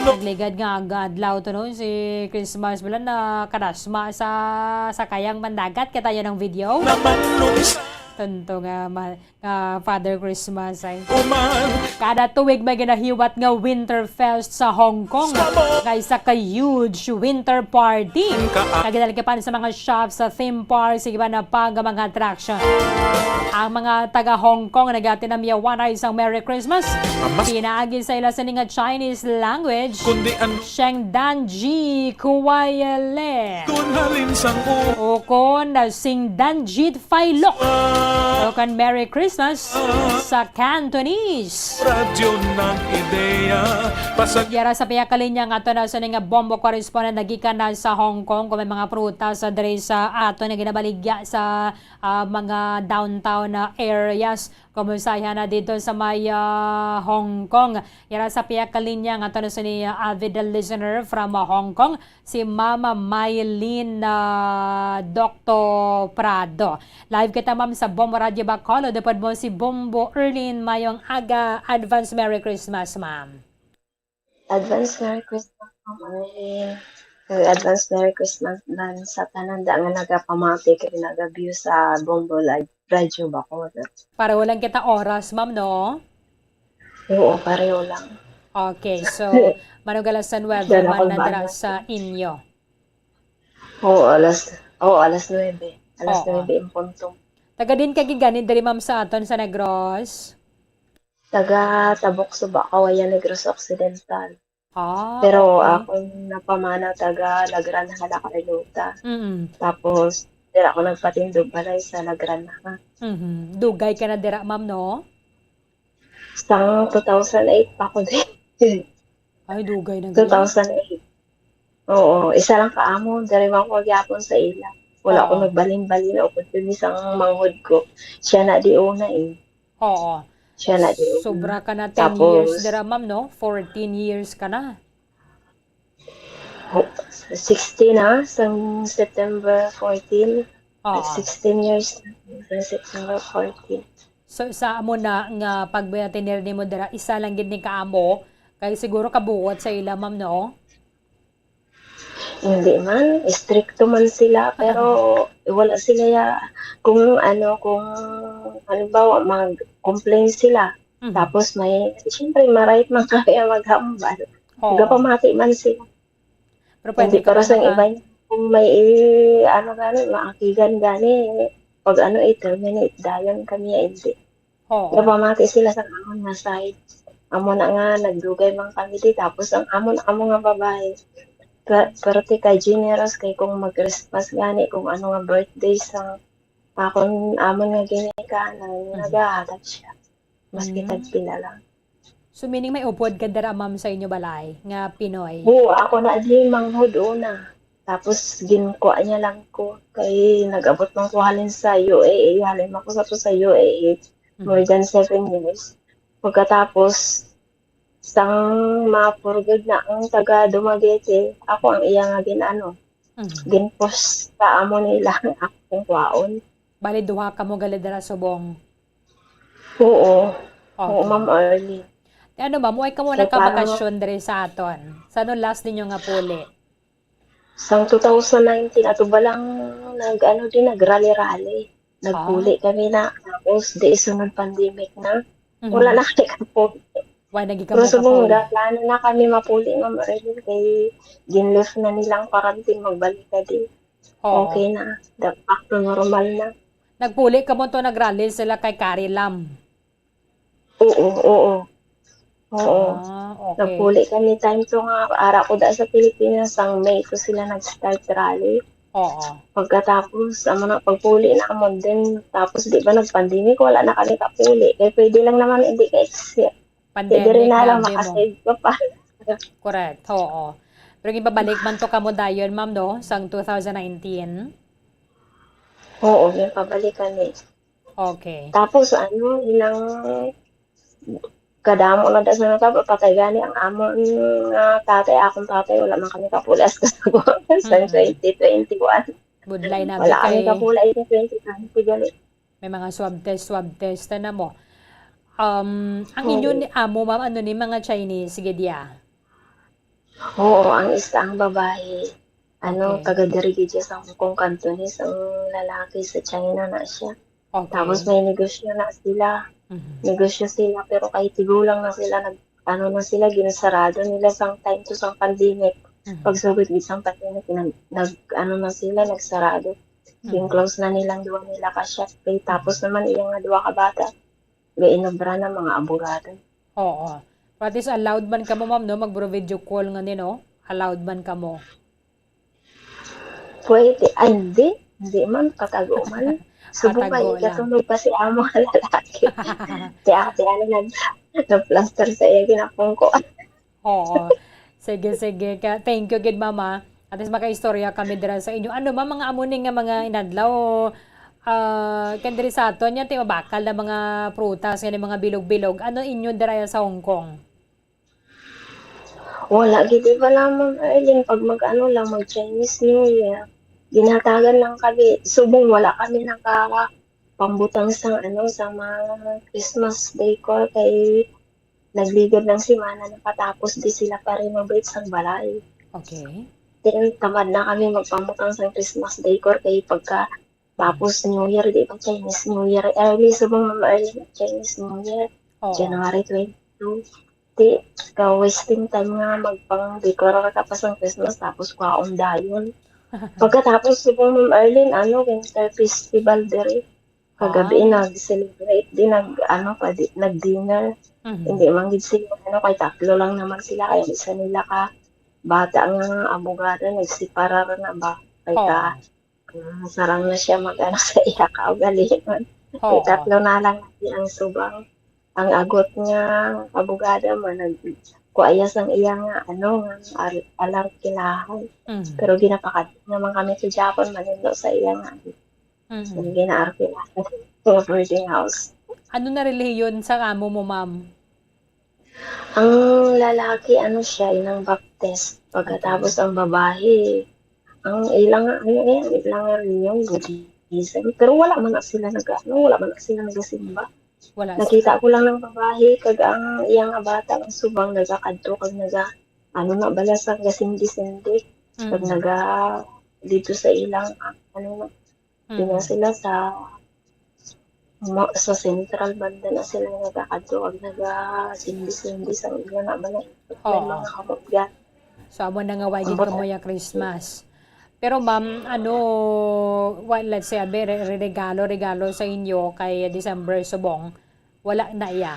Nagligad nga aga adlaw to, no, si Christmas, wala na kadasma sa, sa kayang mandagat. Kita yun ang video. Tunto nga ma-, ah, Father Christmas ay. Kada tuig may ginahiwat nga Winter Fest sa Hong Kong, nga isa ka huge winter party nga ginaligipan sa mga shops, sa theme parks, sa iban pa nga mga attraction. Ang mga taga Hong Kong nagatinamyawan na isang Merry Christmas pinaagi sa ila sini nga Chinese language, Shengdanji Kuwaile. Ukon na Singdanji Failok. Ukon Merry Christmas sa Cantonese. Radyo ng Ideya, pasag- Yara sa pihak ka linya nga ato na sa nga bombo correspondent nagikan na sa Hong Kong, kung may mga prutas sa diri sa ato na ginabaligya sa, ah, mga downtown na areas. Kumusta na dito sa may, ah, Hong Kong? Yara sa pihak ka linya nga ato na sa ni, ah, avid listener from, ah, Hong Kong. Si Mama Mylene, ah, Doctor Prado. Live kita, ma'am, sa Bombo Radio Bacolod. Upod mo si Bombo Erlene. Mayong aga, advance Merry Christmas, ma'am. Advance Merry Christmas, Ma'am Erlene. Kag advance Merry Christmas man sa tanan da nga nagapamati kag nagabiyos sa Bombo Live Radio Bacolod. Pareho lang kita oras, ma'am, no? Oo, pareho lang. Okay, so, manong alas nuwebe man na dira sa inyo. Oo, alas, oo, alas nuwebe. Alas nuwebe in punto. Taga din ka gid gani diri, ma'am, sa aton sa Negros? Taga Tabok, Suba, Kawayan, Negros Occidental. Ah, Pero okay. Akong napamana taga Lagranha, La Carlota. Mm. Tapos, dira ako nagpatindog balay sa Lagranha. Mhm. Dugay ka na dira, ma'am, no? Sang two thousand eight pa ko din. Ay, dugay na gid. Two thousand eight. Oo, isa lang ka amo, diri man ko gyapon sa ila. Wala ko Oo. nagbalin-balin o kung sang manghod ko. Siya na di una eh. Oo. Siya na di una. Sobra ka na ten years Tapos, dira, ma'am, no? Fourteen years ka na. Ho-, sixteen na, sang September fourteen. Oo. Sixteen years na, sang September fourteen. So, sa amo na nga pagbuya tener nimo dira, isa lang gid ni ka amo, kay siguro kabuot sa ila, ma'am, no? Hindi man, istrikto man sila, pero wala sila ya, kung ano, kung halimbawa, mag-complain sila, Mhm. tapos may, siyempre, ma-right man kami ang maghambal. Oo. Nagapamati man sila. Pero pwede Hindi, ka pero man sa maka- iba, kung may i-, ano gani, maakigan gani, pag ano, i-terminate, dayon kami, hindi. Oo. Nagapamati sila sa amon nga side. Amo na nga, nagdugay man kami di. Tapos ang amon, amo nga babae, ka-, pero ti ka generous kay kung mag-Christmas gani, kung ano nga birthday sa akon, amon nga ginikanan, Mhm. nagahatag siya. Maski Mm. tagpila lang. So, meaning may upod ka dira, ma'am, sa inyo balay nga Pinoy? Oo, ako na di manghod una. Tapos, ginkuha niya lang ko. Kay nag-abot man ko halin sa U A E, halin man ko sa to sa U A E, more Mhm. than seven years. Pagkatapos, sang mapurgod na ang taga Dumaguete, ako ang iya nga gin-ano, Mhm. ginpost sa amo nila ang akong kwaon. Bali, duha kamo gali dira subong? Oo. Oo, Okay. Ma'am Arlene. Ti ano, ma'am, way kamo So, parang nakabakasyon diri sa aton? Sa ano last ninyo nga puli? Sang two thousand nineteen, ato ba lang nag-, ano din, nag-rally-rally. Nagpuli Ah. kami na, tapos di sunod pandemic na. Mhm. Wala na kami kapuli. Why naging Pero kamo subong kapuli? Plano na kami mapuli, Ma'am Arlene, kay ginlift na nilang quarantine, magbalik na din. Oo. Okay na. Da-, back to normal na. Nagpuli kamo to, nagrally sila kay Carrie Lam? Oo, oo. Oo. Ah, okay. Nagpuli kami time to nga ara ko da sa Pilipinas, sang May ko sila nag-start rally. Oo. Pagkatapos, amo na, pagpuli na amo din, tapos di ba nag-pandemic, wala na kami kapuli. Kay pwede lang naman, hindi ka exi-, Pandemic, pwede rin na lang grabe mo. Makasave ka pa. Correct, oo. Pero gipabalik man to kamo dayon, ma'am, no? Sang two thousand nineteen? Oo, gipabalik kami. Okay. Tapos, ano, ilang kadamo na da sa natabo, patay gani ang amon nga tatay, akong tatay, wala man kami kapulas ka sa buwan sa Mm. twenty twenty-one. Budlay na Wala kami kay kapulay sa twenty twenty gali. May mga swab test, swab test na mo. Um, ang Oo. inyo ni amo, ma'am, ano ni mga Chinese, sige diya? Oo, ang isa ang babae, ano, Okay. taga diri gid siya sa Hong Kong, Cantonese, ang lalaki sa China na siya. Okay. Tapos may negosyo na sila. Mhm. Negosyo sila, pero kay tigulang na sila, nag-, ano na sila, ginasarado nila sang time to sang pandemic. Mhm. Pagsugod gid sang pandemic, nag-, nag-, ano na sila, nagsarado. Mhm. Gin-close na nilang duwa nila ka shop. Kay tapos Mhm. naman iya nga duwa ka bata, gainobra na mga abogado. Oo. But at least allowed man kamo, ma'am, no? Mag-video call nga ni, no? Allowed man kamo. Pwede. Ay, hindi. Hindi man. Patago man. Subong Patago kay lang. Ikatulog pa si amo nga lalaki. Si ate, ano, nag-, nag-plaster sa iya, ginapong ko. Oo. Sige, sige. Ka-, thank you gid, mama. At least makaistorya kami dira sa inyo. Ano, ma, mga amo ni nga mga inadlaw, ah, kan diri sa aton, yan, ti mabakal na mga prutas, nga ni mga bilog-bilog. Ano inyo dira sa Hong Kong? Wala gid, iba lamang, Arlene, pag mag-ano lang, mag-Chinese New Year. Ginhatagan lang kami. Subong wala kami nakapambutang sang, ano, sa mga Christmas decor kay nagligad ng semana nakatapos di sila pa renovate sang balay. Okay. Then, tamad na kami magpambutang sang Christmas decor kay pagka tapos New Year, di ba, Chinese New Year? Early, subong nga early Chinese New Year. Oo. January twenty-two. Di, ka-wasting time nga magpang-decor ka pa sang Christmas, tapos kwaon dayon. Pagkatapos, subong, Ma'am Arlene, ano, winter festival diri. Kagabi, Ah. nag-celebrate din, nag, ano, pa, di, nag-dinner. Mhm. Hindi man gid sila, ano, kay tatlo lang naman sila, kay ang isa nila ka bata nga abogado, nagseparar na ba? Kay ka, Oo. ah, sarang na siya mag, ano, sa iya kaugalingon. Kay Oo. tatlo na lang ang subang. Ang agot nga abogado mo, nag, kuha iya sang iya nga, ano, nga al-, alarkilahan. Mhm. Pero ginapakadto naman kami sa Japon, manindo sa iya nga, Mhm. ang ginaarkilahan sa boarding house. Ano na relihiyon sa amo mo, ma'am? Ang lalaki, ano siya, inang Baptist. Pagkatapos Okay. ang babae, ang ilang, ano yan, ilang relihiyon, Buddhism. Pero wala man na sila nag, ano, wala man na sila nagasimba. Wala. Nakita ko lang ng babae, kag ang iyang bata, ang subang, nagakadto, kag naga, ano na, bala sa gasindi-sindi. Kag Mm. naga, dito sa ilang, ano na, Mm. Dina sila sa, ma-, sa central banda na sila nagakadto, kag nagasindi-sindi sa ila na ba na may Oo. mga kamutgan. So, amo na nga, why gid Ambot kamo ya Christmas? Pero, ma'am, ano, wa-, let's say, abi, re-, re-, regalo, regalo sa inyo kay December subong, wala na iya?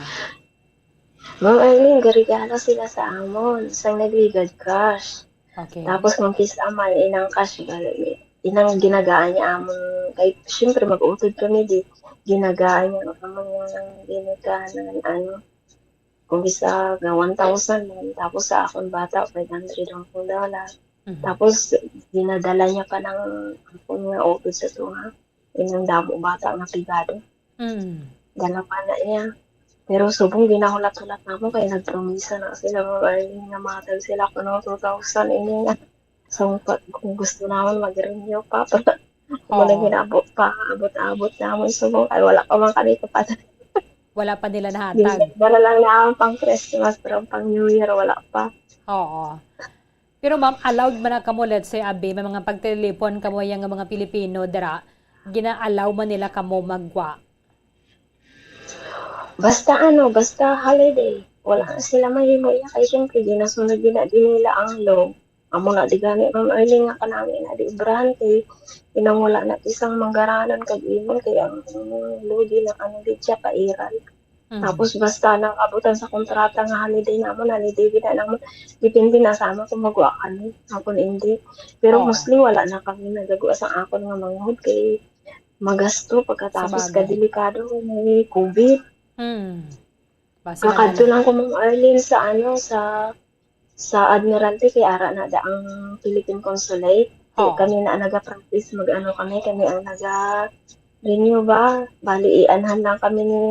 Ma'am Arlene, garigala sila sa amon. Sang nagligad cash. Okay. Tapos kung kis-a man, inang cash, gali, inang ginagaan niya amon. Kay, syempre, mag-utod kami, di, ginagaan niya amon nga ginikanan, ano, kung isa nga one thousand man, tapos sa akon bata, five hundred ang akong dala. Mhm. Tapos, ginadala niya pa ng akon nga utod sa tunga. Inang damo bata nga pigado. Mm. Dala pa na niya. Pero subong ginahulat-hulat namo kay nagpromisa na sila, Ma'am Arlene, nga matag sila kuno two thousand ini nga. So, pa, kung gusto naman mag-renew pa, pero wala Oo. ginabot pa, abot-abot naman subong kay wala pa man kami kapatid. Wala pa nila nahatag. Dala lang na ang pang Christmas, pero ang pang New Year, wala pa. Oo. Pero ma'am, allowed man na kamo, let's say, abi, may mga pagtelefon kamo yang mga Pilipino dira, gina-allow man nila kamo magwa? Basta ano, basta holiday. Wala na sila mahimo iya kay siyempre ginasunod gina din nila ang law. Amo na di gani, Ma'am Arlene, nga kanami na di ibrahan kay inang wala na isang manggaranon kag imon kay ang law di na ano gid siya kairal. Mhm. Tapos basta nang abutan sa kontrata nga holiday namon, holiday gid na namon. Depende na sa amo kung magwa kami, o kung hindi. Pero Oo. mostly wala na kami nagagwa sa akon nga manghod kay magasto pagkatapos Sabagay. Ka delikado kay may COVID. Mm. Basi Kakadto madali. lang ko, Ma'am Arlene, sa ano, sa sa Admiralty kay ara na da ang Philippine Consulate. Kay Oo. kami na ang naga-practice mag-ano kami, kami ang naga-renew ba. Bali, ianhan lang kami ni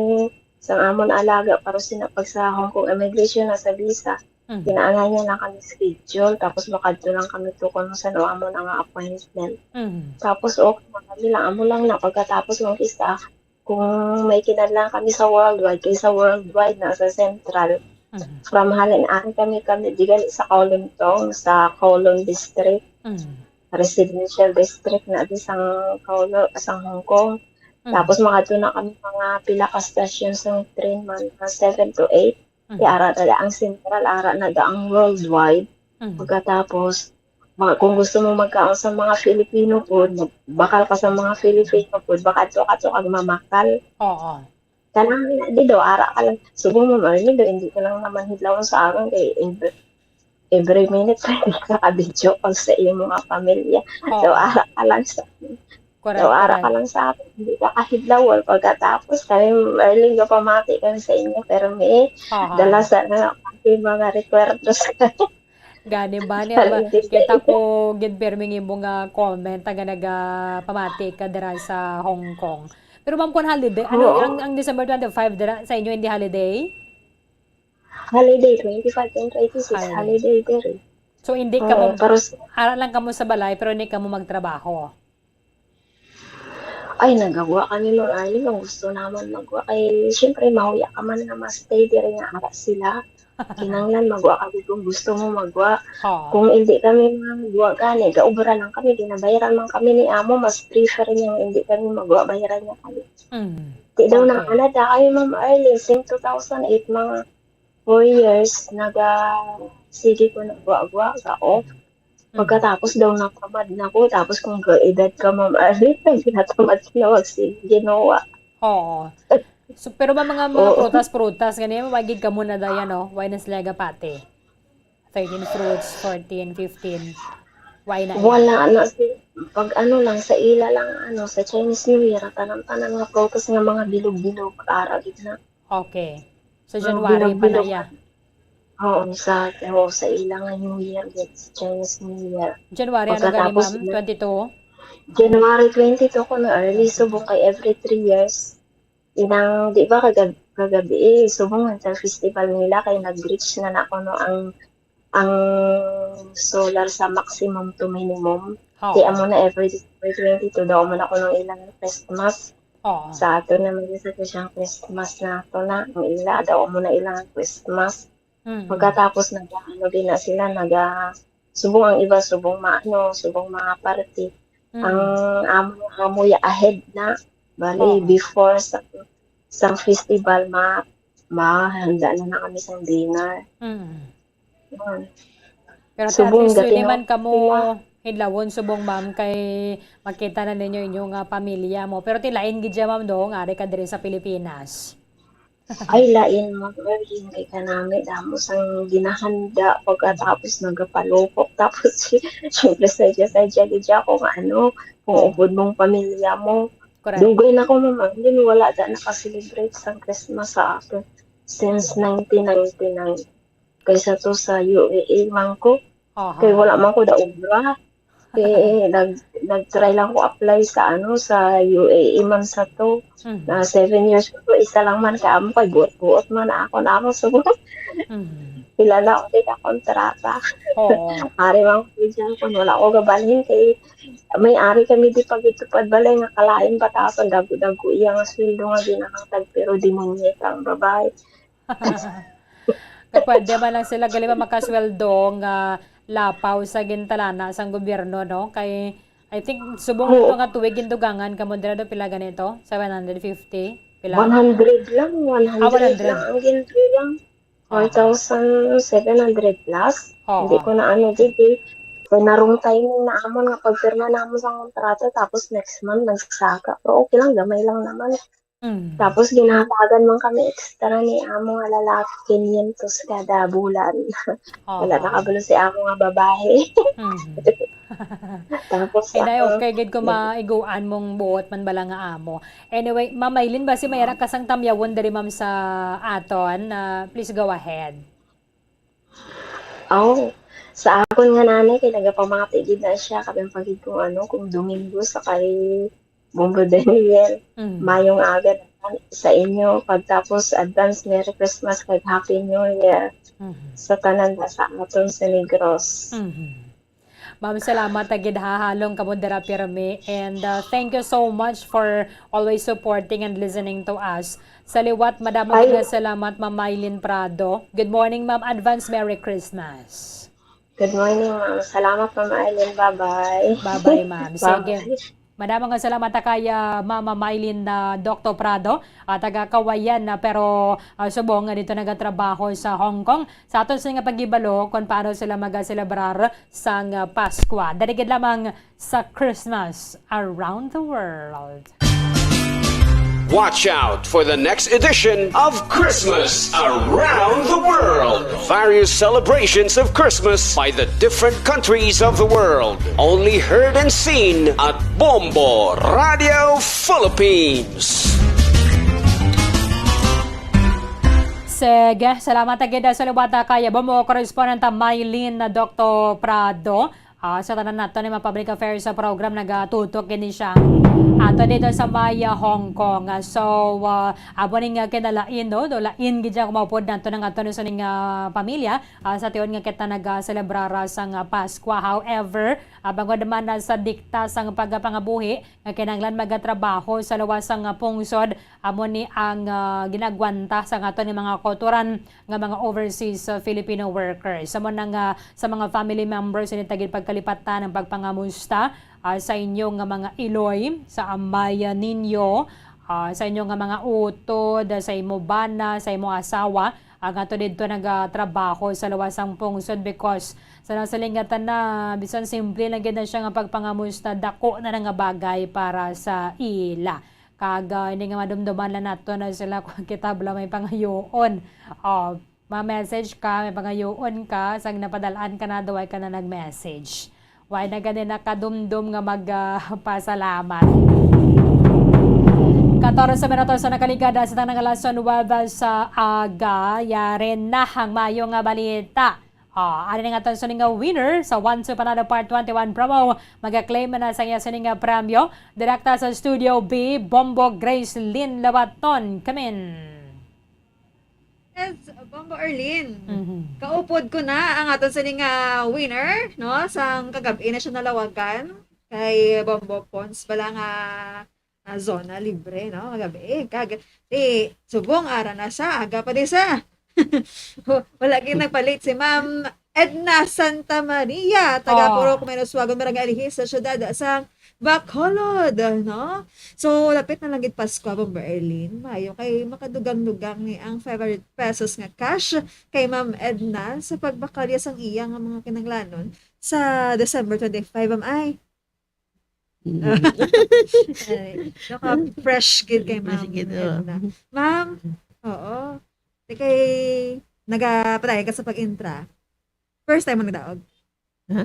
sang amon alaga para sina pag sa Hong Kong immigration na sa visa. Mhm. Ginaanhan niya lang kami schedule, tapos makadto lang kami to kung saan amon ang appointment. Mhm. Tapos, okay na kami lang, amo lang na pagkatapos ng isa, kung may kinahanglan kami sa worldwide, kay sa worldwide na sa central, Mhm. from halin, ari kami, kami, di gani sa Kowloon tong, sa Kowloon District, Mhm. residential district na di sang Kowloon, sang Hong Kong. Mhm. Tapos, makadto na kami mga pila ka station sang train man, mga seven to eight. Mhm. Kaya ara na ang central, ara na da ang worldwide. Mhm. Pagkatapos, mga, kung gusto mo magkaon sa mga Filipino food, mag-, bakal ka sa mga Filipino food, baka to, ato kag mamakal. Oo. Kanang di do, ara ka lang. Subong mo, Ma'am Arlene, do, hindi ko lang naman hidlawon sa akin kay every, every minute pwede ka ka-video call sa iyong mga pamilya. So, Oo. ara ka lang sa Correct, So, ara ka correct. lang sa akin. Hindi ka kahidlawon. Pagkatapos, kami, Ma'am Arlene, gapamati kami sa inyo. Pero may Aha. dala sa na, pati mga recuerdos. Gani ba niya ba? Hindi sa Kita inyo. Ko gid pirmi nga imo nga comment nga nagapamati ka dira sa Hong Kong. Pero ma'am, kung holiday, ano Oo. ang, ang December twenty-five dira sa inyo, hindi holiday? Holiday, twenty-five and twenty-six, Holiday. Holiday diri. So, hindi Oo, kamo, pero s- ara lang kamo sa balay, pero hindi kamo magtrabaho? Ay, nagagwa kami, Ma'am Arlene, kung gusto naman magwa. Kay, syempre, mahuya ka man nga ma-stay diri nga ara sila. Kinanglan, magwa ka gid kung gusto mo magwa. Oo. Kung hindi kami magwa gani, gaubra lang kami, ginabayaran man kami ni amo, mas prefer niya nga hindi kami magwa, bayaran niya kami. Mm. Di daw na, Okay. ano, da kayo, Ma'am Arlene, since two thousand eight, mga four years, naga, sige ko nagwa-gwa, ga-off. Mm. Pagkatapos daw natamad na ko, tapos kung ga-edad ka, Ma'am Arlene, nagtinatamad na wag sige, ginawa. Oo. So, pero ba mga, mga Oo. prutas-prutas, gani, wagid kamo na dayan, no? Why na sila gapati? Thirteen fruits, fourteen, fifteen. Why na yan? Wala na si, pag ano lang, sa ila lang, ano, sa Chinese New Year, tanan-tanan nga prutas nga mga bilog-bilog, ara gid na. Okay. So, Mga January pa na bilog-bilog. ya. Oo, sa, oo, sa ila nga New Year, gid, sa Chinese New Year. January, ano gani, Pagkatapos ma'am? na Twenty-two? January twenty-two ko na early, subong kay every three years. Inang, di ba, kagab-, kagabi, eh, subong ang festival nila kay nag-reach na na kuno ang, ang solar sa maximum to minimum. Oo. Kaya amo na every December twenty-two daw mo na kuno ilang Christmas. Oo. Sa ato naman sa siyang Christmas na ato na, ang ila, daw mo na ilang Christmas. Mm. Pagkatapos, nag-, ano din na sila, naga-, subong ang iba, subong maano, subong mga party. Mm. Ang amo, amo ya ahead na. Bali, Oo. before sa, sa festival, ma-, mahanda na na kami sa dinner. Mm. Yun. Pero at Subong least, pwede gati na man kamo sila. hidlawon, subong, ma'am, kay makita na ninyo inyo nga pamilya mo. Pero ti lain gid siya, ma'am, do, nga ari ka diri sa Pilipinas. Ay, lain, Ma'am Erlyn, kay kanami damo sang ginahanda pagkatapos nagapalupok. Tapos, syempre, sadya-sadya gid ako nga ano, kung Oo. upod mong pamilya mo. Correct. Dugay na ko, Ma'am Erlyn, wala na naka-celebrate sang Christmas sa akin since nineteen ninety-nine. Kaysa to sa U A E man ko. Aha. Kay wala man ko da obra. Kay nag-, nag-try lang ko apply sa, ano, sa U A E man sa to. Mhm. Na seven years ko to, isa lang man ka amo kay buot-buot man ako na ako. So, Mhm. pila na ako ka kontrata. Oo. Ari man ko dyan kung wala ko gabalhin kay may ari kami di pagitupad balay nga kalain batasan, dago-dago iya nga sweldo nga ginahatag, pero di mo niya ang babae. Kay pwede man lang sila gali makasweldo nga lapaw sa gintalana sang gobyerno, no? Kay, I think, subong Oo. ito nga tuig gindugangan kamo dira do, pila ganito? Seven hundred fifty? Pila? One hundred lang, Ah, one hundred one hundred. lang ang gindugang. Aha. One thousand seven hundred plus. Oo. Hindi ko na ano, di, di. Kay narong timing na amon nga pagpirma namon sa kontrata, tapos next month nagsaka. Pero okay lang, gamay lang naman. Mm. Tapos ginahatagan man kami extra ni amo nga lalaki, quinientos kada bulan. Wala Aha. nakabalo si amo nga babae. Mm. Tapos Ay, day, ako, okay gid kung mm. maiguan mong buot man bala nga amo. Anyway, Ma'am Maylin, basi may ara ka sang tamyawon diri, ma'am, sa aton. Ah, please go ahead. Oh, sa akon nga nanay, kay nagapamati gid na siya, kabang pa gid kung ano, kung Domingo sa kay Bombo Daniel. Mm. Mayong aga naman sa inyo, pagtapos advance Merry Christmas kag Happy New Year Mhm. sa tanan ba sa aton sa Negros. Mhm. Ma'am, salamat ta gid ha, halong kamo dira pirmi. And, uh, thank you so much for always supporting and listening to us. Sa liwat, madamo Ay. gid nga salamat, Ma'am Mylene Prado. Good morning, ma'am. Advance Merry Christmas. Good morning, ma'am. Salamat, Ma'am Arlene. Bye-bye. Bye-bye, ma'am. Sige. Bye-bye. Madamo nga salamat ta kay, ah, Mama Mylene na Doctor Prado, ah, taga Cauayan na, pero, ah, subong nga dito nagatrabaho sa Hong Kong. Sa aton sa nga paghibalo kung paano sila magaselebrar sang, ah, Paskwa. Dali gid lamang sa Christmas Around the World. Watch out for the next edition of Christmas Around the World. Various celebrations of Christmas by the different countries of the world. Only heard and seen at Bombo Radio Philippines. Sige, salamat ta gid sa liwat kay Bombo correspondent Mylene na Doctor Prado. Ah, sa tanan nato ni mga public affairs sa program, nagatutok gini siya ato dito sa may, ah, Hong Kong. Ah, so, ah, amo ni nga kinalain, no? Do lain gid siya kumapod nato ng ato sa ning, ah, pamilya. Ah, sa tion nga kita nagaselebrar sang, ah, Paskwa. However, ah, bangod man na sa dikta sang pagpangabuhi, nga kinahanglan magatrabaho sa luwas sang, ah, pungsod, amo ni ang, ah, ginagwanta sa aton nga mga kauturan nga mga overseas, ah, Filipino workers. Amo na nga sa mga family members, ini ta gid pagkalipatan ang pagpangamusta, ah, sa inyo nga mga iloy, sa amay, ah, ninyo, ah, sa inyo nga mga utod, ah, sa imo bana, sa imo asawa, ang ato didto nagatrabaho sa luwas sang pungsod, because sa nasalingatan na, bisan simple lang gid na siya nga pagpangamusta, dako na na nga bagay para sa ila. Kag, ah, ini nga madumduman lang nato na sila kung kita bala may pangayoon. Oh, ma-message ka, may pangayoon ka, sang napadal-an ka na, duway ka na nag-message. Way na gani nakadumdom nga mag, ah, pasalamat. Katorse minutos ang nakaligad sa tanang alas nuwebe sa aga. Yari na ang mayo nga balita. Ah, ari na nga aton sini nga winner sa One Two Panalo Part twenty-one promo. Maga-claim na sa iya sini nga premyo. Direkta sa Studio B, Bombo Grace Lynn Labaton. Kamin. Yes, Bombo Erlin. Mhm. Kaupod ko na ang aton sini nga winner, no, sang kagab-i na siya nalawagan kay Bombo Pons. Bala nga, ah, zona libre, no, kagab-i. Kag, di, subong, ara na sa, aga pa di sa. Wala gyud nagpalit si Ma'am Edna Santa Maria, taga Oh. Purok Menuswagon, Barangay Alihis, sa siyudad sang Bacolod, no? So, lapit na lang gid Pasko, Bombo Erlin. Maayo kay makadugang-dugang ni ang five hundred pesos nga cash kay Ma'am Edna sa pagbakalya sang iya nga mga kinahanglanon sa December twenty-five, am ay? Mm. Ay, naka-fresh gid kay Fresh Ma'am gid, oo. Edna. Ma'am, oo. Di kay nagapadayon ka sa pag-intra. First time mo nagdaog? Ha?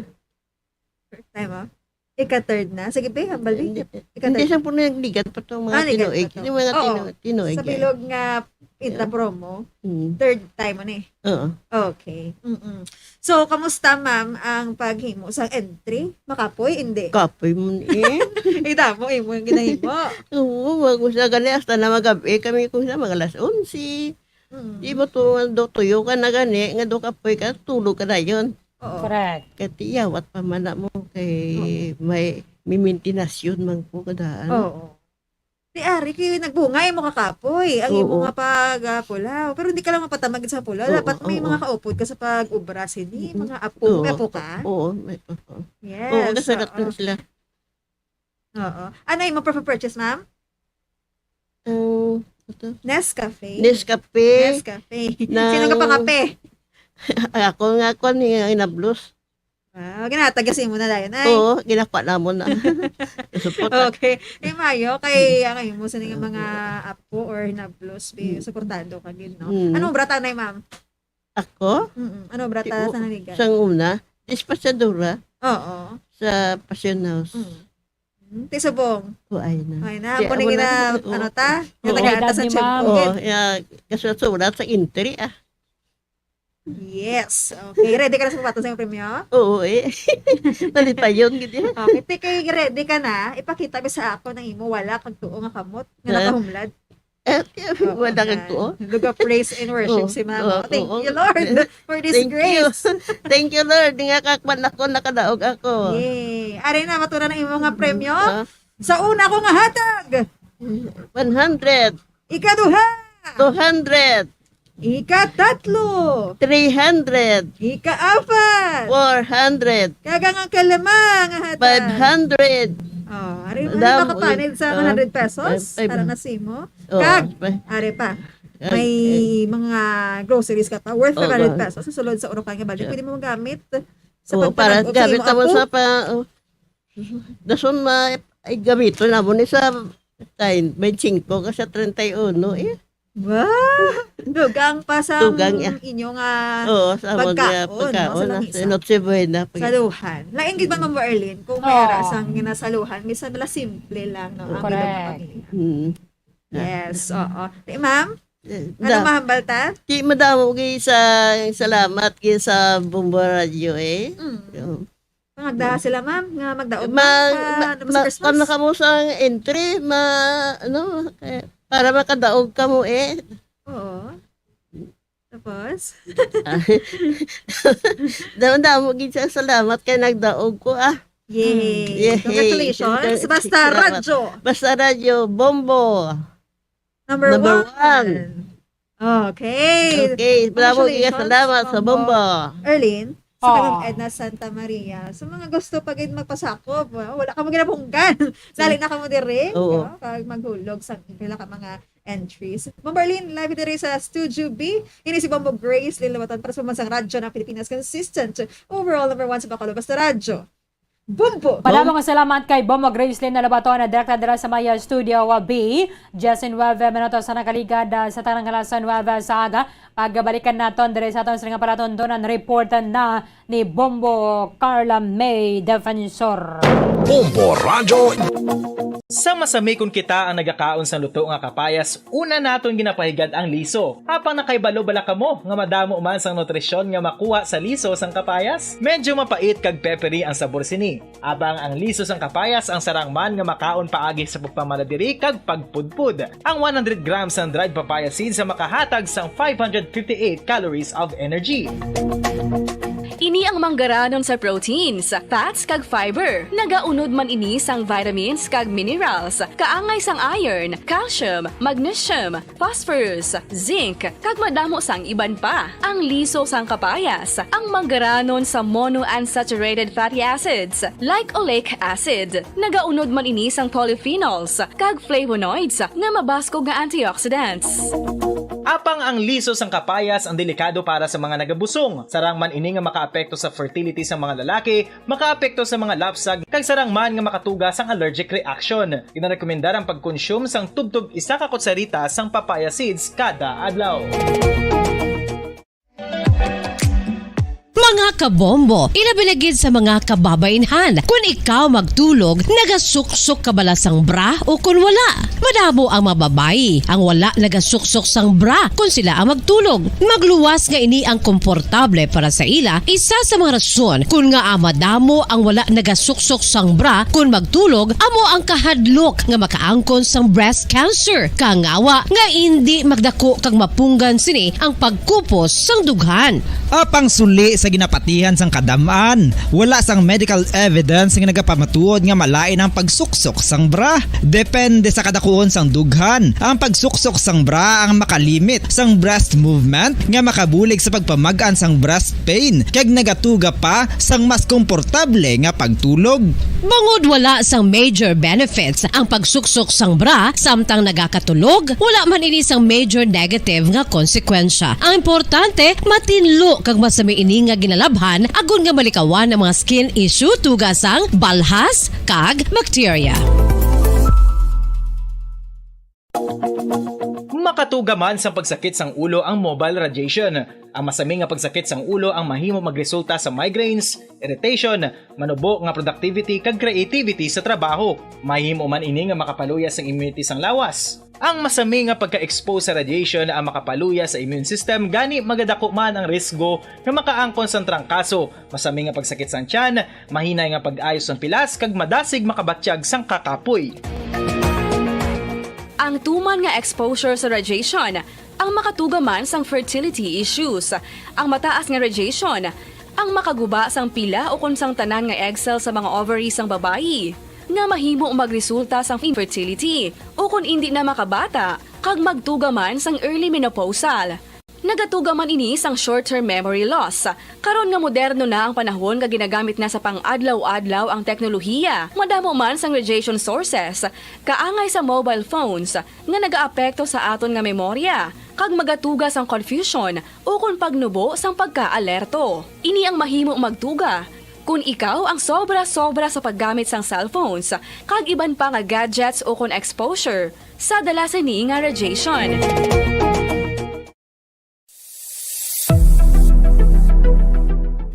First time, oh. Ika-third na. Sige, be, hambal, be. Hindi, Ika-third. hindi siya po nagligat pa itong mga Ah, ligat tinuig. pa to. Yung mga Oo. tinu-, tinuig, Sa eh. bilog nga intra Yeah. promo, Mm. third time mo ni. Oo. Okay. Mm-mm. So, kamusta, ma'am, ang paghimo sa entry? Makapoy? Hindi. Kapoy mo ni, eh. Ita mo, imo yung ginahimo. Oo, wag ko siya gani. Hasta na magabi kami kung siya, mga alas onse. Mm. Di mo to, do tuyo ka na gani, nga do kapoy ka, tulog ka na yun. Oo. Correct. Kay tiyawat pa man na mo, kay Oo. may, may maintenance yun man po kadaan. Oo. Di ari, kay nagbunga imo kakapoy, ang imo Oo. nga pag, ah, pulaw. Pero hindi ka lang mapatamag sa pulaw. Oo, Dapat may oo. mga kaupod ka sa pag-ubra sini, Mm-mm. mga apo. Oo. May apo ka? Oo, may apo. Yes, Oo, kasi oo. Sila. Oo. Ano imo prefer purchase, ma'am? Ang, ito? Nescafe. Nescafe. Nescafe. Ng Sino ka pangape? Ay, ako nga, ako ni, ang inablos. Ah, ginatagas mo na dayon, ay. Oo, ginakwa na mo na. Support na. Okay. Eh, mayo, kay ang imo sa nga mga Oo. apo or hinablos, be, Mm. suportado ka gid, no? Mm. Anong brata na, ma'am? Ako? Mm-mm. Ano, brata Ti-, sa naligan? Sang una, dispatchadora Oo. sa Passion House. Mm. Mm, ti subong. O, ay na. Ay na, Ti, amo ni amo gina-, na, oo. ano ta? Oo. Yung nag-aata sa Ni ma'am. Chibukid. Oo, ya, kasulat-sulat sa entry, ah. Yes. Okay. Ready ka na sa pagpatong sa imong premyo? Oo, eh. Nalitayon, gid, eh. Okay. Ti, kay ready ka na, ipakita mi sa ako ng imo wala kag tuo nga kamot nga Ah. nakahumlad. Eh, Oo, wala kang na. tuo. Look of praise and worship Oo, si Mama. oo, Thank oo. you, Lord, for this Thank you. grace. Thank you, Lord. Nga kakwan ako, nakadaog ako. Yay. Ari na, matura na imo nga premyo. Ah. Sa una ko nga hatag. One hundred. Ikaduha. Two hundred. Ikatatlo. Three hundred. Ikaapat. Four hundred. Kag ang kalima nga hatag. Five hundred. Oh, ari mo Alam, makapanid sa uy, ah, one hundred pesos. Five, five. Para na simo. Oo, Kag, pa- ari pa. Ay, May ay. mga groceries ka pa worth Oba. five hundred pesos. Sa sulod sa urukan nga budget, Yeah. pwede mo magamit sa Oo, para pagpanag-on sa gamit imong naman apo. sa pa-, oh. Dason ma-, ay, gamiton na mo ni sa time, twenty-five ka sa treinta y uno, eh. Wow! Dugang pa sa Dugang, yeah. inyo nga Oo, sa amon nga pagkaon, no? pagkaon, Sa ah, lamisa. sa Noche Buena, pag- Saluhan. Lain gid man, Ma'am Erlyn, kung may Oo. ara sang ginasaluhan, minsan bala simple lang, no? Ang Correct. ilang pamilya. Mm. Yes, oo. Ti, ma'am, Eh, ano da-, mahambal ta? Ti, madamo gid sa, salamat gid sa Bombo Radio, eh. Mm. Oo. Pangagda sila, ma'am, nga magdaog, Ma-, ma'am, pa, ma-, ano, sa ma-, Christmas? Ano ka mo sa entry, ma-, ano, eh, para makadaog ka mo, eh. Oo. Tapos? Damo-damo gid sa salamat kay nagdaog ko, ah. Yay. Mm. Yay. Congratulations. Basta Salamat. Radyo. Basta Radyo, Bombo. Number Number one. one. Okay. Okay. Bravo, Congratulations, salamat sa Bombo. Bombo. Erlyn, sa kay Ma'am Oh. Edna Santa Maria. Sa mga gusto pa gid magpasakop, ah, wala ka mo ginabunggan. Dali na kamo diri, Oo. no? Kag maghulog sa pila ka mga entries. Ma'am Erlyn, live diri sa Studio B. Ini si Bombo Grace Lynn Lawatan para sa Pambansang Radyo ng Pilipinas, consistent, overall number one sa Bacolod. Basta Radyo. Bumbo. Madamo nga salamat kay Bombo Gracelyn Nalabaton, na direkta dira sa may studio, uh, B. Just in nuebe minutos sa nakaligad, uh, sa tanang alas nuebe sa aga. Pagbalikan naton diri sa aton sila nga palatuntunan, report na ni Bombo Carla May Defensor. Bombo Radyo. Sa masami kon kita ang nagakaon sang luto nga kapayas, una naton ginapahigad ang liso. Apang nakahibalo bala kamo nga madamo man sang nutrisyon nga makuha sa liso sang kapayas? Medyo mapait kag peppery ang sabor sini. Apang ang liso sang kapayas ang sarang man nga makaon paagi sa pagpamalabiri kag pagpudpod. Ang one hundred grams sang dried papaya seeds ang makahatag sang five hundred fifty-eight calories of energy. Ini ang manggaranon sa proteins, fats, kag fiber. Nagaunod man ini sang vitamins kag minerals, kaangay sang iron, calcium, magnesium, phosphorus, zinc, kag madamo sang iban pa. Ang liso sang kapayas, ang manggaranon sa monounsaturated fatty acids, like oleic acid. Nagaunod man ini sang polyphenols kag flavonoids nga mabaskog nga antioxidants. Apang ang liso sang kapayas ang delikado para sa mga nagabusong. Sarang man ini nga makaapekto sa fertility sang mga lalaki, makaapekto sa mga lapsag, kag sarang man nga makatuga sang allergic reaction. Ginarekomendar ang pagkonsume sang tubtob isa ka kutsarita sang papaya seeds kada adlaw. Mga kabombo, ilabi na gid sa mga kababainhan, kun ikaw magtulog, nagasuksok ka bala sang bra o kun wala? Madamo ang mga babayi ang wala nagasuksok sang bra kun sila ang magtulog. Magluwas nga ini ang komportable para sa ila, isa sa mga rason kun ngaa madamo ang wala nagasuksok sang bra kun magtulog amo ang kahadlok nga makaangkon sang breast cancer, kangawa nga indi magdako kag mapunggan sini ang pagkupos sang dughan. Apang suli sa ginapatihan sang kadam-an, wala sang medical evidence nga nagapamatuod nga malain ang pagsuksok sang bra. Depende sa kadakuon sang dughan, ang pagsuksok sang bra ang makalimit sang breast movement nga makabulig sa pagpamag-an sang breast pain, kag nagatuga pa sang mas komportable nga pagtulog. Bangod wala sang major benefits ang pagsuksok sang bra samtang nagakatulog, wala man ini sang major negative nga konsekwensya. Ang importante, matinlo kag masami ini nga ginalabhan agod nga malikawan ang mga skin issue tuga sang balhas kag bakterya. Makatuga man sang pagsakit sang ulo ang mobile radiation. Ang masami nga pagsakit sang ulo ang mahimo magresulta sa migraines, irritation, manubo nga productivity kag creativity sa trabaho. Mahimo man ini nga makapaluya sang immunity sang lawas. Ang masami nga pagka-expose sa radiation ang makapaluya sa immune system, gani magadako man ang risgo nga makaangkon sang trangkaso, masami nga pagsakit sang tiyan, mahinay nga pag-ayo sang pilas, kag madasig makabatyag sang kakapoy. Ang tuman nga exposure sa radiation ang makatuga man sang fertility issues. Ang mataas nga radiation ang makaguba sang pila ukon sang tanan nga egg cell sa mga ovary sang babayi, nga mahimo magresulta sang infertility ukon indi na makabata, kag magtuga man sang early menopausal. Nagatuga man ini sang short-term memory loss. Karon nga moderno na ang panahon nga ginagamit na sa pang-adlaw-adlaw ang teknolohiya, madamo man sang radiation sources, kaangay sa mobile phones, nga nagaapekto sa aton nga memorya, kag magatuga sang confusion ukon pagnubo sang pagkaalerto. Ini ang mahimo magtuga kon ikaw ang sobra-sobra sa paggamit sang cellphones kag iban pa nga gadgets ukon exposure sa dala sini nga radiation.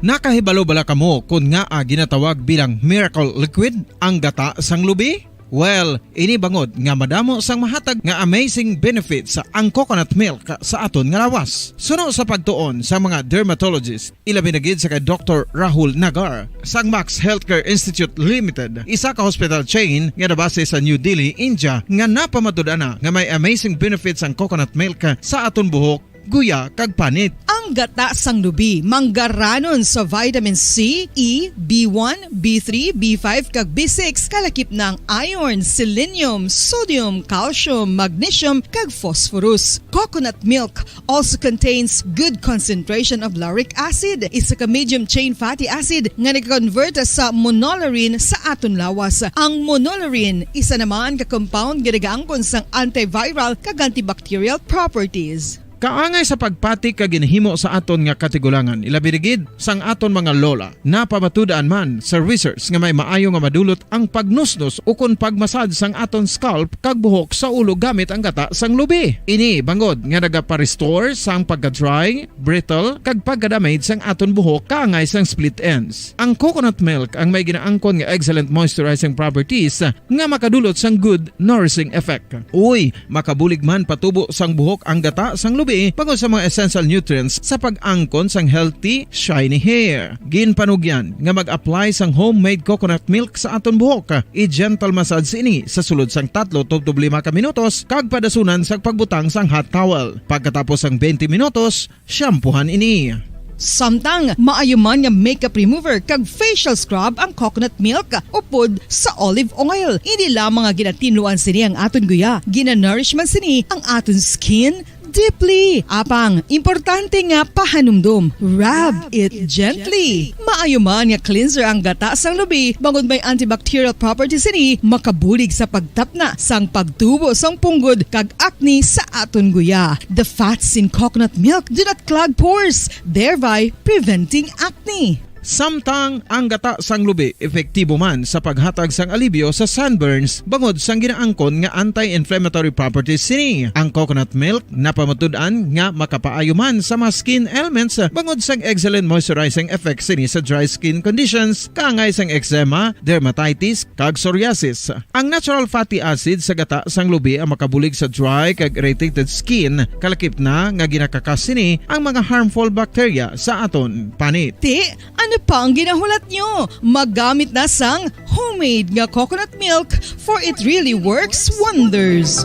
Nakahibalo bala kamo kon ngaa ginatawag bilang miracle liquid ang gata sang lubi? Well, ini bangod nga madamo sang mahatag nga amazing benefits ang coconut milk sa aton nga lawas. Suno sa pagtuon sa mga dermatologist, ilabi na gid sa kay Doktor Rahul Nagar sang Max Healthcare Institute Limited, isa ka hospital chain nga nabase sa New Delhi, India, nga napamatud-an na nga may amazing benefits ang coconut milk sa aton buhok, guya, kag panit. Ang gata sang lubi manggaranon sa vitamin C, E, B one, B three, B five, kag B six, kalakip na ang iron, selenium, sodium, calcium, magnesium, kag phosphorus. Coconut milk also contains good concentration of lauric acid, isa ka medium chain fatty acid nga nag-convert sa monolaurin sa aton lawas. Ang monolaurin, isa naman ka compound nga nagaangkon sang antiviral kag antibacterial properties. Kaangay sa pagpati kag ginhimo sa aton nga katigulangan, ilabi na gid sang aton mga lola. Napamatud-an man sa research nga may maayo nga madulot ang pagnusnos ukon pagmasad sang aton scalp kag buhok sa ulo gamit ang gata sang lubi. Ini bangod nga nagapa-restore sang pagka-dry, brittle, kag pagka-damage sang aton buhok kaangay sang split ends. Ang coconut milk ang may ginaangkon nga excellent moisturizing properties nga makadulot sang good nourishing effect. Uy, makabulig man patubo sang buhok ang gata sang lubi bangod sa mga essential nutrients sa pag-angkon sang healthy, shiny hair. Ginpanugyan nga mag-apply sang homemade coconut milk sa aton buhok. I-gentle massage ini sa sulod sang tatlo tubtob lima ka minutos kag padasunan sang pagbutang sang hot towel. Pagkatapos sang twenty minutos, shampoohan ini. Samtang maayo man nga makeup remover kag facial scrub ang coconut milk upod sa olive oil. Hindi lamang nga ginatinluan sini ang aton guya, ginanourish man sini ang aton skin deeply. Apang, importante nga pahanumdom, rub it gently. Maayo man nga cleanser ang gata sang lubi bangod may antibacterial properties sini, makabulig sa pagtapna sang pagtubo sang punggod kag acne sa aton guya. The fats in coconut milk do not clog pores, thereby preventing acne. Samtang ang gata sang lubi epektibo man sa paghatag sang alibyo sa sunburns bangod sang ginaangkon nga anti-inflammatory properties sini. Ang coconut milk napamatud-an nga makapaayo man sa mga skin ailments bangod sang excellent moisturizing effects sini sa dry skin conditions, kaangay sang eczema, dermatitis, kag psoriasis. Ang natural fatty acid sa gata sang lubi ang makabulig sa dry kag irritated skin, kalakip na nga ginakakas sini ang mga harmful bacteria sa aton panit. Ti, ano pa ang ginahulat nyo? Maggamit na sang homemade nga coconut milk, for it really works wonders.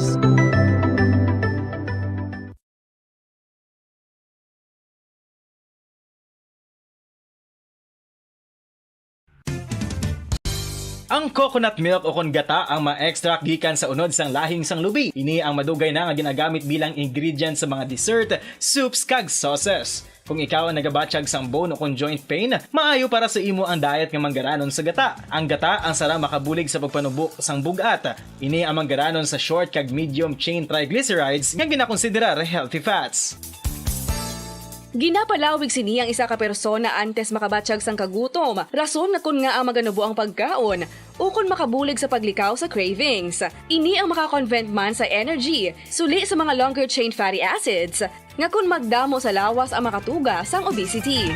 Ang coconut milk o kon gata ang ma-extract gikan sa unod sang lahing sang lubi. Ini ang madugay na nga ginagamit bilang ingredient sa mga dessert, soups, kag sauces. Kung ikaw ang nagabatyag sang bone o kon joint pain, maayo para sa imo ang diet nga manggaranon sa gata. Ang gata ang sara makabulig sa pagpanubo sang bug-at. Ini ang manggaranon sa short kag medium chain triglycerides nga ginakonsiderar healthy fats. Ginapalawig sini ang isa ka persona antes makabatyag sang kagutom, rason nga kon ngaa maganubo ang pagkaon, ukon makabulig sa paglikaw sa cravings. Ini ang maka-convert man sa energy, suli sa mga longer chain fatty acids, nga kon magdamo sa lawas ang makatuga sang obesity.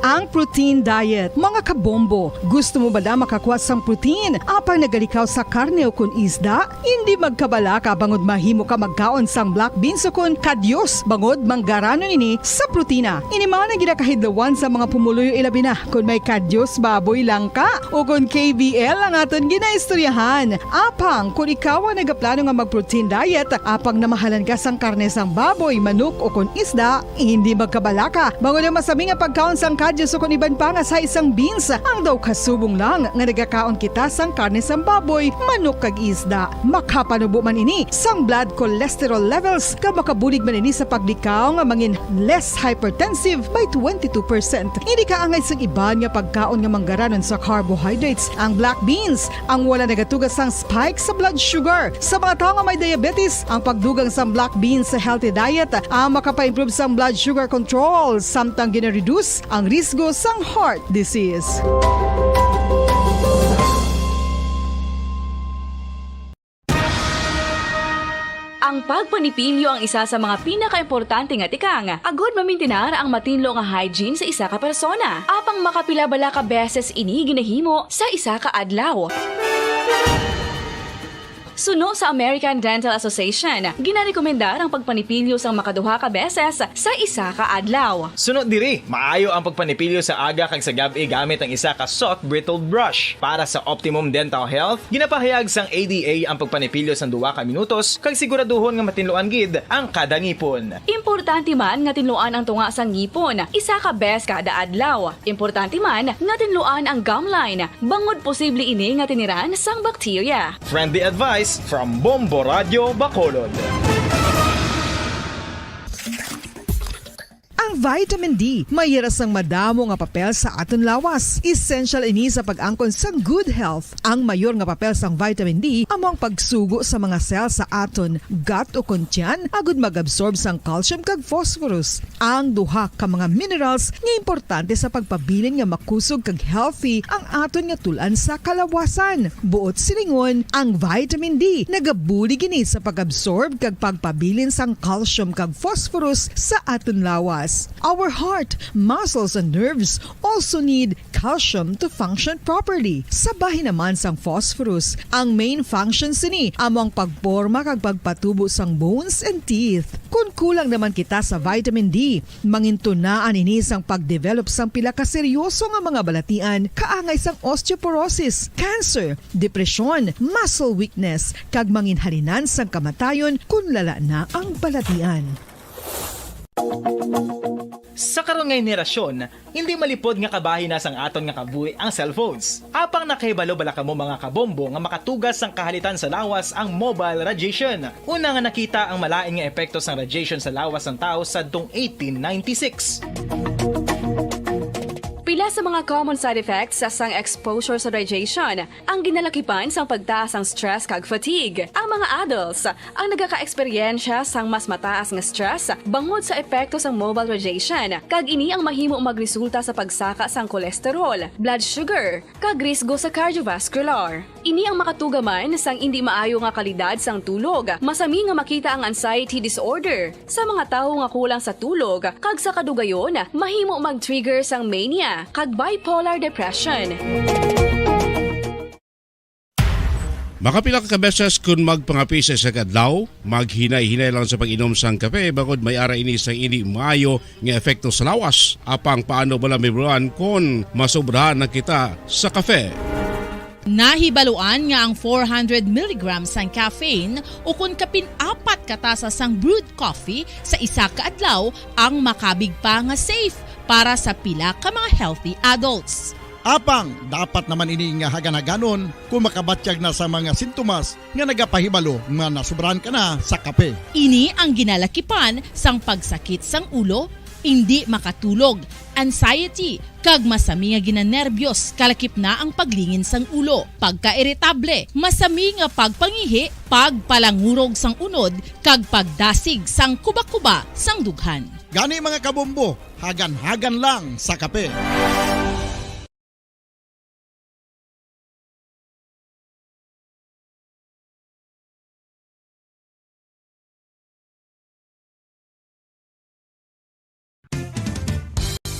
Ang protein diet. Mga kabombo, gusto mo bala makakuha sang protein apang nagalikaw sa karne o kon isda? Hindi magkabalaka bangod mahimo ka magkaon sang black beans o kon kadyos bangod manggaranon ini sa protina. Ini man ang ginakahidlawan sa mga pumuluyo, ilabi na kon may kadyos baboy lang ka o kon K B L ang aton ginaistoryahan. Apang kon ikaw ang nagaplano nga mag-protein diet, apang namahalan ka sang karne sang baboy, manok o kon isda, hindi magkabalaka, bangod ang masami nga pagkaon sang kadyos o kon iban pa nga sa isang beans. Ang daw kasubong lang nga nagakaon kita sang karne sang baboy, manok kag isda. Makapanubo man ini sang blood cholesterol levels, kag makabulig man ini sa paglikaw nga mangin less hypertensive by twenty-two percent. Hindi kaangay sang iban nga pagkaon nga manggaranon sa carbohydrates, ang black beans, ang wala nagatuga sang spike sa blood sugar. Sa mga tawo nga may diabetes, ang pagdugang sang black beans sa healthy diet ang makapa-improve sang blood sugar control, samtang gina-reduce ang risgo sang heart disease. Ang pagpanipilyo ang isa sa mga pinakaimportante nga tikang agud mamintinar ang matinlo nga hygiene sa isa ka persona. Apang makapila bala ka beses ini ginahimo sa isa ka adlaw? Suno sa American Dental Association, ginarekomendar ang pagpanipilyo sang makaduha ka beses sa isa ka adlaw. Suno diri, maayo ang pagpanipilyo sa aga kag sa gab-i gamit ang isa ka soft bristle brush. Para sa optimum dental health, ginapahayag sang A D A ang pagpanipilyo sang duha ka minutos kag siguraduhon nga matinluan gid ang kada ngipon. Importante man nga tinluan ang tunga sang ngipon isa ka beses kada adlaw. Importante man nga tinluan ang gum line, bangod posible ini nga tiniran sang bakterya. Friendly advice from Bombo Radio Bacolod. Ang Vitamin D may yara sang madamo nga papel sa aton lawas. Essential ini sa pag-angkon sang good health. Ang mayor nga papel sang vitamin D amo ang pagsugo sa mga cell sa aton gut o kon tiyan agud mag-absorb sang calcium kag phosphorus, ang duha ka mga minerals nga importante sa pagpabilin nga makusog kag healthy ang aton nga tul-an sa kalawasan. Buot silingon, ang vitamin D nagabulig ini sa pag-absorb kag pagpabilin sang calcium kag phosphorus sa aton lawas. Our heart, muscles, and nerves also need calcium to function properly. Sa bahin naman sang phosphorus, ang main function sini amo ang pagporma kag pagpatubo sang bones and teeth. Kon kulang naman kita sa vitamin D, mangintunaan ini sang pagdevelop sang pila ka seryoso nga mga balatian, kaangay sang osteoporosis, cancer, depresyon, muscle weakness, kag manginhalinan sang kamatayon kon lala na ang balatian. Sa karon nga henerasyon, hindi malipod nga kabahin na sang aton nga kabuhi ang cellphones. Apang nakahibalo bala kamo, mga kabombo, nga makatuga sang kahalitan sa lawas ang mobile radiation? Una nga nakita ang malain nga epekto sang radiation sa lawas sang tawo sadtong eighteen ninety-six. Pila sa mga common side effects sang exposure sa radiation? Ang ginalakipan sang pagtaas sang stress kag fatigue. Ang mga adults ang nagakaeksperyensya sang mas mataas nga stress bangod sa epekto sang mobile radiation, kag ini ang mahimo magresulta sa pagsaka sang cholesterol, blood sugar, kag risgo sa cardiovascular. Ini ang makatuga man sang indi maayo nga kalidad sang tulog. Masami nga makita ang anxiety disorder sa mga tawo nga kulang sa tulog, kag sa kadugayon, mahimo mag-trigger sang mania kag bipolar depression. Makapila ka beses kon magpangape sa isa ka adlaw, maghinay-hinay lang sa pag-inom sang kape, bangod may ara ini sang indi maayo nga epekto sa lawas. Apang paano bala mahibaluan kon masobrahan na kita sa kape? Nahibaluan nga ang four hundred milligrams sang caffeine o kon kapin apat ka tasa sang brewed coffee sa isa ka adlaw ang makabig pa nga safe para sa pila ka mga healthy adults. Apang dapat naman ini nga hagan-haganon kon makabatyag na sa mga sintomas nga nagapahibalo nga nasobrahan ka na sa kape. Ini ang ginalakipan sang pagsakit sang ulo, indi makatulog, anxiety, kag masami nga ginanerbyos, kalakip na ang paglingin sang ulo, pagkairitable, masami nga pagpangihi, pagpalangurog sang unod, kag pagdasig sang kubakuba sang dughan. Gani, mga kabombo, hagan-hagan lang sa kape.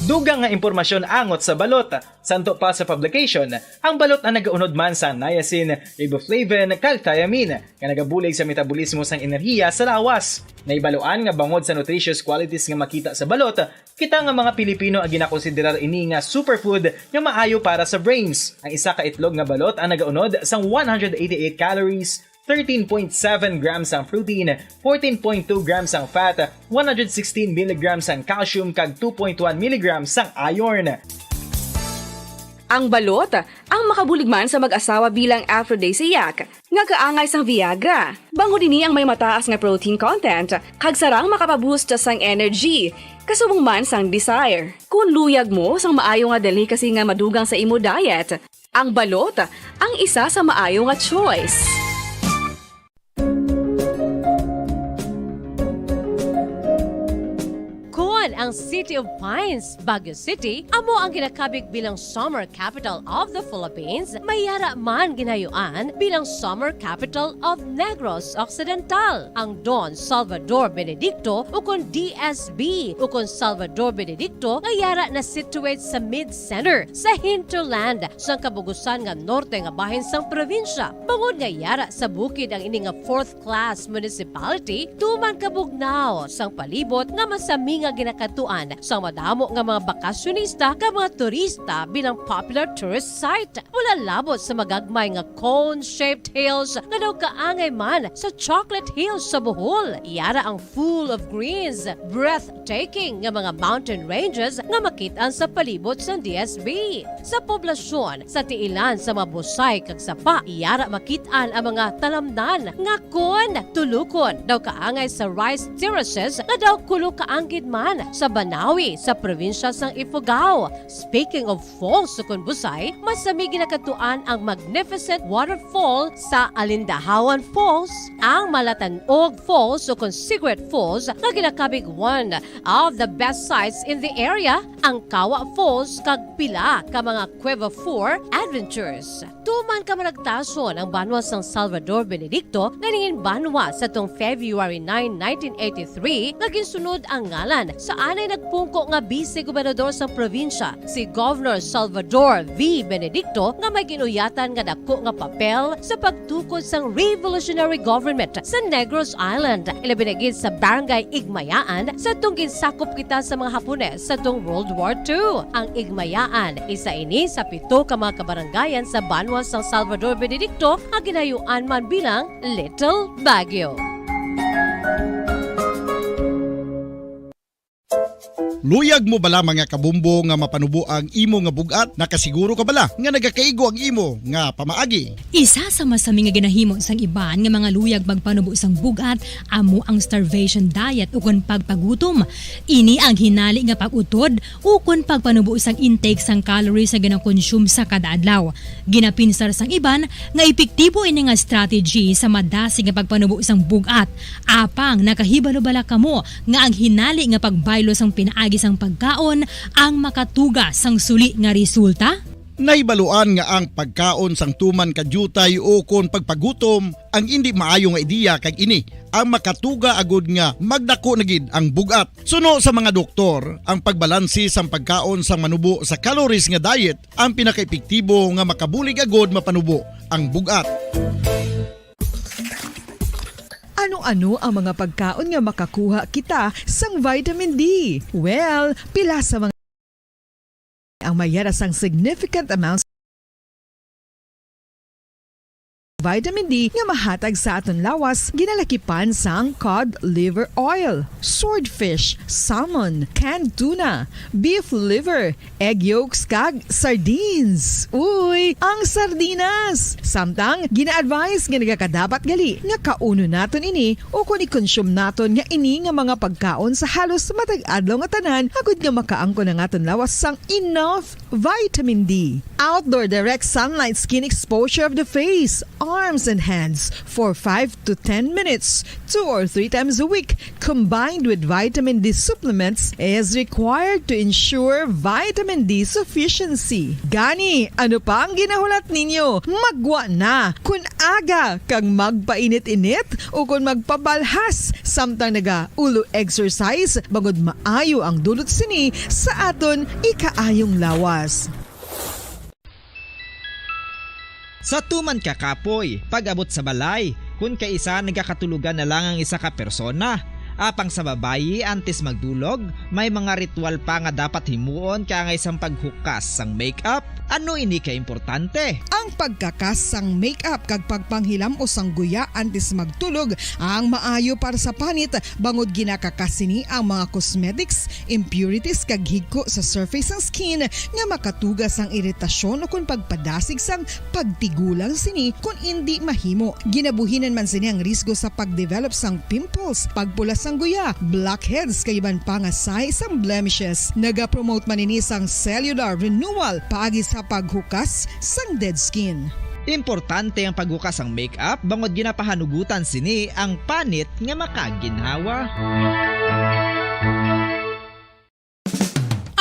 Dugang nga impormasyon angot sa balot. Santo pa sa publication, ang balot ang nagaunod man sa niacin, riboflavin, kag thiamine, nga nagabulig sa metabolismo sang enerhiya sa lawas. Nahibaluan nga bangod sa nutritious qualities nga makita sa balot, kita nga mga Pilipino ang ginakonsiderar ini nga superfood nga maayo para sa brains. Ang isa ka itlog nga balot ang nagaunod sang one hundred eighty-eight calories, thirteen point seven grams ang protein, fourteen point two grams ang fat, one hundred sixteen milligrams ang calcium, kag two point one milligrams ang iron. Ang balot ang makabulig man sa mag-asawa bilang aphrodisiac, nga kaangay sang Viagra. Bangod ini ang may mataas nga protein content, kag sarang makapaboost sang energy, kasubong man sang desire. Kung luyag mo sang maayo nga delicacy nga madugang sa imo diet, ang balot ang isa sa maayo nga choice. Kon ang City of Pines, Baguio City, amo ang ginakabig bilang Summer Capital of the Philippines, may yara man ginayuan bilang Summer Capital of Negros Occidental. Ang Don Salvador Benedicto, ukon D S B, ukon Salvador Benedicto, nga yara na situate sa mid-center, sa hinterland, sang kabugusan nga norte nga bahin sang probinsya. Bangod nga yara sa bukid ang ini nga fourth class municipality, tuman kabugnaw sang palibot nga masami nga ginakadtuan sang madamo nga mga bakasyonista kag mga turista bilang popular tourist site. Wala labot sa magagmay nga cone-shaped hills nga daw kaangay man sa Chocolate Hills sa Bohol. Yara ang full of greens, breathtaking nga mga mountain ranges nga makit-an sa palibot sang D S B. Sa poblasyon, sa tiilan sa mga busay kag sapa, yara makit-an ang mga talamnan nga kon tulukon daw kaangay sa rice terraces nga daw kulo kaanggid man sa Banawi, sa probinsya sang Ifugao. Speaking of falls, sukon Busay, masami ginakatuan ang magnificent waterfall sa Alindahawan Falls, ang Malatanog Falls, sukon Secret Falls, nga ginakabig one of the best sights in the area, ang Kawa Falls, kag pila ka mga Cueva Four adventures. Tuman ka managtason ang banwa sang Salvador Benedicto nga nangin banwa sa tong February nine, nineteen eighty-three, nga ginsunod ang ngalan sa anay nagpungko nga bise gobernador sang probinsya, si Governor Salvador V. Benedicto, nga may ginuyatan nga dako nga papel sa pagtukod sang revolutionary government sa Negros Island, ilabi na gid sa Barangay Igmayaan, sa tong ginsakop kita sa mga Hapones sa tong World War Two. Ang Igmayaan, isa ini sa pito ka mga kabarangayan sa banwa sang Salvador Benedicto nga ginayuan man bilang Little Baguio. Luyag mo bala, mga kabumbo, nga mapanubo ang imo nga bug-at? Nakasiguro ka bala nga nagakaigo ang imo nga pamaagi? Isa sa masami nga ginahimo sang iban nga mga luyag magpanubo sang bug-at amo ang starvation diet ukon pagpagutom. Ini ang hinali nga pag-utod ukon pagpanubo sang intake sang calories nga ginakonsume sa kada adlaw. Ginapinsar sang iban nga epektibo ini nga strategy sa madasig nga pagpanubo sang bug-at. Apang nakahibalo bala kamo nga ang hinali nga pagbaylo sang pinaagi sang pagkaon ang makatuga sang suli nga resulta? Nahibaluan nga ang pagkaon sang tuman ka diutay ukon pagpagutom ang indi maayo nga ideya, kag ini ang makatuga agud nga magdako na gid ang bug-at. Suno sa mga doktor, ang pagbalanse sang pagkaon sang manubo sa calories nga diet ang pinakaepektibo nga makabulig agud mapanubo ang bug-at. Ano-ano ang mga pagkaon nga makakuha kita sang vitamin D? Well, pila sa mga ang may yara sang significant amounts vitamin D nga mahatag sa aton lawas, ginalakipan sang cod liver oil, swordfish, salmon, canned tuna, beef liver, egg yolks, kag sardines. Uy, ang sardinas! Samtang, gina-advise nga nagakadapat gali nga kaunon naton ini ukon i-consume naton nga ini nga mga pagkaon sa halos matag adlaw nga tanan, agud nga makaangkon ang aton lawas sang enough vitamin D. Outdoor direct sunlight skin exposure of the face, arms, and hands for five to ten minutes, two or three times a week, combined with vitamin D supplements, is required to ensure vitamin D sufficiency. Gani, ano pa ang ginahulat ninyo? Maggwa na! Kon aga kag magpainit-init ukon magpabalhas samtang naga-ulo exercise, bangod maayo ang dulot sini sa aton ikaayong lawas. Sa tuman ka kapoy, pag-abot sa balay, kon kaisa nagakatulogan na lang ang isa ka persona. Apang sa babayi, antes magdulog, may mga ritual pa nga dapat himuon kaangay sang paghukas sang makeup. Ano ini ka importante? Ang pagkakas sang makeup kag pagpanghilam-os sang guya antes magtulog ang maayo para sa panit, bangod ginakakas sini ang mga cosmetics, impurities, kag higko sa surface sang skin nga makatuga sang iritasyon ukon pagpadasig sang pagtigulang sini kon indi mahimo. Ginabuhinan man sini ang risgo sa pag-develop sang pimples, pagpula sang guya, blackheads, kag iban pa nga sahi sang blemishes. Nagapromote man ini sang cellular renewal paagi sa paghukas sang dead skin. Importante ang paghukas sang makeup bangod ginapahanugutan sini ang panit nga makaginhawa.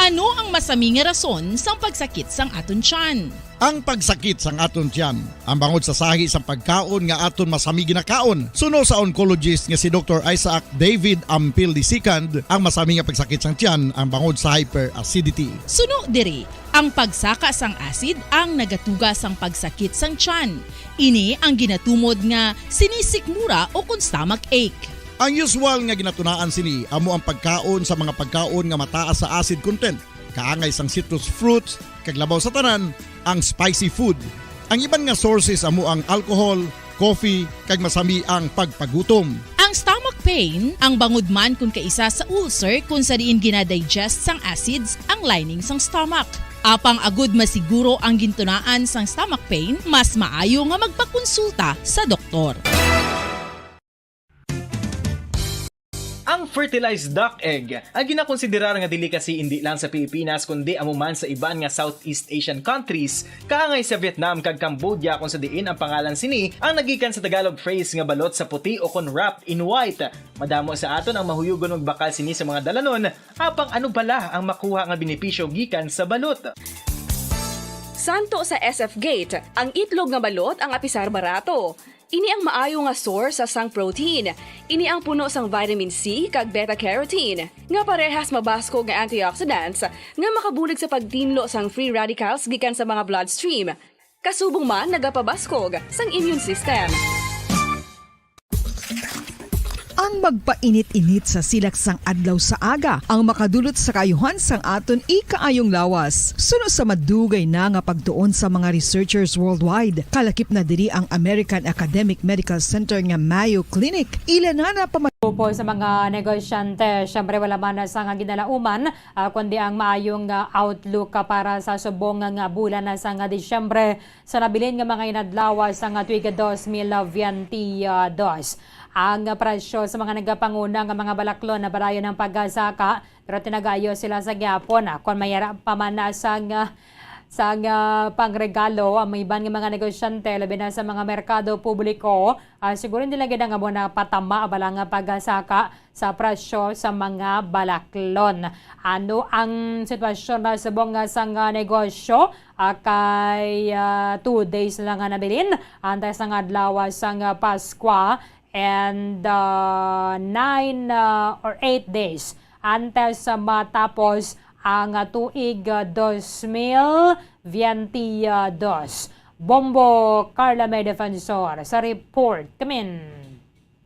Ano ang masami nga rason sang pagsakit sang aton tiyan? Ang pagsakit sang aton tiyan, ang bangod sa sahi sang pagkaon nga aton masami ginakaon. Suno sa oncologist nga si Doktor Isaac David Ampil the second, ang masami nga pagsakit sang tiyan ang bangod sa hyperacidity. Suno diri, ang pagsaka sang acid ang nagatuga sang pagsakit sang tiyan. Ini ang ginatumod nga sinisikmura ukon stomach ache. Ang usual nga ginatunaan sini amo ang pagkaon sa mga pagkaon nga mataas sa acid content, kaangay sang citrus fruits, kag labaw sa tanan, ang spicy food. Ang iban nga sources amo ang alcohol, coffee, kag masami ang pagpagutom. Ang stomach pain, ang bangod man kon kaisa sa ulcer kon sa diin gina-digest sang acids ang lining sang stomach. Apang agud masiguro ang gintunaan sang stomach pain, mas maayo nga magpakonsulta sa doktor. Ang Fertilized duck egg, ang ginakonsiderar nga delicacy indi lang sa Pilipinas kundi amo man sa iban nga Southeast Asian countries, kaangay sa Vietnam kag Cambodia, kung sa diin ang pangalan sini ang nagikan sa Tagalog phrase nga balot sa puti o kon wrapped in white. Madamo sa aton ang mahuyugon magbakal sini sa mga dalanon, apang ano bala ang makuha nga benepisyo gikan sa balot? Santo sa S F Gate, ang itlog nga balot ang apisar barato. Ini ang maayo nga source sang protein. Ini ang puno sang vitamin C kag beta-carotene, nga parehas mabaskog nga antioxidants nga makabulig sa pagtinlo sang free radicals gikan sa mga bloodstream. Kasubong man nagapabaskog sang immune system. Ang magpainit-init sa silak sang adlaw sa aga ang makadulot sa kaayuhan sang aton ikaayong lawas. Suno sa madugay na nga pagtuon sa mga researchers worldwide, kalakip na diri ang American Academic Medical Center nga Mayo Clinic. Ila na na pama- Grupo sa mga negosyante, syempre wala man sa nga ginalauman, ah, kundi ang maayong, ah, outlook, ah, para sa subong nga bulan na sa nga Disyembre. Sa nabilin nga mga inadlaw sa nga tuig dos mil veinte dos, ang presyo sa mga nagapanguna nga mga balaklon na barayon ang pagasaka, pero tinagayo sila sa gihapon, ah, kon mayara pa man, ah, sang, ah, sang, ah, pangregalo ang iban nga mga negosyante, labi na sa mga merkado publiko. Ah, siguro hindi lang gid nga mo napatama bala nga pagasaka sa presyo sa mga balaklon. Ano ang sitwasyon na subong nga sang, ah, negosyo? Ah, kay, ah, two days na lang nga nabilin, antes ang adlaw sang, ah, Paskwa, and, ah, nine, ah, or eight days antes sa matapos ang, ah, tuig, ah, dos mil veinte dos. Bombo, Carla May Defensor sa report. Kamin.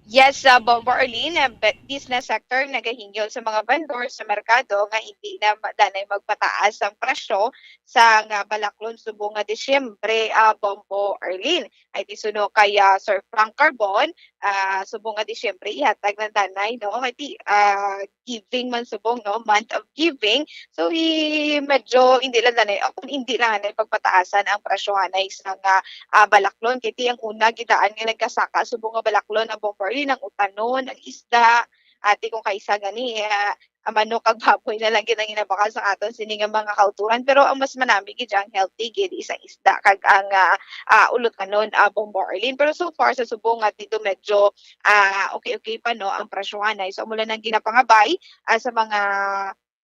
Yes, uh, Bombo Arlene, uh, be- business sector nagahingyo sa mga vendor sa merkado nga hindi na ma- danay magpataas ang presyo sa nga balaklon subong nga Disyembre, uh, Bombo Arlene. Ay di suno kay uh, Sir Frank Carbon, uh, subong nga Disyembre ihatag ng danay, no? Kay di, uh, giving man subong, no? Month of giving. So, i medyo hindi lang danay, o kung hindi lang anay pagpataasan ang presyohanay sa nga ah, balaklon. Kay ti ang una gidaan nga nagkasaka subong nga balaklon ang bombo Arlene, ang utanon, ang isda, ati kung kaisa gani, ah, ang manok kag baboy na lang gid ang ginabakal sa aton sini nga mga kauturan. Pero ang mas manami gid ang healthy gid is ang isda kag ang ah, ah, ulutanon, ah, bombo Arlene. Pero so far sa subong nga dito medyo ah, okay-okay pa no ang presyohanay. So amo lang ang ginapangabay ah, sa mga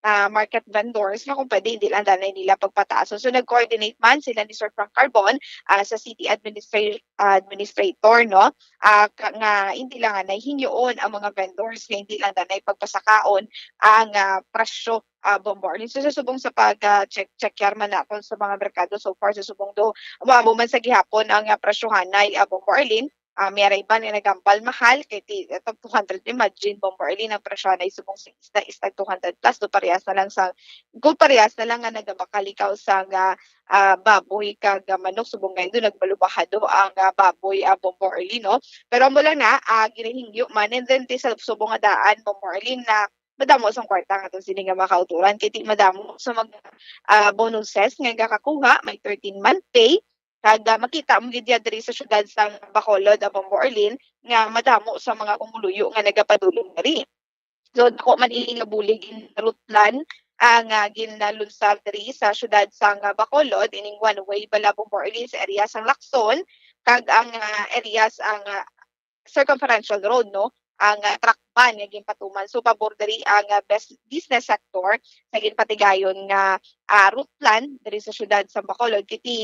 ah, market vendors nga kung pwede hindi lang danay nila pagpataason. So nag-coordinate man sila ni Sir Frank Carbon ah, sa city administra- administrator, no, ah, ka- nga hindi lang nga nahingyoon ang mga vendors nga hindi lang danay pagpasakaon ang ah, presyo, ah, Bombo Arlene. So sa subong sa pag ah, check check man naton sa mga merkado so far sa subong do, maamo man sa gihapon ang ah, presyohanay, ah, Bombo Arlene. Ah, may aray ba nga nagambal mahal kay ti tag two hundred, imagine, Bombo Arlene, ang presyo na subong sa isda is tag two hundred plus, do parehas na lang sa, kung parehas na lang nga nagabakal ikaw sa nga ah, baboy kag ah, manok, subong nga do nagbalubahado ang ah, baboy, ah, Bombo Arlene, no? Pero amo lang na, ah, ginahingyo man, and then ti sa subong nga daan, Bombo Arlene, na madamo sang kwarta nga sini nga mga kauturan kay ti madamo sa mga ah, bonuses nga gakakuha, may thirteen month pay, kag ah, makita mo gid diri sa syudad sang Bacolod, ah, Bombo Arlene, nga madamo sa mga pumuluyo nga nagapadulong diri. So dako man ini nga bulig in Rutlan ang ah, ginalunsad diri sa syudad sang ah, Bacolod, ining one way bala, Bombo Arlene, sa area sang Lacson kag ang ah, area sang ah, Circumferential Road, no, ang ah, truck ban nga ginpatuman. So pabor diri ang ah, bes- business sector sa ginpatigayon nga ah, Rutlan diri sa syudad sa Bacolod. Kay ti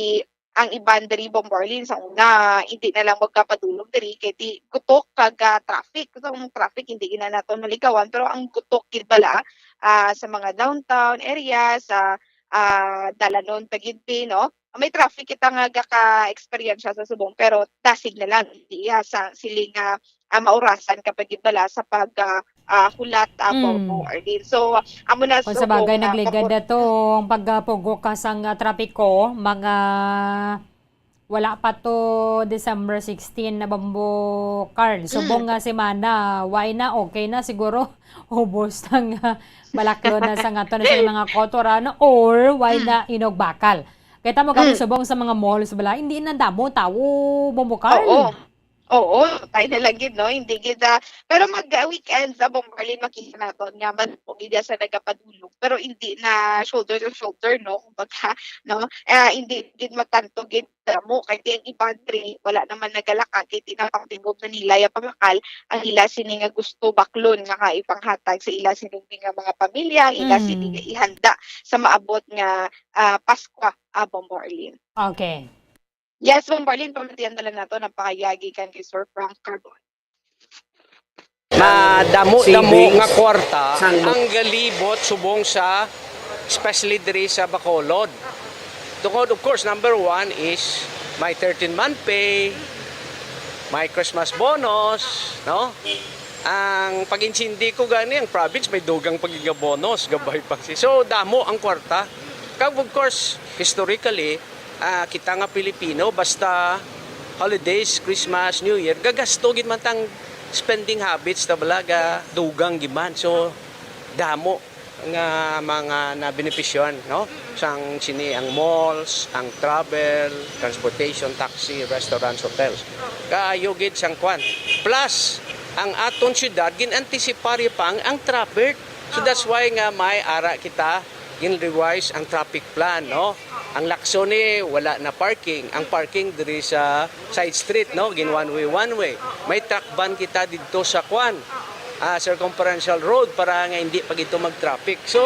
ang iban diri, Bombo Arlene, sa una hindi na lang magkapadulog diri kay ti gutok kag ah, traffic. So ang traffic hindi gina naton maligawan, pero ang gutok gid bala ah, sa mga downtown area, sa ah, dalanon pa gid, no? May traffic kita nga gaka-experience sa subong, pero dasig na lang iya sa siling nga ah, maurasan ka pa gid bala sa pag ah, ah, hulat, ah, Mm. Bombo Arlene. So amo na Kung subong sa bagay, nga nagligad pabor- na to ang pagpugok sang ah, trapiko, mga wala pa to December sixteen na, Bombo Carl. Subong Mm. nga semana, why na, okay na siguro. Ubos ang ah, balaklon na sa nga to na sa mga kotoran, or why Mm. na inog bakal. Kay tamo gani Mm. subong sa mga malls bala, hindi na damo tawo, Bombo Carl. Oo. Oo, tayo na lang gid, no? Hindi gid, ah, pero mag, ah, weekends, ah, Bombarlin, makita naton nga madamo gid sa nagapadulog, pero hindi na shoulder to shoulder, no? Kumbaga, no? Ah, hindi gid matanto gid damo, kay ang iban diri wala naman nagalaka, kay di na pang tingog na nila ya pamakal ang ila sini nga gusto baklon nga ka ipanghatag sa ila sini nga mga pamilya, ang ila sini Mm. nga ihanda sa maabot nga, ah, Paskwa, ah, Bombarlin. Okay. Yes, Bombarlin, pamatian na lang nato ang pahayag gikan kay Sir Frank Carbon. Madamo-damo nga kwarta ang galibot subong sa, especially diri sa Bacolod. Tungod, of course, number one is my thirteen-month pay, my Christmas bonus, no? Ang pag-intindi ko gani, ang province may dugang pag-, bonus, gabay pa si. So, damo ang kwarta. Kag, of course, historically, ah, kita nga Pilipino, basta holidays, Christmas, New Year, gagasto gid man tang spending habits ta bala, ga dugang gid man. So, damo nga mga nabenepisyohan, no? Sang sini ang malls, ang travel, transportation, taxi, restaurants, hotels. Kaayo gid sang kwan. Plus, ang aton syudad, gin-antisipar pa ang, ang traffic. So, that's why nga may ara kita gin-revise ang traffic plan, no? Ang Lacson ni wala na parking. Ang parking diri sa side street, no? Gin one way, one way. May truck ban kita didto sa kwan, ah, circumferential road para nga hindi pa gito mag-traffic. So,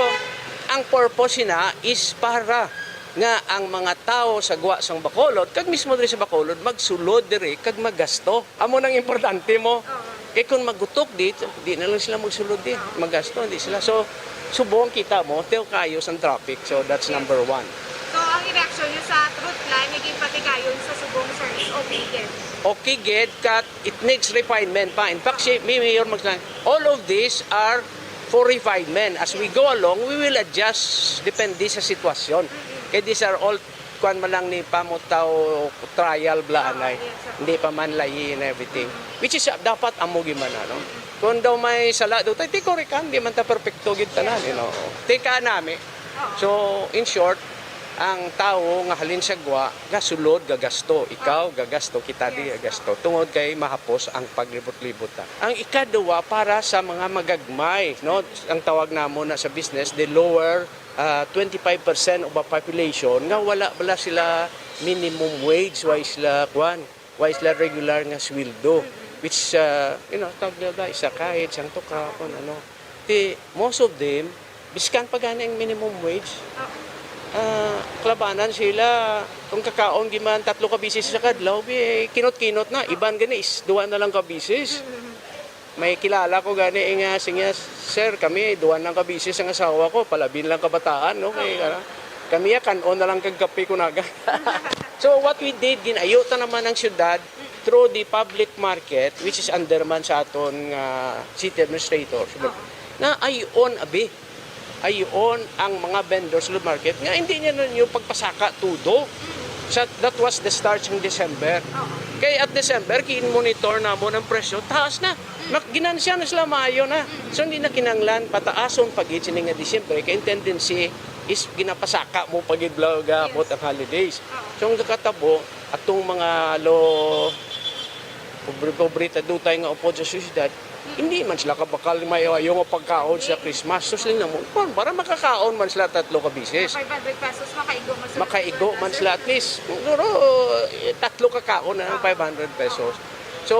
ang purpose na is para nga ang mga tawo sa gwa sang Bacolod, kag mismo diri sa Bacolod, magsulod diri kag magasto. Amo nang importante mo. Oo. Kay kung magutok di, di na lang sila magsulod di. Magasto, di sila. So, subong kita mo, teo kayo sang traffic. So, that's number one. So, ang reaksyon niyo sa truth plan nga ginpatigayon sa subong, sir, is okay gid? Okay gid, kat it needs refinement pa. In fact, si, mi mayor mag-, all of these are for refinement. As we go along, we will adjust depende sa sitwasyon. Kay these are all kwan man lang ni pamutaw trial bla anay. Yes, sir. Hindi pa man layi and everything. Which is, uh, dapat amo gid man, ano? Kung daw may sala daw tayo, tikurikan, di man ta perpekto gid tanan, you know. Tika nami. So, in short, ang tawo nga halin sa gwa, gasulod, gagasto. Ikaw, gagasto. Kita di, yes, gagasto. Tungod kay mahapos ang paglibot-libot ta. Ang ikaduha, para sa mga magagmay, no? Ang tawag namo na sa business, the lower ah, twenty-five percent of a population nga wala bala sila minimum wage, wa sila, kwan, wa sila regular nga sweldo, which, ah, you know, tawag nila isa ka, isang tuka, kung ano. Ti, most of them, biskan pa gani ang minimum wage, ah, kalabanan sila, kung kakaon giman tatlo ka bisis sa kadlaw, bi, kinot-kinot na, iban gani is duwa na lang ka bisis. May kilala ko gani, eh, nga siya, "Sir, kami duwa lang ka bisis ang asawa ko, palabin lang kabataan, no? Kay, ah, kami ya, kan-on na lang kag kape kunaga." So, what we did, ginayo ta naman ang syudad through the public market, which is under man sa aton nga city administrator. Na ayon, abi, ayon ang mga vendors sa market nga hindi niya ninyo pagpasaka tudo. Sa, that was the start ng December. Oo. Kay at December, kin-monitor namon ang presyo, taas na. Mm. Mak-, ginansya na sila, maayo na. Mm. So, hindi na kinanglan pataason pa gid sini nga December. Kay ang tendency is ginapasaka mo pa gid bla-, gaabot, yes, ang holidays. Oo. So, ang kakatabo, atong mga lo-, pobre-pobre, tadutay nga upod sa syudad, hindi man sila kabakal may ayo nga pagkaon sa Christmas. So, sila mo, para makakaon man sila tatlo ka bisis. Five hundred pesos, makaigo man sila. Makaigo man sila, at least, siguro, eh, tatlo ka kaon na, five hundred pesos. So,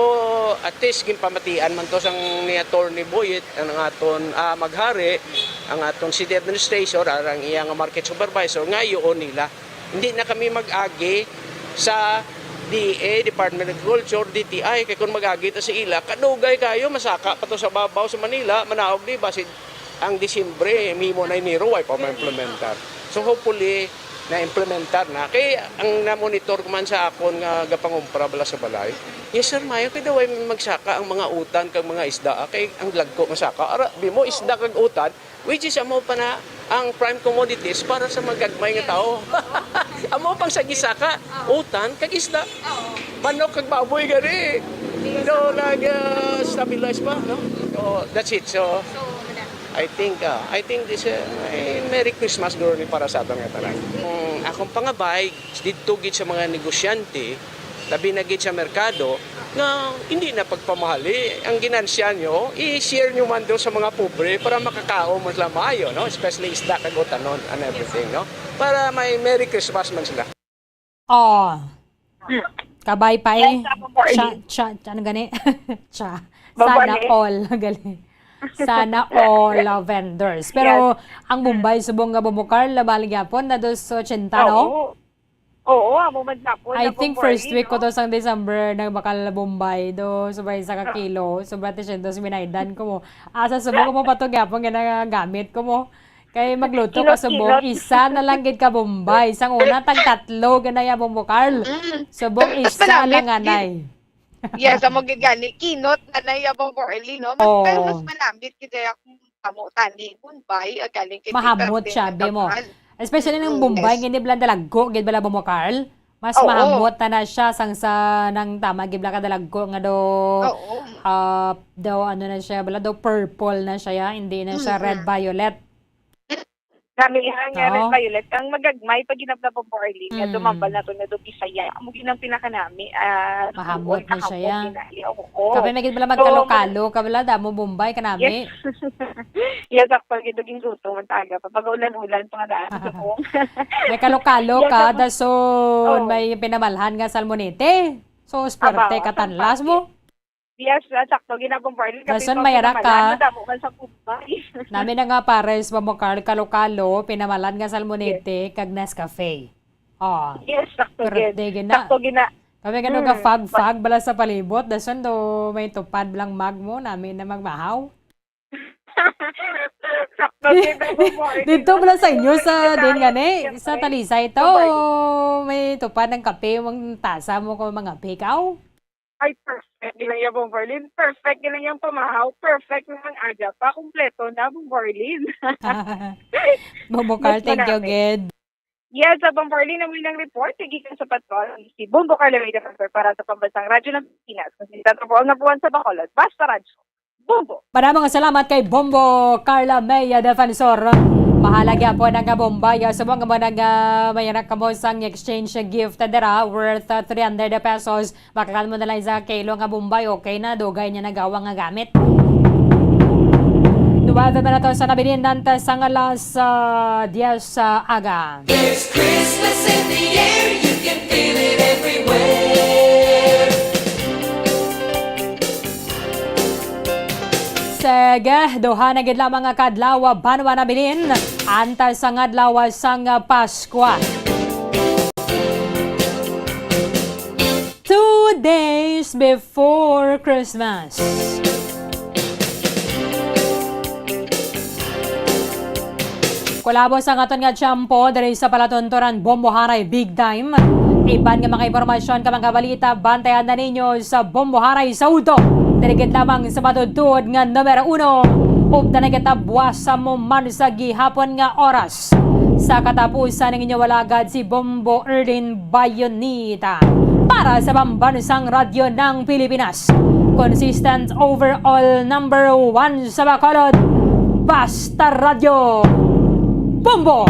at least, ginpamatian man to sang ni Attorney Boyet, ang aton, ah, maghari, ang aton city administration, ang iya nga market supervisor, nga iyoon nila. Hindi na kami mag-agi sa D E A, Department of Agriculture, D T I, kay kung mag-agi ta sa ila, kadugay kayo, masaka pa to sa babaw sa Manila, manaog di, basin ang Disyembre, mimo na Enero, way pa ma-implementar. So, hopefully, na-implementar na. Kay ang na-monitor ko man sa akon nga gapangumpra bala sa balay, "Yes, sir, maayo kay daw ay magsaka ang mga utan kag mga isda, ah, kay ang dagko masaka. Ara, bi mo, isda kag utan, which is amo pa na ang prime commodities para sa magagmay nga tao." Amo pang sa gisaka, utan kag isda. Manok kag baboy gani. No, nag, ah, stabilize pa, no? So, that's it. So, I think, ah, I think this, ah, ay, Merry Christmas guro ni para sa aton nga tanan. Ang akong pangabay didto gid sa mga negosyante, labi na gid sa merkado, Nga hindi na pagpamahali. Ang ginansya nyo, i-share nyo man doon sa mga pobre para makakaon man sila maayo, no? Especially isda kag utanon and everything, no? Para may Merry Christmas man sila. Oh. Hmm. Kabay pa eh. Yes, ako po, Cha, Elise. cha, cha, ano gani? Cha. Baba Sana ni. All. Gali. Sana all uh, vendors. Pero ang Bombay subong nga Bombo Carl, labal gyapon na dos ochenta, no? Oo. Oo, amo man sa po. I think first week ko to sang December nagbakal Bombay do subay sa ka kilo, sobra tresyentos minaydan ko mo. Asa subong ko mo pa to gyapon nga nagamit ko mo. Kay magluto ka Kinot-kinot. subong, isa na lang gid ka Bombay. Sang una tag tatlo ganay Bombo Carl. Mm. Subong Mas isa malambit lang gid. anay. Yes, amo gid gani. Kinot na na iya Bombo Carl, no? Mas, Oo. Pero mas malambit gid ang amo tani Bombay, ang galing kay Mahamot Peter siya, Pan, be mo. Pan. Especially nang Mm, Bombay, yes. Hindi bala dalagko gid bala Bombo Carl. Mas Oo. Mahamot na na siya sang sa nang tama gid bala ka dalagko nga do Oo. ah, daw ano na siya, bala daw purple na siya, ya. Hindi na siya red Mhm. violet. Kami ang nga red Oo. violet, ang magagmay pag ginabla Bombo Arlene, nga Mm. dumambal na to na do Bisaya. Amo gid ang pinakanami. Ah, Mahamot doon na kahapon siya, ya. ginali. Oo. Kape may gid bala So, magkalo-kalo, ka bala damo Bombay kanami. Yes. Yes, ako gid gin gusto man taga. Pag ulan-ulan pa nga daan. May kalo-kalo Yes, ka, ako. Dason, Oo. May pinamalhan nga salmonete. So, swerte Aba, ka sa tanlas pati. mo. Yes, at sakto ginabong Barley. Dason, Kapit mayara pagkamalan, ka. Madamo man sa Bombay. Nami na nga pares ba mo, Carl, kalo-kalo, pinamalan nga salmonete, kag Nescafe. Oh, Yes, sakto Pero gid. di gina. Sakto gina. Kami gano Mm. ga fag-fag bala sa palibot, dason do may tupad lang mag mo, nami na magmahaw. Sakto gid ang Bombay. Dito bala sa inyo sa din gani, Siyempre. Sa Talisay to, Bombay. May tupad ng kape, mang tasa mo kung mga pikaw. Ay, perfect gid lang yung Bombarlin. Perfect gid lang yung pamahaw. Perfect na ang aga pa. Kompleto na, Bombarlin. Bobo Carl, Mas thank you, marami. Gid. Yes, sa Bombarlin na muli ng report, gikan sa patrol, si Bombo Carlo Reyna Francois para sa Pambansang Radyo ng Pilipinas. Kung sinitan po ang nabuwan sa Bacolod, basta radyo. Bombo! Maraming salamat kay Bombo Carla May Defensor. Mahala gyapon ang Bombay. Subong mo nang uh, may anak kamo sang exchange gift dira worth uh, three hundred pesos. Makakan mo na lang sa kilo nga Bombay. Okay na, dugay niya nagawa nga gamit. Duwalve minutos sa nabilin, nantes ang alas uh, diyes sa aga. There's Christmas in the air, you can feel it everywhere. Sige, duha na gid lamang nga kadlaw, banwa na bilin, antas sang adlaw sang Paskwa. Two days before Christmas. Kulabo sa aton nga tiyempo diri sa palatunturan Bombo Haray Big Time. Iban nga mga impormasyon ka mga balita, bantayan na ninyo sa Bombo Haray sa udto. Diri gid lamang sa matutuod nga numero uno. Upda na kita buwas sa mo man sa gihapon nga oras. Sa katapusan ng inyong walagad si Bombo Erlin Bayonita para sa Pambansang Radyo ng Pilipinas. Consistent overall number one sa Bacolod. Basta Radyo. Bombo!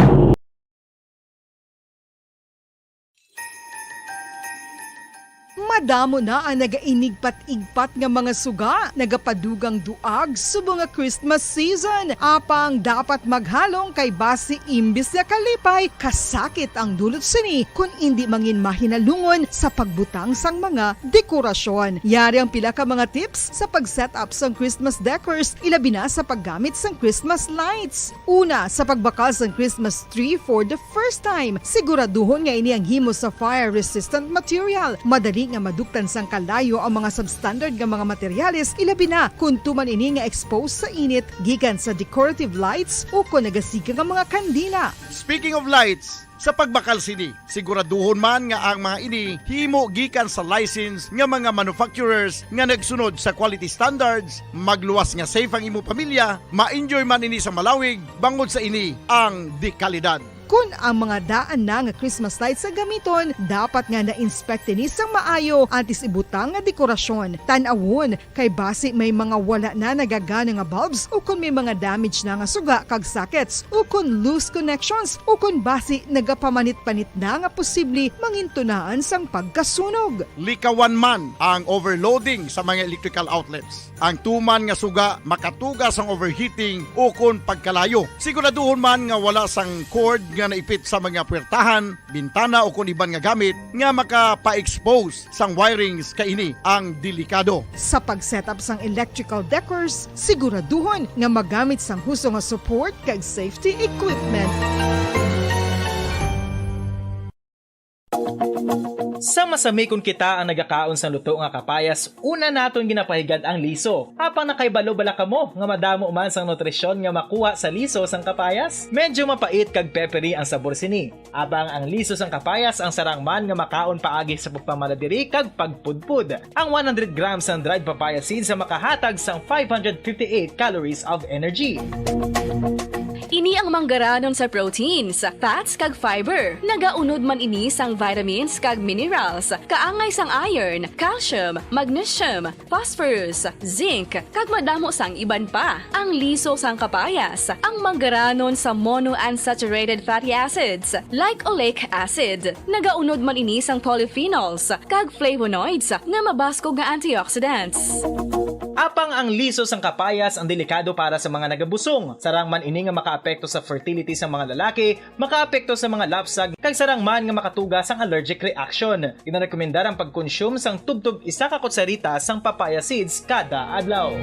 Madamo na ang nagainigpat-igpat nga mga suga, nagapadugang duag subong nga Christmas season. Apang dapat maghalong kay basi imbis nga kalipay, kasakit ang dulot sini kun indi mangin mahinalungon sa pagbutang sang mga dekorasyon. Yari ang pila ka mga tips sa pag-set up sang Christmas decors, ilabi na sa paggamit sang Christmas lights. Una, sa pagbakal sang Christmas tree for the first time, siguraduhon nga ini ang himo sa fire-resistant material. Madali nga maduktan sang kalayo ang mga substandard nga mga materyales, ilabi na kon tuman ini nga exposed sa init gikan sa decorative lights o kon nagasiga nga mga kandila. Speaking of lights, sa pagbakal sini, siguraduhon man nga ang mga ini himo gikan sa license nga mga manufacturers nga nagsunod sa quality standards, magluwas nga safe ang imo pamilya, ma-enjoy man ini sa malawig, bangod sa ini ang dekalidad. Kon ang mga daan na nga Christmas lights sa gamiton, dapat nga na-inspect ini sang maayo antes ibutang nga dekorasyon. Tan-awon, kay basi may mga wala na nagagana nga bulbs, o kon may mga damage na nga suga kag sockets, o kon loose connections, o kon basi nagapamanit-panit na nga posible mangintunaan sang pagkasunog. Likawan man ang overloading sa mga electrical outlets. Ang tuman nga suga makatuga sang overheating o kon pagkalayo. Siguraduhon man nga wala sang cord nga naipit sa mga puwertahan, bintana o kon iban nga gamit nga makapa-expose sang wirings, kay ini ang delikado. Sa pag-set up sang electrical decors, siguraduhon nga magamit sang husto nga support kag safety equipment. Sa masami kon kita ang nagakaon sang luto nga kapayas, una naton ginapahigad ang liso. Apang nakahibalo bala kamo nga madamo man sang nutrisyon nga makuha sa liso sang kapayas? Medyo mapait kag peppery ang sabor sini. Apang ang liso sang kapayas ang sarang man nga makaon paagi sa pagpamala diri kag pagpudpod. Ang one hundred grams sang dried papaya seeds ang makahatag sang five hundred fifty-eight calories of energy. Ini ang manggaranon sa proteins, fats kag fiber. Nagaunod man ini sang vitamins kag minerals, kaangay sang iron, calcium, magnesium, phosphorus, zinc, kag madamo sang iban pa. Ang liso sang kapayas, ang manggaranon sa monounsaturated fatty acids, like oleic acid. Nagaunod man ini sang polyphenols kag flavonoids nga mabaskog nga antioxidants. Apang ang liso sang kapayas ang delikado para sa mga nagabusong. Sarang man ini nga makaapekto sa fertility sang mga lalaki, makaapekto sa mga lapsag, kag sarang man nga makatuga sang allergic reaction. Ginarekomendar ang pagkonsume sang tubtob isa ka kutsarita sang papaya seeds kada adlaw.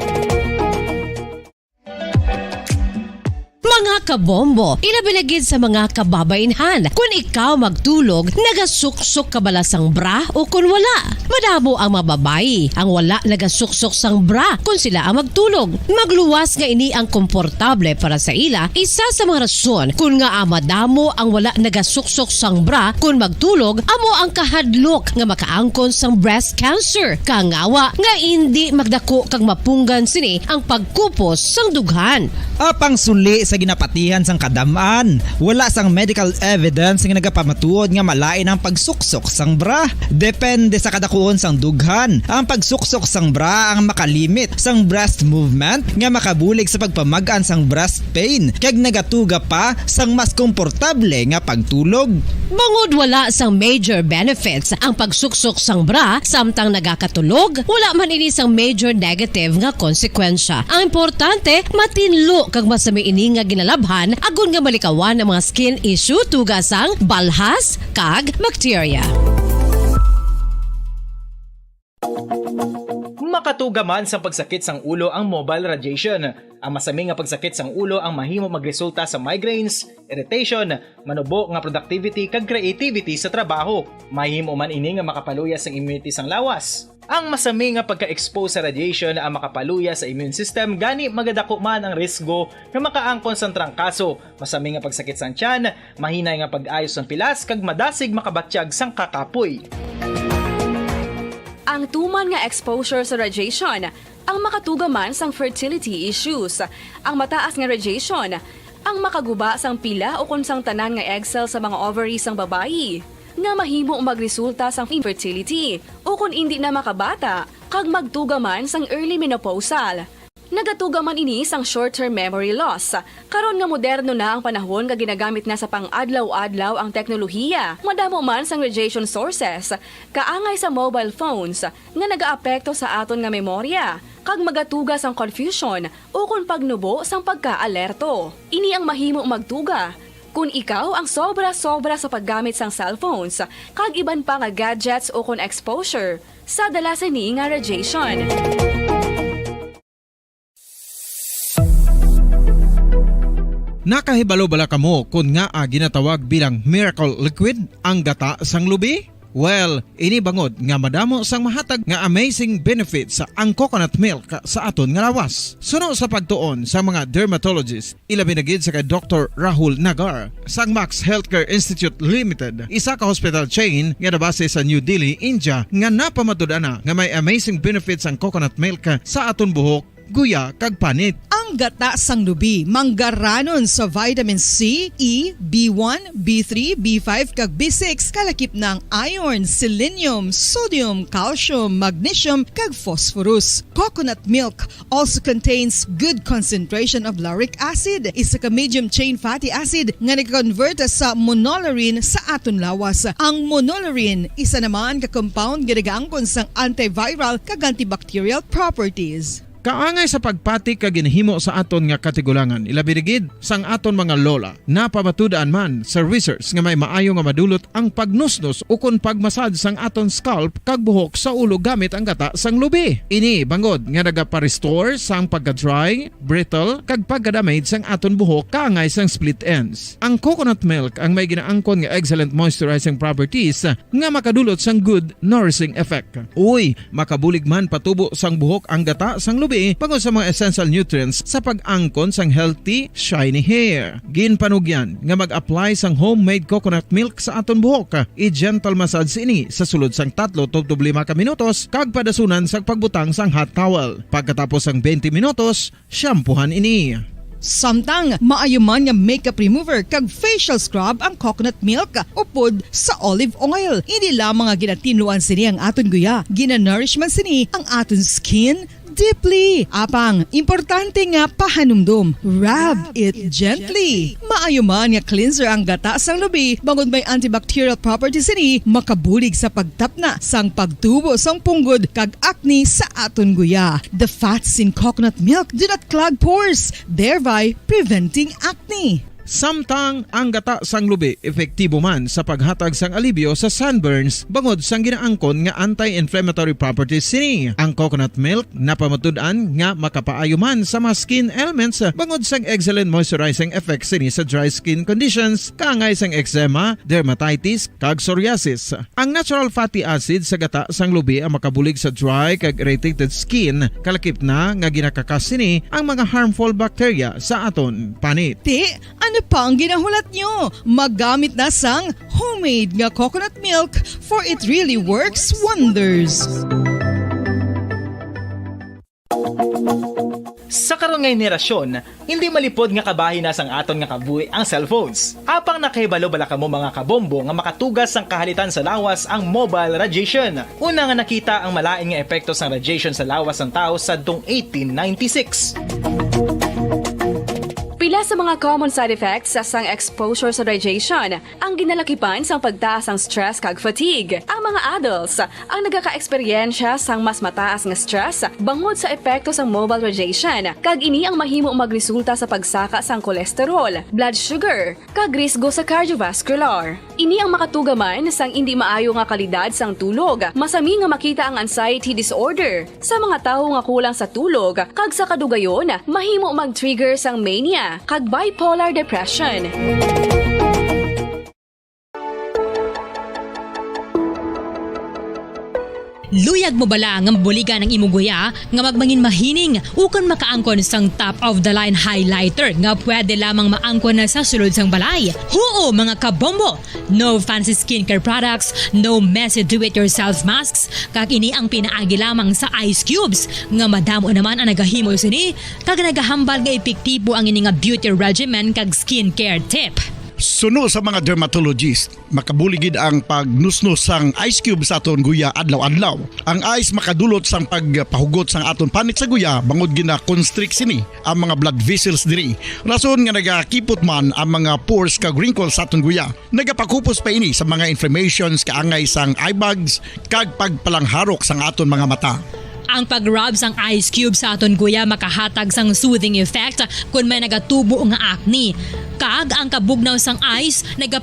Mga kabombo, ilabi na gid sa mga kababainhan. Kon ikaw magtulog, nagasuksok ka bala sang bra o kon wala? Madamo ang mga babayi ang wala nagasuksok sang bra kon sila ang magtulog. Magluwas nga ini ang komportable para sa ila, isa sa mga rason kon ngaa madamo ang wala nagasuksok sang bra kon magtulog amo ang kahadlok nga makaangkon sang breast cancer, kangawa nga indi magdako kag mapunggan sini ang pagkupos sang dughan. Apang suli sa ginapatihan sang kadam-an, wala sang medical evidence nga nagapamatuod nga malain ang pagsuksok sang bra. Depende sa kadakuon sang dughan, ang pagsuksok sang bra ang makalimit sang breast movement nga makabulig sa pagpamag-an sang breast pain kag nagatuga pa sang mas komportable nga pagtulog. Bangod wala sang major benefits ang pagsuksok sang bra samtang nagakatulog, wala man ini sang major negative nga konsekwensya. Ang importante, matinlo kag masami ini nga ginalabhan agod nga malikawan ang mga skin issue tuga sang balhas kag bakterya. Makatuga man sang pagsakit sang ulo ang mobile radiation. Ang masami nga pagsakit sang ulo ang mahimo magresulta sa migraines, irritation, manubo nga productivity kag creativity sa trabaho. Mahimo man ini nga makapaluya sang immunity sang lawas. Ang masami nga pagka-expose sa radiation ang makapaluya sa immune system, gani magadako man ang risgo nga makaangkon sang trangkaso, masami nga pagsakit sang tiyan, mahinay nga pag-ayo sang pilas, kag madasig makabatyag sang kakapoy. Ang tuman nga exposure sa radiation ang makatuga man sang fertility issues. Ang mataas nga radiation ang makaguba sang pila ukon sang tanan nga egg cell sa mga ovary sang babayi, nga mahimo magresulta sang infertility ukon indi na makabata kag magtuga man sang early menopausal. Nagatuga man ini sang short-term memory loss. Karon nga moderno na ang panahon nga ginagamit na sa pang-adlaw-adlaw ang teknolohiya, madamo man sang radiation sources, kaangay sa mobile phones, nga nagaapekto sa aton nga memorya, kag magatuga sang confusion ukon pagnubo sang pagka-alerto. Ini ang mahimo magtuga kon ikaw ang sobra-sobra sa paggamit sang cellphones kag iban pa nga gadgets ukon exposure sa dala sini nga radiation. Nakahibalo bala kamo kon ngaa ginatawag bilang miracle liquid ang gata sang lubi? Well, ini bangod nga madamo sang mahatag nga amazing benefits ang coconut milk sa aton nga lawas. Suno sa pagtuon sa mga dermatologist, ilabi na gid sa kay Doktor Rahul Nagar sang Max Healthcare Institute Limited, isa ka hospital chain nga nabase sa New Delhi, India, nga napamatud-an na nga may amazing benefits ang coconut milk sa aton buhok, guya, kag panit. Ang gata sang lubi manggaranon sa vitamin C, E, B one, B three, B five, kag B six, kalakip na ang iron, selenium, sodium, calcium, magnesium, kag phosphorus. Coconut milk also contains good concentration of lauric acid, isa ka medium chain fatty acid nga nag-convert sa monolaurin sa aton lawas. Ang monolaurin isa naman ka compound nga nagaangkon sang antiviral kag antibacterial properties. Kaangay sa pagpati kag ginhimo sa aton nga katigulangan, ilabi na gid sang aton mga lola. Napamatud-an man sa research nga may maayo nga madulot ang pagnusnos ukon pagmasad sang aton scalp kag buhok sa ulo gamit ang gata sang lubi. Ini bangod nga nagaparestore sang pagka-dry, brittle, kag pagka-damage sang aton buhok kaangay sang split ends. Ang coconut milk ang may ginaangkon nga excellent moisturizing properties nga makadulot sang good nourishing effect. Uy, makabulig man patubo sang buhok ang gata sang lubi bangod sa mga essential nutrients sa pag-angkon sang healthy, shiny hair. Ginpanugyan nga mag-apply sang homemade coconut milk sa aton buhok. I-gentle massage ini sa sulod sang tatlo tubtob lima ka minutos kag padasunan sang pagbutang sang hot towel. Pagkatapos sang twenty minutos, shampoohan ini. Samtang maayo man nga makeup remover kag facial scrub ang coconut milk upod sa olive oil. Hindi lamang nga ginatinluan sini ang aton guya, ginanourish man sini ang aton skin deeply. Apang, importante nga pahanumdom, rub it gently. Maayo man nga cleanser ang gata sang lubi, bangod may antibacterial properties sini, makabulig sa pagtapna sang pagtubo sang punggod kag acne sa aton guya. The fats in coconut milk do not clog pores, thereby preventing acne. Samtang ang gata sang lubi epektibo man sa paghatag sang alibyo sa sunburns bangod sang ginaangkon nga anti-inflammatory properties sini. Ang coconut milk napamatud-an nga makapaayo man sa mga skin ailments bangod sang excellent moisturizing effects sini sa dry skin conditions, kaangay sang eczema, dermatitis, kag psoriasis. Ang natural fatty acid sa gata sang lubi ang makabulig sa dry kag irritated skin, kalakip na nga ginakakas sini ang mga harmful bacteria sa aton panit. Ti, ano pa ang ginahulat nyo? Maggamit na sang homemade nga coconut milk, for it really works wonders. Sa karon nga henerasyon, hindi malipod nga kabahin na sang aton nga kabuhi ang cellphones. Apang nakahibalo bala kamo, mga kabombo, nga makatugas sang kahalitan sa lawas ang mobile radiation? Una nga nakita ang malain nga epekto sang radiation sa lawas sang tawo sadtong eighteen ninety-six. Pila sa mga common side effects sang exposure sa radiation ang ginalakipan sang pagtaas sang stress kag fatigue. Ang mga adults ang nagaka-eksperyensya sang mas mataas nga stress bangod sa epekto sang mobile radiation, kag ini ang mahimo magresulta sa pagsaka sang cholesterol, blood sugar, kag risgo sa cardiovascular. Ini ang makatuga man sang indi maayo nga kalidad sang tulog. Masami nga makita ang anxiety disorder sa mga tawo nga kulang sa tulog, kag sa kadugayon, mahimo mag-trigger sang mania kag bipolar depression. Luyag mo bala nga mabuligan ang imo guya nga magmangin mahining ukon makaangkon sang top of the line highlighter nga pwede lamang maangkon na sa sulod sang balay? Huo, mga kabombo! No fancy skincare products, no messy do-it-yourself masks, kag ini ang pinaagi lamang sa ice cubes, nga madamo naman ang nagahimo sini, kag nagahambal nga epektibo ang ini nga beauty regimen kag skincare tip. Suno sa mga dermatologist, makabulig gid ang pagnusnos sang ice cube sa aton guya adlaw-adlaw. Ang ice makadulot sang pagpahugot sang aton panit sa guya bangod gina-constrict sini ang mga blood vessels diri. Rason nga nagakipot man ang mga pores kag wrinkles sa aton guya. Nagapakupos pa ini sa mga inflammations kaangay sang eye bags kag pagpalangharok sang aton mga mata. Ang pag-rub sang ice cube sa aton guya makahatag sang soothing effect kon may nagatubo nga acne. Kag ang kabugnaw sang ice nagapa-